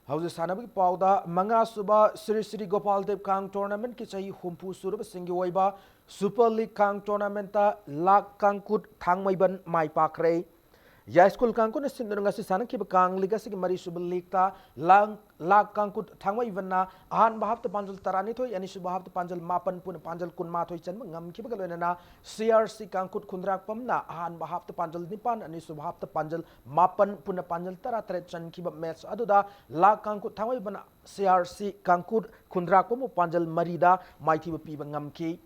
ꯍꯧꯖꯤꯛ ꯁꯥꯟꯅꯕꯒꯤ ꯄꯥꯎꯗ, ꯃꯉꯥꯁꯨꯕ ꯁ꯭ꯔꯤ ꯁ꯭ꯔꯤ ꯒꯣꯄꯥꯜ ꯗꯦꯕ ꯀꯥꯡ tournamentꯀꯤ ꯆꯍꯤ ꯍꯨꯝꯐꯨ ꯁꯨꯔꯕꯁꯤꯡꯒꯤ ꯑꯣꯏꯕ Super League ꯀꯥꯡ tournamentꯇ ꯂꯥꯛ ꯀꯥꯡꯀꯨꯠ ꯊꯥꯡꯃꯩꯕꯟ ꯃꯥꯏ ꯄꯥꯛꯈ꯭ꯔꯦ꯫ ꯌꯥꯏꯁ꯭ꯀꯨꯜ ꯀꯥꯡꯀꯨꯠꯅ ꯁꯤꯟꯗꯨꯅ ꯉꯁꯤ ꯁꯥꯟꯅꯈꯤꯕ ꯀꯥꯡ league ꯑꯁꯤꯒꯤ ꯃꯔꯤꯁꯨꯕ leagueꯇ ꯂꯥꯛ, ꯂꯥꯛ ꯀꯥꯡꯀꯨꯠ ꯊꯥꯡꯃꯩꯕꯟꯅ ꯑꯍꯥꯟꯕ halfꯇ ꯄꯥꯟꯖꯜ ꯇꯔꯥꯅꯤꯊꯣꯏ, ꯑꯅꯤꯁꯨꯕ halfꯇ ꯄꯥꯟꯖꯜ ꯃꯥꯄꯟ ꯄꯨꯟꯅ ꯄꯥꯟꯖꯜ ꯀꯨꯟꯃꯥꯊꯣꯏ ꯆꯟꯕ ꯉꯝꯈꯤꯕꯒ ꯂꯣꯏꯅꯅ C R C ꯀꯥꯡꯀꯨꯠ ꯈꯨꯟꯗ꯭ꯔꯥꯛꯄꯝꯅ ꯑꯍꯥꯟꯕ halfꯇ ꯄꯥꯟꯖꯜ ꯅꯤꯄꯥꯟ, ꯑꯅꯤꯁꯨꯕ halfꯇ ꯄꯥꯟꯖꯜ ꯃꯥꯄꯟ ꯄꯨꯟꯅ ꯄꯥꯟꯖꯜ ꯇꯔꯥꯇꯔꯦꯠ ꯆꯟꯈꯤꯕ match ꯑꯗꯨꯗ ꯂꯥꯛ ꯀꯥꯡꯀꯨꯠ ꯊꯥꯡꯃꯩꯕꯟ C R C ꯀꯥꯡꯀꯨꯠ ꯈꯨꯟꯗ꯭ꯔꯥꯛꯄꯝꯕꯨ ꯄꯥꯟꯖꯜ ꯃꯔꯤꯗ ꯃꯥꯏꯊꯤꯕ ꯄꯤꯕ ꯉꯝꯈꯤ꯫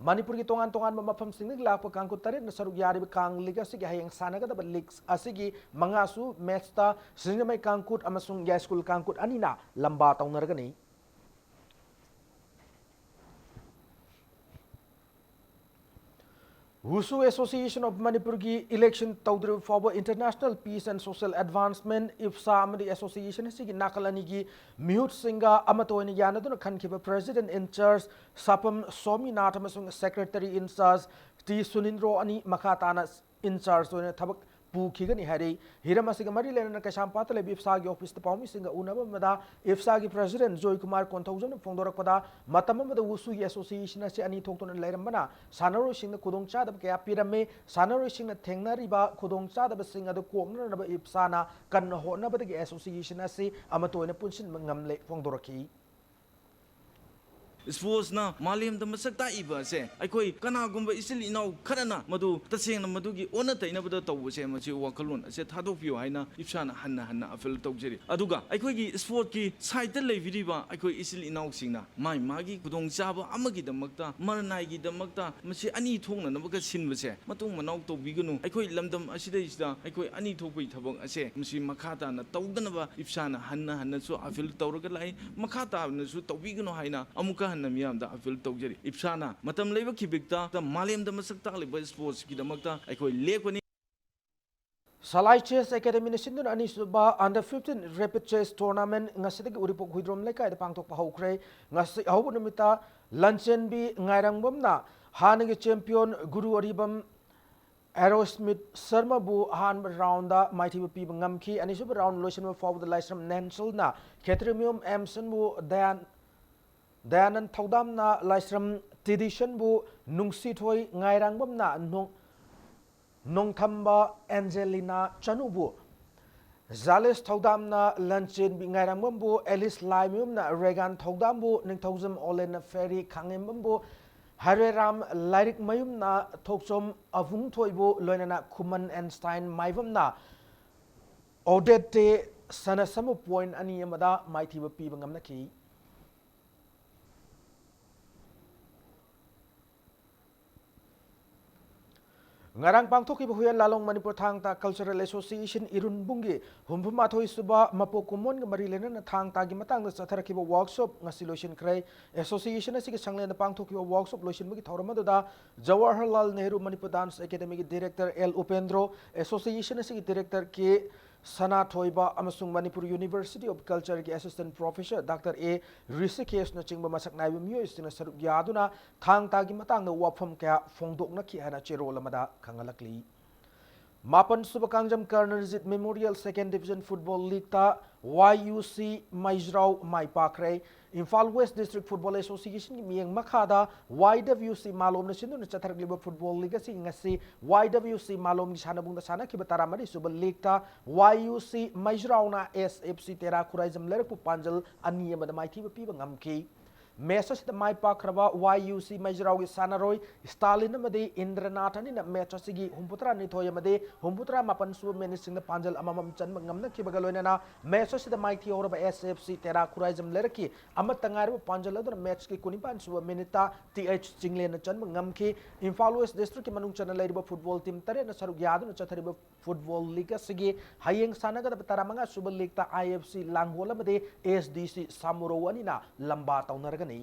ꯃꯅꯤꯄꯨꯔꯒꯤ ꯇꯣꯉꯥꯟ ꯇꯣꯉꯥꯟꯕ ꯃꯐꯝꯁꯤꯡꯗꯒꯤ ꯂꯥꯛꯄ ꯀꯥꯡꯀꯨꯠ ꯇꯔꯦꯠꯅ ꯁꯔꯨꯛ ꯌꯥꯔꯤꯕ ꯀꯥꯡ league ꯑꯁꯤꯒꯤ ꯍꯌꯦꯡ ꯁꯥꯟꯅꯒꯗꯕ league ꯑꯁꯤꯒꯤ ꯃꯉꯥꯁꯨ matchꯇ ꯁꯤꯡꯖꯃꯩ ꯀꯥꯡꯀꯨꯠ ꯑꯃꯁꯨꯡ ꯌꯥꯏꯁ꯭ꯀꯨꯜ ꯀꯥꯡꯀꯨꯠ ꯑꯅꯤꯅ ꯂꯝꯕꯥ ꯇꯧꯅꯔꯒꯅꯤ꯫ Wushu Association of Manipurꯒꯤ election ꯇꯧꯗ꯭ꯔꯤꯕ ꯐꯥꯎꯕ International Peace and Social Advancement, IPSA, ꯑꯃꯗꯤ association ꯑꯁꯤꯒꯤ ꯅꯥꯀꯜ ꯑꯅꯤꯒꯤ ꯃꯤꯍꯨꯠꯁꯤꯡꯒ ꯑꯃꯠꯇ ꯑꯣꯏꯅ ꯌꯥꯅꯗꯨꯅ ꯈꯟꯈꯤꯕ president in charge ꯁꯥꯄꯝ ꯁꯣꯃꯤꯅꯥꯊ ꯑꯃꯁꯨꯡ secretary in charge ꯇꯤ ꯁꯨꯅꯤꯟꯗ꯭ꯔꯣ ꯑꯅꯤ ꯃꯈꯥ ꯇꯥꯅ in charge ꯑꯣꯏꯅ ꯊꯕꯛ ꯄꯨꯈꯤꯒꯅꯤ ꯍꯥꯏꯔꯤ꯫ ꯍꯤꯔꯝ ꯑꯁꯤꯒ ꯃꯔꯤ ꯂꯩꯅꯅ ꯀꯩꯁꯥꯝꯄꯥꯠꯇ ꯂꯩꯕ ꯏꯞꯁꯥꯒꯤ ꯑꯣꯐꯤꯁꯇ ꯄꯥꯎꯃꯤꯁꯤꯡꯒ ꯎꯅꯕ ꯑꯃꯗ ꯏꯞꯁꯥꯒꯤ ꯄ꯭ꯔꯦꯁꯤꯗꯦꯟꯠ ꯖꯣꯏ ꯀꯨꯃꯥꯔ ꯀꯣꯟꯊꯧꯖꯝꯅ ꯐꯣꯡꯗꯣꯔꯛꯄꯗ, ꯃꯇꯝ ꯑꯃꯗ ꯋꯨꯁꯨꯒꯤ ꯑꯦꯁꯣꯁꯤꯌꯦꯁꯟ ꯑꯁꯤ ꯑꯅꯤ ꯊꯣꯛꯇꯨꯅ ꯂꯩꯔꯝꯕꯅ ꯁꯥꯟꯅꯔꯣꯏꯁꯤꯡꯗ ꯈꯨꯗꯣꯡꯆꯥꯗꯕ ꯀꯌꯥ ꯄꯤꯔꯝꯃꯤ꯫ ꯁꯥꯟꯅꯔꯣꯏꯁꯤꯡꯅ ꯊꯦꯡꯅꯔꯤꯕ ꯈꯨꯗꯣꯡꯆꯥꯗꯕꯁꯤꯡ ꯑꯗꯨ ꯀꯣꯛꯅꯅꯕ ꯏꯞꯁꯥꯅ ꯀꯟꯅ ꯍꯣꯠꯅꯕꯗꯒꯤ ꯑꯦꯁꯣꯁꯤꯌꯦꯁꯟ ꯑꯁꯤ ꯑꯃꯠꯇ ꯑꯣꯏꯅ ꯄꯨꯟꯁꯤꯟꯕ ꯉꯝꯂꯦ ꯐꯣꯡꯗꯣꯔꯛꯈꯤ꯫ ꯏꯁꯄꯣꯔꯠꯁꯅ ꯃꯥꯂꯦꯝꯗ ꯃꯁꯛ ꯇꯥꯛꯏꯕ ꯑꯁꯦ ꯑꯩꯈꯣꯏ ꯀꯅꯥꯒꯨꯝꯕ ꯏꯆꯤꯜ ꯏꯅꯥꯎ ꯈꯔꯅ ꯃꯗꯨ ꯇꯁꯦꯡꯅ ꯃꯗꯨꯒꯤ ꯑꯣꯟꯅ ꯇꯩꯅꯕꯗ ꯇꯧꯕꯁꯦ, ꯃꯁꯤ ꯋꯥꯈꯜꯂꯣꯟ ꯑꯁꯦ ꯊꯥꯗꯣꯛꯄꯤꯌꯨ ꯍꯥꯏꯅ ꯏꯞꯁꯥꯅ ꯍꯟꯅ ꯍꯟꯅ ꯑꯄꯤꯜ ꯇꯧꯖꯔꯤ꯫ ꯑꯗꯨꯒ ꯑꯩꯈꯣꯏꯒꯤ ꯏꯁꯄꯣꯔꯠꯀꯤ ꯁꯥꯏꯠꯇ ꯂꯩꯕꯤꯔꯤꯕ ꯑꯩꯈꯣꯏ ꯏꯆꯤꯜ ꯏꯅꯥꯎꯁꯤꯡꯅ ꯃꯥꯒꯤ ꯃꯥꯒꯤ ꯈꯨꯗꯣꯡꯆꯥꯕ ꯑꯃꯒꯤꯗꯃꯛꯇ, ꯃꯔꯅꯥꯏꯒꯤꯗꯃꯛꯇ ꯃꯁꯤ ꯑꯅꯤ ꯊꯣꯛꯅꯅꯕꯒ ꯁꯤꯟꯕꯁꯦ ꯃꯇꯨꯡ ꯃꯅꯥꯎ ꯇꯧꯕꯤꯒꯅꯨ꯫ ꯑꯩꯈꯣꯏ ꯂꯝꯗꯝ ꯑꯁꯤꯗꯩꯁꯤꯗ ꯑꯩꯈꯣꯏ ꯑꯅꯤ ꯊꯣꯛꯄꯒꯤ ꯊꯕꯛ ꯑꯁꯦ ꯃꯁꯤ ꯃꯈꯥ ꯇꯥꯅ ꯇꯧꯗꯅꯕ ꯏꯞꯁꯥꯅ ꯍꯟꯅ ꯍꯟꯅꯁꯨ ꯑꯄꯤꯜ ꯇꯧꯔꯒ ꯂꯥꯛꯏ꯫ ꯃꯈꯥ ꯇꯥꯅꯁꯨ ꯇꯧꯕꯤꯒꯅꯨ ꯍꯥꯏꯅ ꯑꯃꯨꯛꯀ ꯍꯟꯅ ꯃꯤꯌꯥꯝꯗ ꯑꯄꯤꯜ ꯇꯧꯖꯔꯤ꯫ ꯏꯞꯁꯥꯅ ꯃꯇꯝ ꯂꯩꯕ ꯈꯤꯕꯤꯛꯇ ꯃꯥꯂꯦꯝꯗ ꯃꯁꯛ ꯇꯥꯛꯂꯤꯕ ꯏꯁꯄꯣꯔꯠꯁꯀꯤꯗꯃꯛꯇ ꯑꯩꯈꯣꯏ ꯂꯦꯞꯀꯅꯤ꯫ ꯁꯂꯥꯏ ꯆꯦꯁ ꯑꯦꯀꯥꯗꯦꯃꯤꯅ ꯁꯤꯟꯗꯨꯅ ꯑꯅꯤꯁꯨꯕ Under fifteen Rapid Chess Tournament ꯉꯁꯤꯗꯒꯤ ꯎꯔꯤꯄꯣꯛ ꯍꯨꯏꯗ꯭ꯔꯣꯝ ꯂꯩꯀꯥꯏꯗ ꯄꯥꯡꯊꯣꯛꯄ ꯍꯧꯈ꯭ꯔꯦ꯫ ꯉꯁꯤ ꯑꯍꯧꯕ ꯅꯨꯃꯤꯠꯇ ꯂꯟꯆꯦꯟꯕꯤ ꯉꯥꯏꯔꯪꯕꯝꯅ ꯍꯥꯟꯅꯒꯤ ꯆꯦꯝꯄꯤꯌꯟ ꯒꯨꯔꯨ ꯑꯔꯤꯕꯝ ꯑꯦꯔꯣꯁꯃꯤꯠ ꯁꯔꯃꯕꯨ ꯑꯍꯥꯟꯕ ꯔꯥꯎꯟꯗ ꯃꯥꯏꯊꯤꯕ ꯄꯤꯕ ꯉꯝꯈꯤ꯫ ꯑꯅꯤꯁꯨꯕ ꯔꯥꯎꯟ ꯂꯣꯏꯁꯤꯟꯕ ꯐꯥꯎꯕꯗ ꯂꯥꯏꯁ꯭ꯔꯝ ꯅꯦꯟꯁꯜꯅ ꯈꯦꯇ꯭ꯔꯤꯃꯌꯨꯝ ꯑꯦꯝꯁꯟꯕꯨ ꯗꯌꯥꯟ ꯗꯌꯥꯅꯟ ꯊꯧꯗꯥꯝꯅ ꯂꯥꯏꯁ꯭ꯔꯝ ꯇꯤꯗꯤꯁꯟꯕꯨ ꯅꯨꯡꯁꯤꯊꯣꯏ ꯉꯥꯏꯔꯥꯡꯕꯝꯅ ꯅꯣꯡ-, ꯅꯣꯡꯊꯝꯕ ꯑꯦꯟꯖꯦꯂꯤꯅꯥ ꯆꯅꯨꯕꯨ, ꯖꯥꯂꯤꯁ ꯊꯧꯗꯥꯝꯅ ꯂꯟꯆꯦꯟꯕꯤ ꯉꯥꯏꯔꯥꯡꯕꯝꯕꯨ, ꯑꯦꯂꯤꯁ ꯂꯥꯏꯃꯌꯨꯝꯅ ꯔꯦꯒꯥꯟ ꯊꯧꯗꯥꯝꯕꯨ, ꯅꯤꯡꯊꯧꯖꯝ ꯑꯣꯂꯦꯟꯅ ꯐꯦꯔꯤ ꯈꯥꯡꯉꯦꯝꯕꯝꯕꯨ, ꯍꯔꯦꯔꯥꯝ ꯂꯥꯏꯔꯤꯛꯃꯌꯨꯝꯅ ꯊꯣꯛꯆꯣꯝ ꯑꯕꯨꯡꯊꯣꯏꯕꯨ, ꯂꯣꯏꯅꯅ ꯈꯨꯃꯟ ꯑꯦꯟꯁꯇꯥꯏꯟ ꯃꯥꯏꯕꯝꯅ ꯑꯣꯗꯦꯠꯇꯦ ꯁꯅꯁꯃ ꯄꯣꯏꯟ ꯑꯅꯤ ꯑꯃꯗ ꯃꯥꯏꯊꯤꯕ ꯄꯤꯕ ꯉꯝꯅꯈꯤ꯫ ꯉꯔꯥꯡ ꯄꯥꯡꯊꯣꯛꯈꯤꯕ ꯍꯨꯏꯌꯦꯟ ꯂꯥꯂꯣꯡ ꯃꯅꯤꯄꯨꯔ ꯊꯥꯡ ꯇꯥ ꯀꯜꯆꯔꯦꯜ ꯑꯦꯁꯣꯁꯤꯌꯦꯁꯟ ꯏꯔꯨꯟꯕꯨꯡꯒꯤ ꯍꯨꯝꯐꯨ ꯃꯥꯊꯣꯏ ꯁꯨꯕ ꯃꯄꯣꯛ ꯀꯨꯝꯑꯣꯟꯒ ꯃꯔꯤ ꯂꯩꯅꯅ ꯊꯥꯡ ꯇꯥꯒꯤ ꯃꯇꯥꯡꯗ ꯆꯠꯊꯔꯛꯈꯤꯕ ꯋꯥꯔꯛꯁꯣꯞ ꯉꯁꯤ ꯂꯣꯏꯁꯤꯟꯈ꯭ꯔꯦ꯫ ꯑꯦꯁꯣꯁꯤꯌꯦꯁꯟ ꯑꯁꯤꯒꯤ ꯁꯪꯂꯦꯟꯗ ꯄꯥꯡꯊꯣꯛꯈꯤꯕ ꯋꯥꯔꯛꯁꯣꯞ ꯂꯣꯏꯁꯤꯟꯕꯒꯤ ꯊꯧꯔꯝ ꯑꯗꯨꯗ ꯖꯋꯥꯍꯔꯂꯥꯜ ꯅꯦꯍꯔꯨ ꯃꯅꯤꯄꯨꯔ ꯗꯥꯟꯁ ꯑꯦꯀꯥꯗꯦꯃꯤꯒꯤ ꯗꯤꯔꯦꯛꯇꯔ ꯑꯦꯜ ꯎꯄꯦꯟꯗ꯭ꯔꯣ, ꯑꯦꯁꯣꯁꯤꯌꯦꯁꯟ ꯑꯁꯤꯒꯤ ꯗꯤꯔꯦꯛꯇꯔ ꯀꯦ ꯁꯅꯥꯊꯣꯏꯕ ꯑꯃꯁꯨꯡ ꯃꯅꯤꯄꯨꯔ ꯌꯨꯅꯤꯚꯔꯁꯤꯇꯤ ꯑꯣꯐ ꯀꯜꯆꯔꯒꯤ ꯑꯦꯁꯤꯁꯇꯦꯟꯠ ꯄ꯭ꯔꯣꯐꯦꯁꯔ ꯗꯥꯛꯇꯔ ꯑꯦ ꯔꯤꯁꯤꯀꯦꯁꯅꯆꯤꯡꯕ ꯃꯁꯛ ꯅꯥꯏꯕ ꯃꯤꯑꯣꯏꯁꯤꯡꯅ ꯁꯔꯨꯛ ꯌꯥꯗꯨꯅ ꯊꯥꯡ ꯇꯥꯒꯤ ꯃꯇꯥꯡꯗ ꯋꯥꯐꯝ ꯀꯌꯥ ꯐꯣꯡꯗꯣꯛꯅꯈꯤ ꯍꯥꯏꯅ ꯆꯦꯔꯣꯜ ꯑꯃꯗ ꯈꯪꯍꯜꯂꯛꯂꯤ꯫ ꯃꯥꯄꯟ ꯁꯨꯕ ꯀꯥꯡꯖꯝ ꯀꯔꯅꯔꯖꯤꯠ ꯃꯦꯃꯣꯔꯤꯌꯦꯜ ꯁꯦꯀꯦꯟ ꯗꯤꯕꯤꯖꯟ ꯐꯨꯠꯕꯣꯜ ꯂꯤꯒꯇ ꯋꯥꯏ ꯌꯨ ꯁꯤ ꯃꯩꯖ꯭ꯔꯥꯎ ꯃꯥꯏ ꯄꯥꯛꯈ꯭ꯔꯦ꯫ ꯏꯝꯐꯥꯜ ꯋꯦꯁ ꯗꯤꯁꯇ꯭ꯔꯤꯛ ꯐꯨꯠꯕꯣꯜ ꯑꯦꯁꯣꯁꯤꯌꯦꯁꯟꯒꯤ ꯃꯤꯠꯌꯦꯡ ꯃꯈꯥꯗ ꯋꯥꯏ ꯗꯕ꯭ꯌꯨ ꯁꯤ ꯃꯥꯂꯣꯝꯅ ꯁꯤꯟꯗꯨꯅ ꯆꯠꯊꯔꯛꯂꯤꯕ ꯐꯨꯠꯕꯣꯜ ꯂꯤꯒ ꯑꯁꯤ ꯉꯁꯤ ꯋꯥꯏ ꯗꯕ꯭ꯌꯨ ꯁꯤ ꯃꯥꯂꯣꯝꯒꯤ ꯁꯥꯟꯅꯕꯨꯡꯗ ꯁꯥꯟꯅꯈꯤꯕ ꯇꯔꯥꯃꯔꯤ ꯁꯨꯕ ꯂꯤꯒꯇ ꯋꯥꯏ ꯌꯨ ꯁꯤ ꯃꯩꯖ꯭ꯔꯥꯎꯅ ꯑꯦꯁ ꯑꯦꯐ ꯁꯤ ꯇꯦꯔꯥ ꯈꯨꯔꯥꯏꯖꯝ ꯂꯩꯔꯛꯄꯨ ꯄꯥꯟꯖꯜ ꯑꯅꯤ ꯑꯃꯗ ꯃꯥꯏꯊꯤꯕ ꯄꯤꯕ ꯉꯝꯈꯤ꯫ ꯃꯦꯆ ꯑꯁꯤꯗ ꯃꯥꯏ ꯄꯥꯛꯈ꯭ꯔꯕ ꯋꯥꯏ ꯌꯨ ꯁꯤ ꯃꯩꯖ꯭ꯔꯥꯎꯒꯤ ꯁꯥꯟꯅꯔꯣꯏ ꯁ꯭ꯇꯥꯂꯤꯟ ꯑꯃꯗꯤ ꯏꯟꯗ꯭ꯔꯅꯥꯊ ꯑꯅꯤꯅ ꯃꯦꯆ ꯑꯁꯤꯒꯤ ꯍꯨꯝꯐꯨꯇꯔꯥ ꯅꯤꯊꯣꯏ ꯑꯃꯗꯤ ꯍꯨꯝꯐꯨꯇꯔꯥ ꯃꯥꯄꯟ ꯁꯨꯕ ꯃꯤꯅꯤꯠꯁꯤꯡꯗ ꯄꯥꯟꯖꯜ ꯑꯃꯃꯝ ꯆꯟꯕ ꯉꯝꯅꯈꯤꯕꯒ ꯂꯣꯏꯅꯅ ꯃꯦꯆ ꯑꯁꯤꯗ ꯃꯥꯏꯊꯤꯍꯧꯔꯕ ꯑꯦꯁ ꯑꯦꯐ ꯁꯤ ꯇꯦꯔꯥ ꯈꯨꯔꯥꯏꯖꯝ ꯂꯩꯔꯛꯀꯤ ꯑꯃꯠꯇ ꯉꯥꯏꯔꯕ ꯄꯥꯟꯖꯜ ꯑꯗꯨꯅ ꯃꯦꯆꯀꯤ ꯀꯨꯟꯅꯤꯄꯥꯟ ꯁꯨꯕ ꯃꯤꯅꯤꯠꯇ ꯇꯤ ꯑꯩꯆ ꯆꯤꯡꯂꯦꯟꯅ ꯆꯟꯕ ꯉꯝꯈꯤ꯫ ꯏꯝꯐꯥꯜ ꯋꯦꯁ ꯗꯤꯁꯇ꯭ꯔꯤꯛꯀꯤ ꯃꯅꯨꯡ ꯆꯟꯅ ꯂꯩꯔꯤꯕ ꯐꯨꯠꯕꯣꯜ ꯇꯤꯝ ꯇꯔꯦꯠꯅ ꯁꯔꯨꯛ ꯌꯥꯗꯨꯅ ꯆꯠꯊꯔꯤꯕ ꯐꯨꯠꯕꯣꯜ ꯂꯤꯒ ꯑꯁꯤꯒꯤ ꯍꯌꯦꯡ ꯁꯥꯟꯅꯒꯗꯕ ꯇꯔꯥꯃꯉꯥ ꯁꯨꯕ ꯂꯤꯒꯇ ꯑꯥꯏ ꯑꯦꯐ ꯁꯤ ꯂꯥꯡꯒꯣꯜ ꯑꯃꯗꯤ ꯑꯦꯁ ꯗꯤ ꯁꯤ ꯁꯥꯃꯨꯔꯧ ꯑꯅꯤꯅ ꯂꯝꯕꯥ ꯇꯧꯅꯔꯒꯅꯤ꯫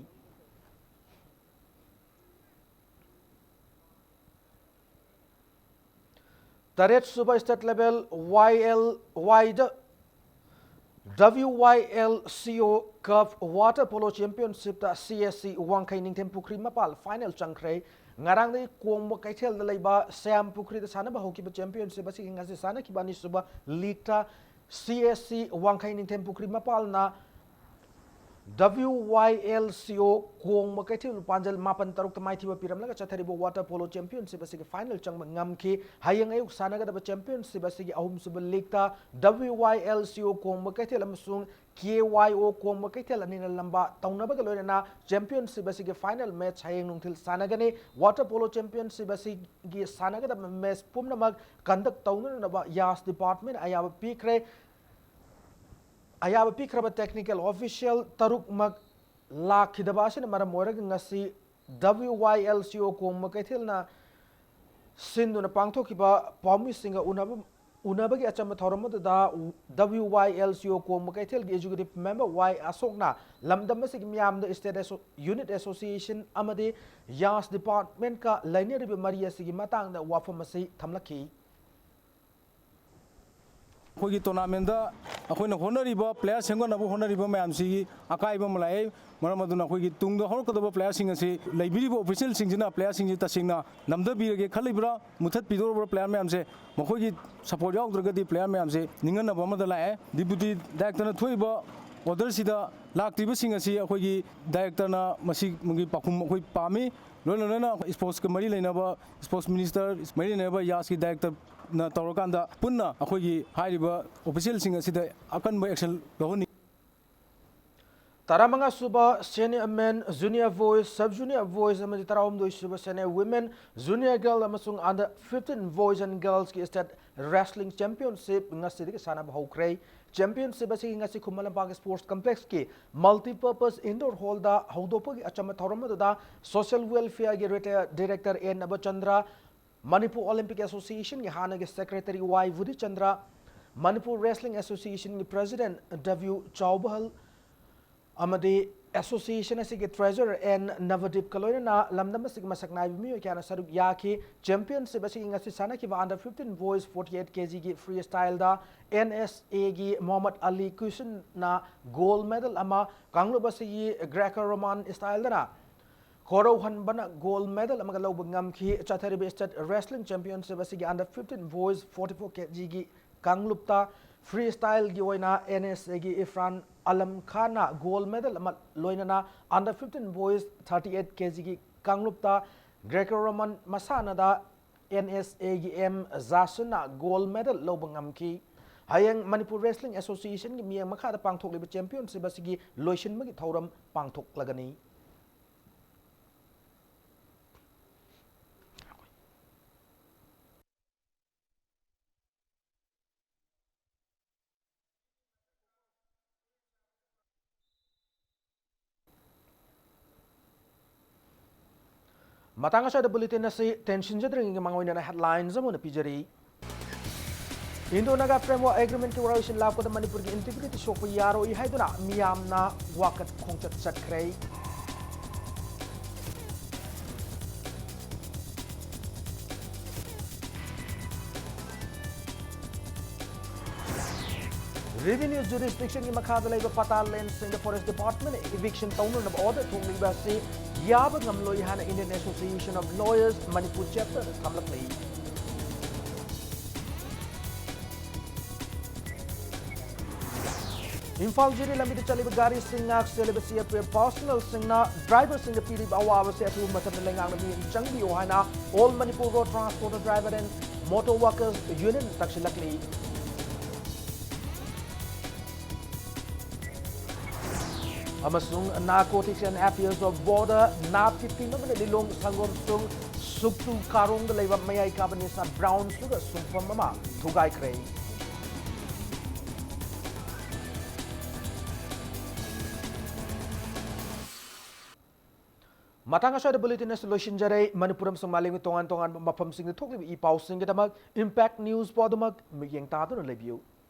ꯇꯔꯦꯠ ꯁꯨꯕ ꯁ꯭ꯇꯦꯠ ꯂꯦꯚꯦꯜ ꯋꯥꯏ ꯑꯦꯜ ꯋꯥꯏꯗ ꯗꯕ꯭ꯌꯨ ꯋꯥꯏ ꯑꯦꯜ ꯁꯤ ꯑꯣ ꯀꯞ water polo ꯆꯦꯝꯄꯤꯌꯟꯁꯤꯞꯇ C S C ꯋꯥꯡꯈꯩ ꯅꯤꯡꯊꯦꯝ ꯄꯨꯈ꯭ꯔꯤ ꯃꯄꯥꯜ ꯐꯥꯏꯅꯦꯜ ꯆꯪꯈ꯭ꯔꯦ꯫ ꯉꯔꯥꯡꯗꯒꯤ ꯀꯣꯡꯕ ꯀꯩꯊꯦꯜꯗ ꯂꯩꯕ ꯁ꯭ꯌꯥꯝ ꯄꯨꯈ꯭ꯔꯤꯗ ꯁꯥꯟꯅꯕ ꯍꯧꯈꯤꯕ ꯆꯦꯝꯄꯤꯌꯟꯁꯤꯞ ꯑꯁꯤꯒꯤ ꯉꯁꯤ ꯁꯥꯟꯅꯈꯤꯕ ꯑꯅꯤꯁꯨꯕ ꯂꯤꯒꯇ ꯁꯤ ꯑꯦꯁ ꯁꯤ ꯋꯥꯡꯈꯩ ꯅꯤꯡꯊꯦꯝ ꯄꯨꯈ꯭ꯔꯤ ꯃꯄꯥꯜꯅ ꯗꯕ꯭ꯌꯨ ꯋꯥꯏ ꯑꯦꯜ ꯁꯤ ꯑꯣ ꯀꯣꯡꯕ ꯀꯩꯊꯦꯜ ꯄꯥꯟꯖꯜ ꯃꯥꯄꯟ ꯇꯔꯨꯛꯇ ꯃꯥꯏꯊꯤꯕ ꯄꯤꯔꯝꯂꯒ ꯆꯠꯊꯔꯤꯕ ꯋꯥꯇꯔ ꯄꯣꯂꯣ ꯆꯦꯝꯄꯤꯌꯟꯁꯤꯞ ꯑꯁꯤꯒꯤ ꯐꯥꯏꯅꯦꯜ ꯆꯪꯕ ꯉꯝꯈꯤ꯫ ꯍꯌꯦꯡ ꯑꯌꯨꯛ ꯁꯥꯟꯅꯒꯗꯕ ꯆꯦꯝꯄꯤꯌꯟꯁꯤꯞ ꯑꯁꯤꯒꯤ ꯑꯍꯨꯝꯁꯨꯕ ꯂꯤꯒꯇ ꯗꯕ꯭ꯌꯨ ꯋꯥꯏ ꯑꯦꯜ ꯁꯤ ꯑꯣ ꯀꯣꯡꯕ ꯀꯩꯊꯦꯜ ꯑꯃꯁꯨꯡ ꯀꯦ ꯋꯥꯏ ꯑꯣ ꯀꯣꯡꯕ ꯀꯩꯊꯦꯜ ꯑꯅꯤꯅ ꯂꯝꯕꯥ ꯇꯧꯅꯕꯒ ꯂꯣꯏꯅꯅ ꯆꯦꯝꯄꯤꯌꯟꯁꯤꯞ ꯑꯁꯤꯒꯤ ꯐꯥꯏꯅꯦꯜ ꯃꯦꯆ ꯍꯌꯦꯡ ꯅꯨꯡꯊꯤꯜ ꯁꯥꯟꯅꯒꯅꯤ꯫ ꯋꯥꯇꯔ ꯄꯣꯂꯣ ꯆꯦꯝꯄꯤꯌꯟꯁꯤꯞ ꯑꯁꯤꯒꯤ ꯁꯥꯟꯅꯒꯗꯕ ꯃꯦꯆ ꯄꯨꯝꯅꯃꯛ ꯀꯟꯗꯛ ꯇꯧꯅꯅꯕ ꯌꯥꯁ ꯗꯤꯄꯥꯔꯠꯃꯦꯟ ꯑꯌꯥꯕ ꯄꯤꯈ꯭ꯔꯦ꯫ ꯑꯌꯥꯕ ꯄꯤꯈ꯭ꯔꯕ ꯇꯦꯛꯅꯤꯀꯦꯜ ꯑꯣꯐꯤꯁꯤꯌꯦꯜ ꯇꯔꯨꯛꯃꯛ ꯂꯥꯛꯈꯤꯗꯕ ꯑꯁꯤꯅ ꯃꯔꯝ ꯑꯣꯏꯔꯒ ꯉꯁꯤ ꯗꯕ꯭ꯌꯨ ꯋꯥꯏ ꯑꯦꯜ ꯁꯤ ꯑꯣ ꯀꯣꯡꯕ ꯀꯩꯊꯦꯜꯅ ꯁꯤꯟꯗꯨꯅ ꯄꯥꯡꯊꯣꯛꯈꯤꯕ ꯄꯥꯎꯃꯤꯁꯤꯡꯒ ꯎꯅꯕ, ꯎꯅꯕꯒꯤ ꯑꯆꯝꯕ ꯊꯧꯔꯝ ꯑꯗꯨꯗ ꯗꯕ꯭ꯌꯨ ꯋꯥꯏ ꯑꯦꯜ ꯁꯤ ꯑꯣ ꯀꯣꯡꯕ ꯀꯩꯊꯦꯜꯒꯤ ꯑꯦꯛꯖꯤꯀ꯭ꯌꯨꯇꯤꯚ ꯃꯦꯝꯕꯔ ꯋꯥꯏ ꯑꯁꯣꯛꯅ ꯂꯝꯗꯝ ꯑꯁꯤꯒꯤ ꯃꯤꯌꯥꯝꯗ ꯁ꯭ꯇꯦꯠ ꯑꯦꯁꯣ-, ꯌꯨꯅꯤꯠ ꯑꯦꯁꯣꯁꯤꯌꯦꯁꯟ ꯑꯃꯗꯤ ꯌꯥꯁ ꯗꯤꯄꯥꯔꯠꯃꯦꯟꯠꯀ ꯂꯩꯅꯔꯤꯕ ꯃꯔꯤ ꯑꯁꯤꯒꯤ ꯃꯇꯥꯡꯗ ꯋꯥꯐꯝ ꯑꯁꯤ ꯊꯝꯂꯛꯈꯤ꯫ ꯑꯩꯈꯣꯏꯒꯤ ꯇꯣꯔꯅꯥꯃꯦꯟꯗ ꯑꯩꯈꯣꯏꯅ ꯍꯣꯠꯅꯔꯤꯕ, ꯄ꯭ꯂꯦꯌꯥꯔ ꯁꯦꯝꯒꯠꯅꯕ ꯍꯣꯠꯅꯔꯤꯕ ꯃꯌꯥꯝꯁꯤꯒꯤ ꯑꯀꯥꯏꯕ ꯑꯃ ꯂꯥꯛꯑꯦ꯫ ꯃꯔꯝ ꯑꯗꯨꯅ ꯑꯩꯈꯣꯏꯒꯤ ꯇꯨꯡꯗ ꯍꯧꯔꯛꯀꯗꯕ ꯄ꯭ꯂꯦꯌꯥꯔꯁꯤꯡ ꯑꯁꯤ ꯂꯩꯕꯤꯔꯤꯕ ꯑꯣꯐꯤꯁꯤꯌꯦꯜꯁꯤꯡꯁꯤꯅ ꯄ꯭ꯂꯦꯌꯥꯔꯁꯤꯡꯁꯤ ꯇꯁꯦꯡꯅ ꯅꯝꯊꯕꯤꯔꯒꯦ ꯈꯜꯂꯤꯕ꯭ꯔꯥ, ꯃꯨꯊꯠꯄꯤꯗꯧꯔꯕ꯭ꯔꯥ ꯄ꯭ꯂꯦꯌꯥꯔ ꯃꯌꯥꯝꯁꯦ? ꯃꯈꯣꯏꯒꯤ ꯁꯄꯣꯔꯠ ꯌꯥꯎꯗ꯭ꯔꯒꯗꯤ ꯄ꯭ꯂꯦꯌꯥꯔ ꯃꯌꯥꯝꯁꯦ ꯅꯤꯡꯍꯟꯅꯕ ꯑꯃꯗ ꯂꯥꯛꯑꯦ꯫ ꯗꯤꯄꯨꯇꯤ ꯗꯥꯏꯔꯦꯛꯇꯔꯅ ꯊꯣꯛꯏꯕ ꯑꯣꯔꯗꯔꯁꯤꯗ ꯂꯥꯛꯇ꯭ꯔꯤꯕꯁꯤꯡ ꯑꯁꯤ ꯑꯩꯈꯣꯏꯒꯤ ꯗꯥꯏꯔꯦꯛꯇꯔꯅ ꯃꯁꯤꯒꯤ ꯄꯥꯎꯈꯨꯝ ꯑꯩꯈꯣꯏ ꯄꯥꯝꯃꯤ꯫ ꯂꯣꯏꯅ ꯂꯣꯏꯅ ꯏꯁꯄꯣꯔꯠꯁꯀ ꯃꯔꯤ ꯂꯩꯅꯕ, ꯏꯁꯄꯣꯔꯠꯁ ꯃꯤꯅꯤꯁꯇꯔ ꯃꯔꯤ ꯂꯩꯅꯕ ꯌꯥꯁꯀꯤ ꯗꯥꯏꯔꯦꯛꯇꯔꯅ ꯇꯧꯔꯀꯥꯟꯗ ꯄꯨꯟꯅ ꯑꯩꯈꯣꯏꯒꯤ ꯍꯥꯏꯔꯤꯕ ꯑꯣꯐꯤꯁꯤꯌꯦꯜꯁꯤꯡ ꯑꯁꯤꯗ ꯑꯀꯟꯕ ꯑꯦꯛꯁꯟ ꯂꯧꯍꯟꯅꯤꯡꯏ꯫ ꯇꯔꯥꯃꯉꯥ ꯁꯨꯕ Senior Men, Junior Boys, Sub Junior Boys ꯑꯃꯗꯤ ꯇꯔꯥꯍꯨꯝꯗꯣꯏ ꯁꯨꯕ Senior Women, Junior Girl ꯑꯃꯁꯨꯡ Under fifteen Boys and Girls ꯀꯤ State Wrestling Championship ꯉꯁꯤꯗꯒꯤ ꯁꯥꯟꯅꯕ ꯍꯧꯈ꯭ꯔꯦ꯫ Championship ꯑꯁꯤ ꯉꯁꯤ ꯈꯨꯃꯟ ꯂꯝꯄꯥꯛ Sports Complex ꯀꯤ Multipurpose Indoor Hall ꯗ ꯍꯧꯗꯣꯛꯄꯒꯤ ꯑꯆꯝꯕ ꯊꯧꯔꯝ ꯑꯗꯨꯗ Social Welfare ꯒꯤ Retired Director N Nabachandra, Manipur Olympic Association ꯒꯤ ꯍꯥꯟꯅꯒꯤ Secretary Y Budhichandra, Manipur Wrestling Association ꯒꯤ President ꯗꯕ꯭ꯂꯤꯎ ꯆꯥꯎꯕꯍꯜ ꯑꯃꯗꯤ association ꯑꯁꯤꯒꯤ Treasurer ꯑꯦꯟ ꯅꯕꯗꯤꯞꯀ ꯂꯣꯏꯅꯅ ꯂꯝꯗꯝ ꯑꯁꯤꯒꯤ ꯃꯁꯛ ꯅꯥꯏꯕ ꯃꯤꯑꯣꯏ ꯀꯌꯥꯅ ꯁꯔꯨꯛ ꯌꯥꯈꯤ꯫ Championship ꯑꯁꯤꯒꯤ ꯉꯁꯤ ꯁꯥꯟꯅꯈꯤꯕ Under fifteen Boys forty-eight K G ꯒꯤ Freestyle ꯗ ꯑꯦꯟ ꯑꯦꯁ ꯑꯦ ꯒꯤ ꯃꯣꯍꯝꯃꯗ ꯑꯂꯤ ꯀꯨꯁꯟꯅ gold medal ꯑꯃ, ꯀꯥꯡꯂꯨꯞ ꯑꯁꯤꯒꯤ Greco Roman style ꯗꯅ ꯈꯣꯔꯧꯍꯟꯕꯅ gold medal ꯑꯃꯒ ꯂꯧꯕ ꯉꯝꯈꯤ꯫ ꯆꯠꯊꯔꯤꯕ State Wrestling Championship ꯑꯁꯤꯒꯤ Under fifteen Boys forty-four K G ꯒꯤ ꯀꯥꯡꯂꯨꯞꯇ Freestyle ꯒꯤ ꯑꯣꯏꯅ ꯑꯦꯟ ꯑꯦꯁ ꯑꯦ ꯒꯤ ꯏꯔꯐꯥꯟ ꯑꯂꯝ ꯈꯥꯟꯅ gold medal ꯑꯃ, ꯂꯣꯏꯅꯅ Under fifteen Boys thirty-eight K G ꯒꯤ ꯀꯥꯡꯂꯨꯞꯇ Greco Roman ꯃꯁꯥꯟꯅꯗ ꯑꯦꯟ ꯑꯦꯁ ꯑꯦ ꯒꯤ ꯑꯦꯝ ꯖꯥꯁꯟꯅ gold medal ꯂꯧꯕ ꯉꯝꯈꯤ꯫ ꯍꯌꯦꯡ Manipur Wrestling Association ꯒꯤ ꯃꯤꯠꯌꯦꯡ ꯃꯈꯥꯗ ꯄꯥꯡꯊꯣꯛꯂꯤꯕ championship ꯑꯁꯤꯒꯤ ꯂꯣꯏꯁꯤꯟꯕꯒꯤ ꯊꯧꯔꯝ ꯄꯥꯡꯊꯣꯛꯂꯒꯅꯤ꯫ ꯃꯇꯥꯡ ꯑꯁꯤꯗ bulletin ꯑꯁꯤ ꯇꯦꯟꯁꯤꯟꯖꯗ꯭ꯔꯤꯉꯩꯒꯤ ꯃꯥꯡꯑꯣꯏꯅꯅ headlines ꯑꯃ ꯑꯣꯏꯅ ꯄꯤꯖꯔꯤ꯫ Indo Naga Framework Agreement ꯀꯤ ꯋꯥꯔꯣꯏꯁꯤꯟ ꯂꯥꯛꯄꯗ ꯃꯅꯤꯄꯨꯔꯒꯤ integrity ꯁꯣꯛꯄ ꯌꯥꯔꯣꯏ ꯍꯥꯏꯗꯨꯅ ꯃꯤꯌꯥꯝꯅ ꯋꯥꯀꯠ ꯈꯣꯡꯆꯠ ꯆꯠꯈ꯭ꯔꯦ꯫ Revenue jurisdictionꯒꯤ ꯃꯈꯥꯗ ꯂꯩꯕ ꯄꯇꯥ ꯂꯦꯟꯁꯤꯡꯗ Forest Departmentꯅ eviction ꯇꯧꯅꯅꯕ order ꯊꯣꯛꯂꯤꯕ ꯑꯁꯤ ꯌꯥꯕ ꯉꯝꯂꯣꯏ ꯍꯥꯏꯅ Indian Association of Lawyers Manipur Chapterꯅ ꯊꯝꯂꯛꯂꯤ꯫ Imphal ꯖꯤꯔꯤ ꯂꯝꯕꯤꯗ ꯆꯠꯂꯤꯕ ꯒꯥꯔꯤꯁꯤꯡ ꯉꯥꯛ ꯁꯦꯜꯂꯤꯕ CRPF personnelꯁꯤꯡꯅ driverꯁꯤꯡꯗ ꯄꯤꯔꯤꯕ ꯑꯋꯥꯕꯁꯦ ꯑꯊꯨꯕ ꯃꯇꯝꯗ ꯂꯩꯉꯥꯛꯅ ꯃꯤꯠꯌꯦꯡ ꯆꯪꯕꯤꯌꯨ ꯍꯥꯏꯅ All Manipur Road Transporter Driver and Motor Workers Union ꯇꯛꯁꯤꯜꯂꯛꯂꯤ꯫ ꯑꯃꯁꯨꯡ Narcotics and Affairs of Border, NAB team ꯑꯃꯅ ꯂꯤꯂꯣꯡ ꯁꯪꯒꯣꯝꯁꯨꯡ ꯁꯨꯛꯇꯨ ꯀꯥꯔꯣꯡꯗ ꯂꯩꯕ ꯃꯌꯥꯏ ꯀꯥꯕ ꯅꯤꯁꯥ brown sugar ꯁꯨꯡꯐꯝ ꯑꯃ ꯊꯨꯒꯥꯏꯈ꯭ꯔꯦ꯫ ꯃꯇꯥꯡ ꯑꯁ꯭ꯋꯥꯏꯗ bulletin ꯑꯁꯤ ꯂꯣꯏꯁꯤꯟꯖꯔꯦ꯫ ꯃꯅꯤꯄꯨꯔ ꯑꯃꯁꯨꯡ ꯃꯥꯂꯦꯝꯒꯤ ꯇꯣꯉꯥꯟ ꯇꯣꯉꯥꯟꯕ ꯃꯐꯝꯁꯤꯡꯗ ꯊꯣꯛꯂꯤꯕ ꯏ ꯄꯥꯎꯁꯤꯡꯒꯤꯗꯃꯛ Impact News ꯄꯥꯎ ꯑꯗꯨꯃꯛ ꯃꯤꯠꯌꯦꯡ ꯇꯥꯗꯨꯅ ꯂꯩꯕꯤꯌꯨ꯫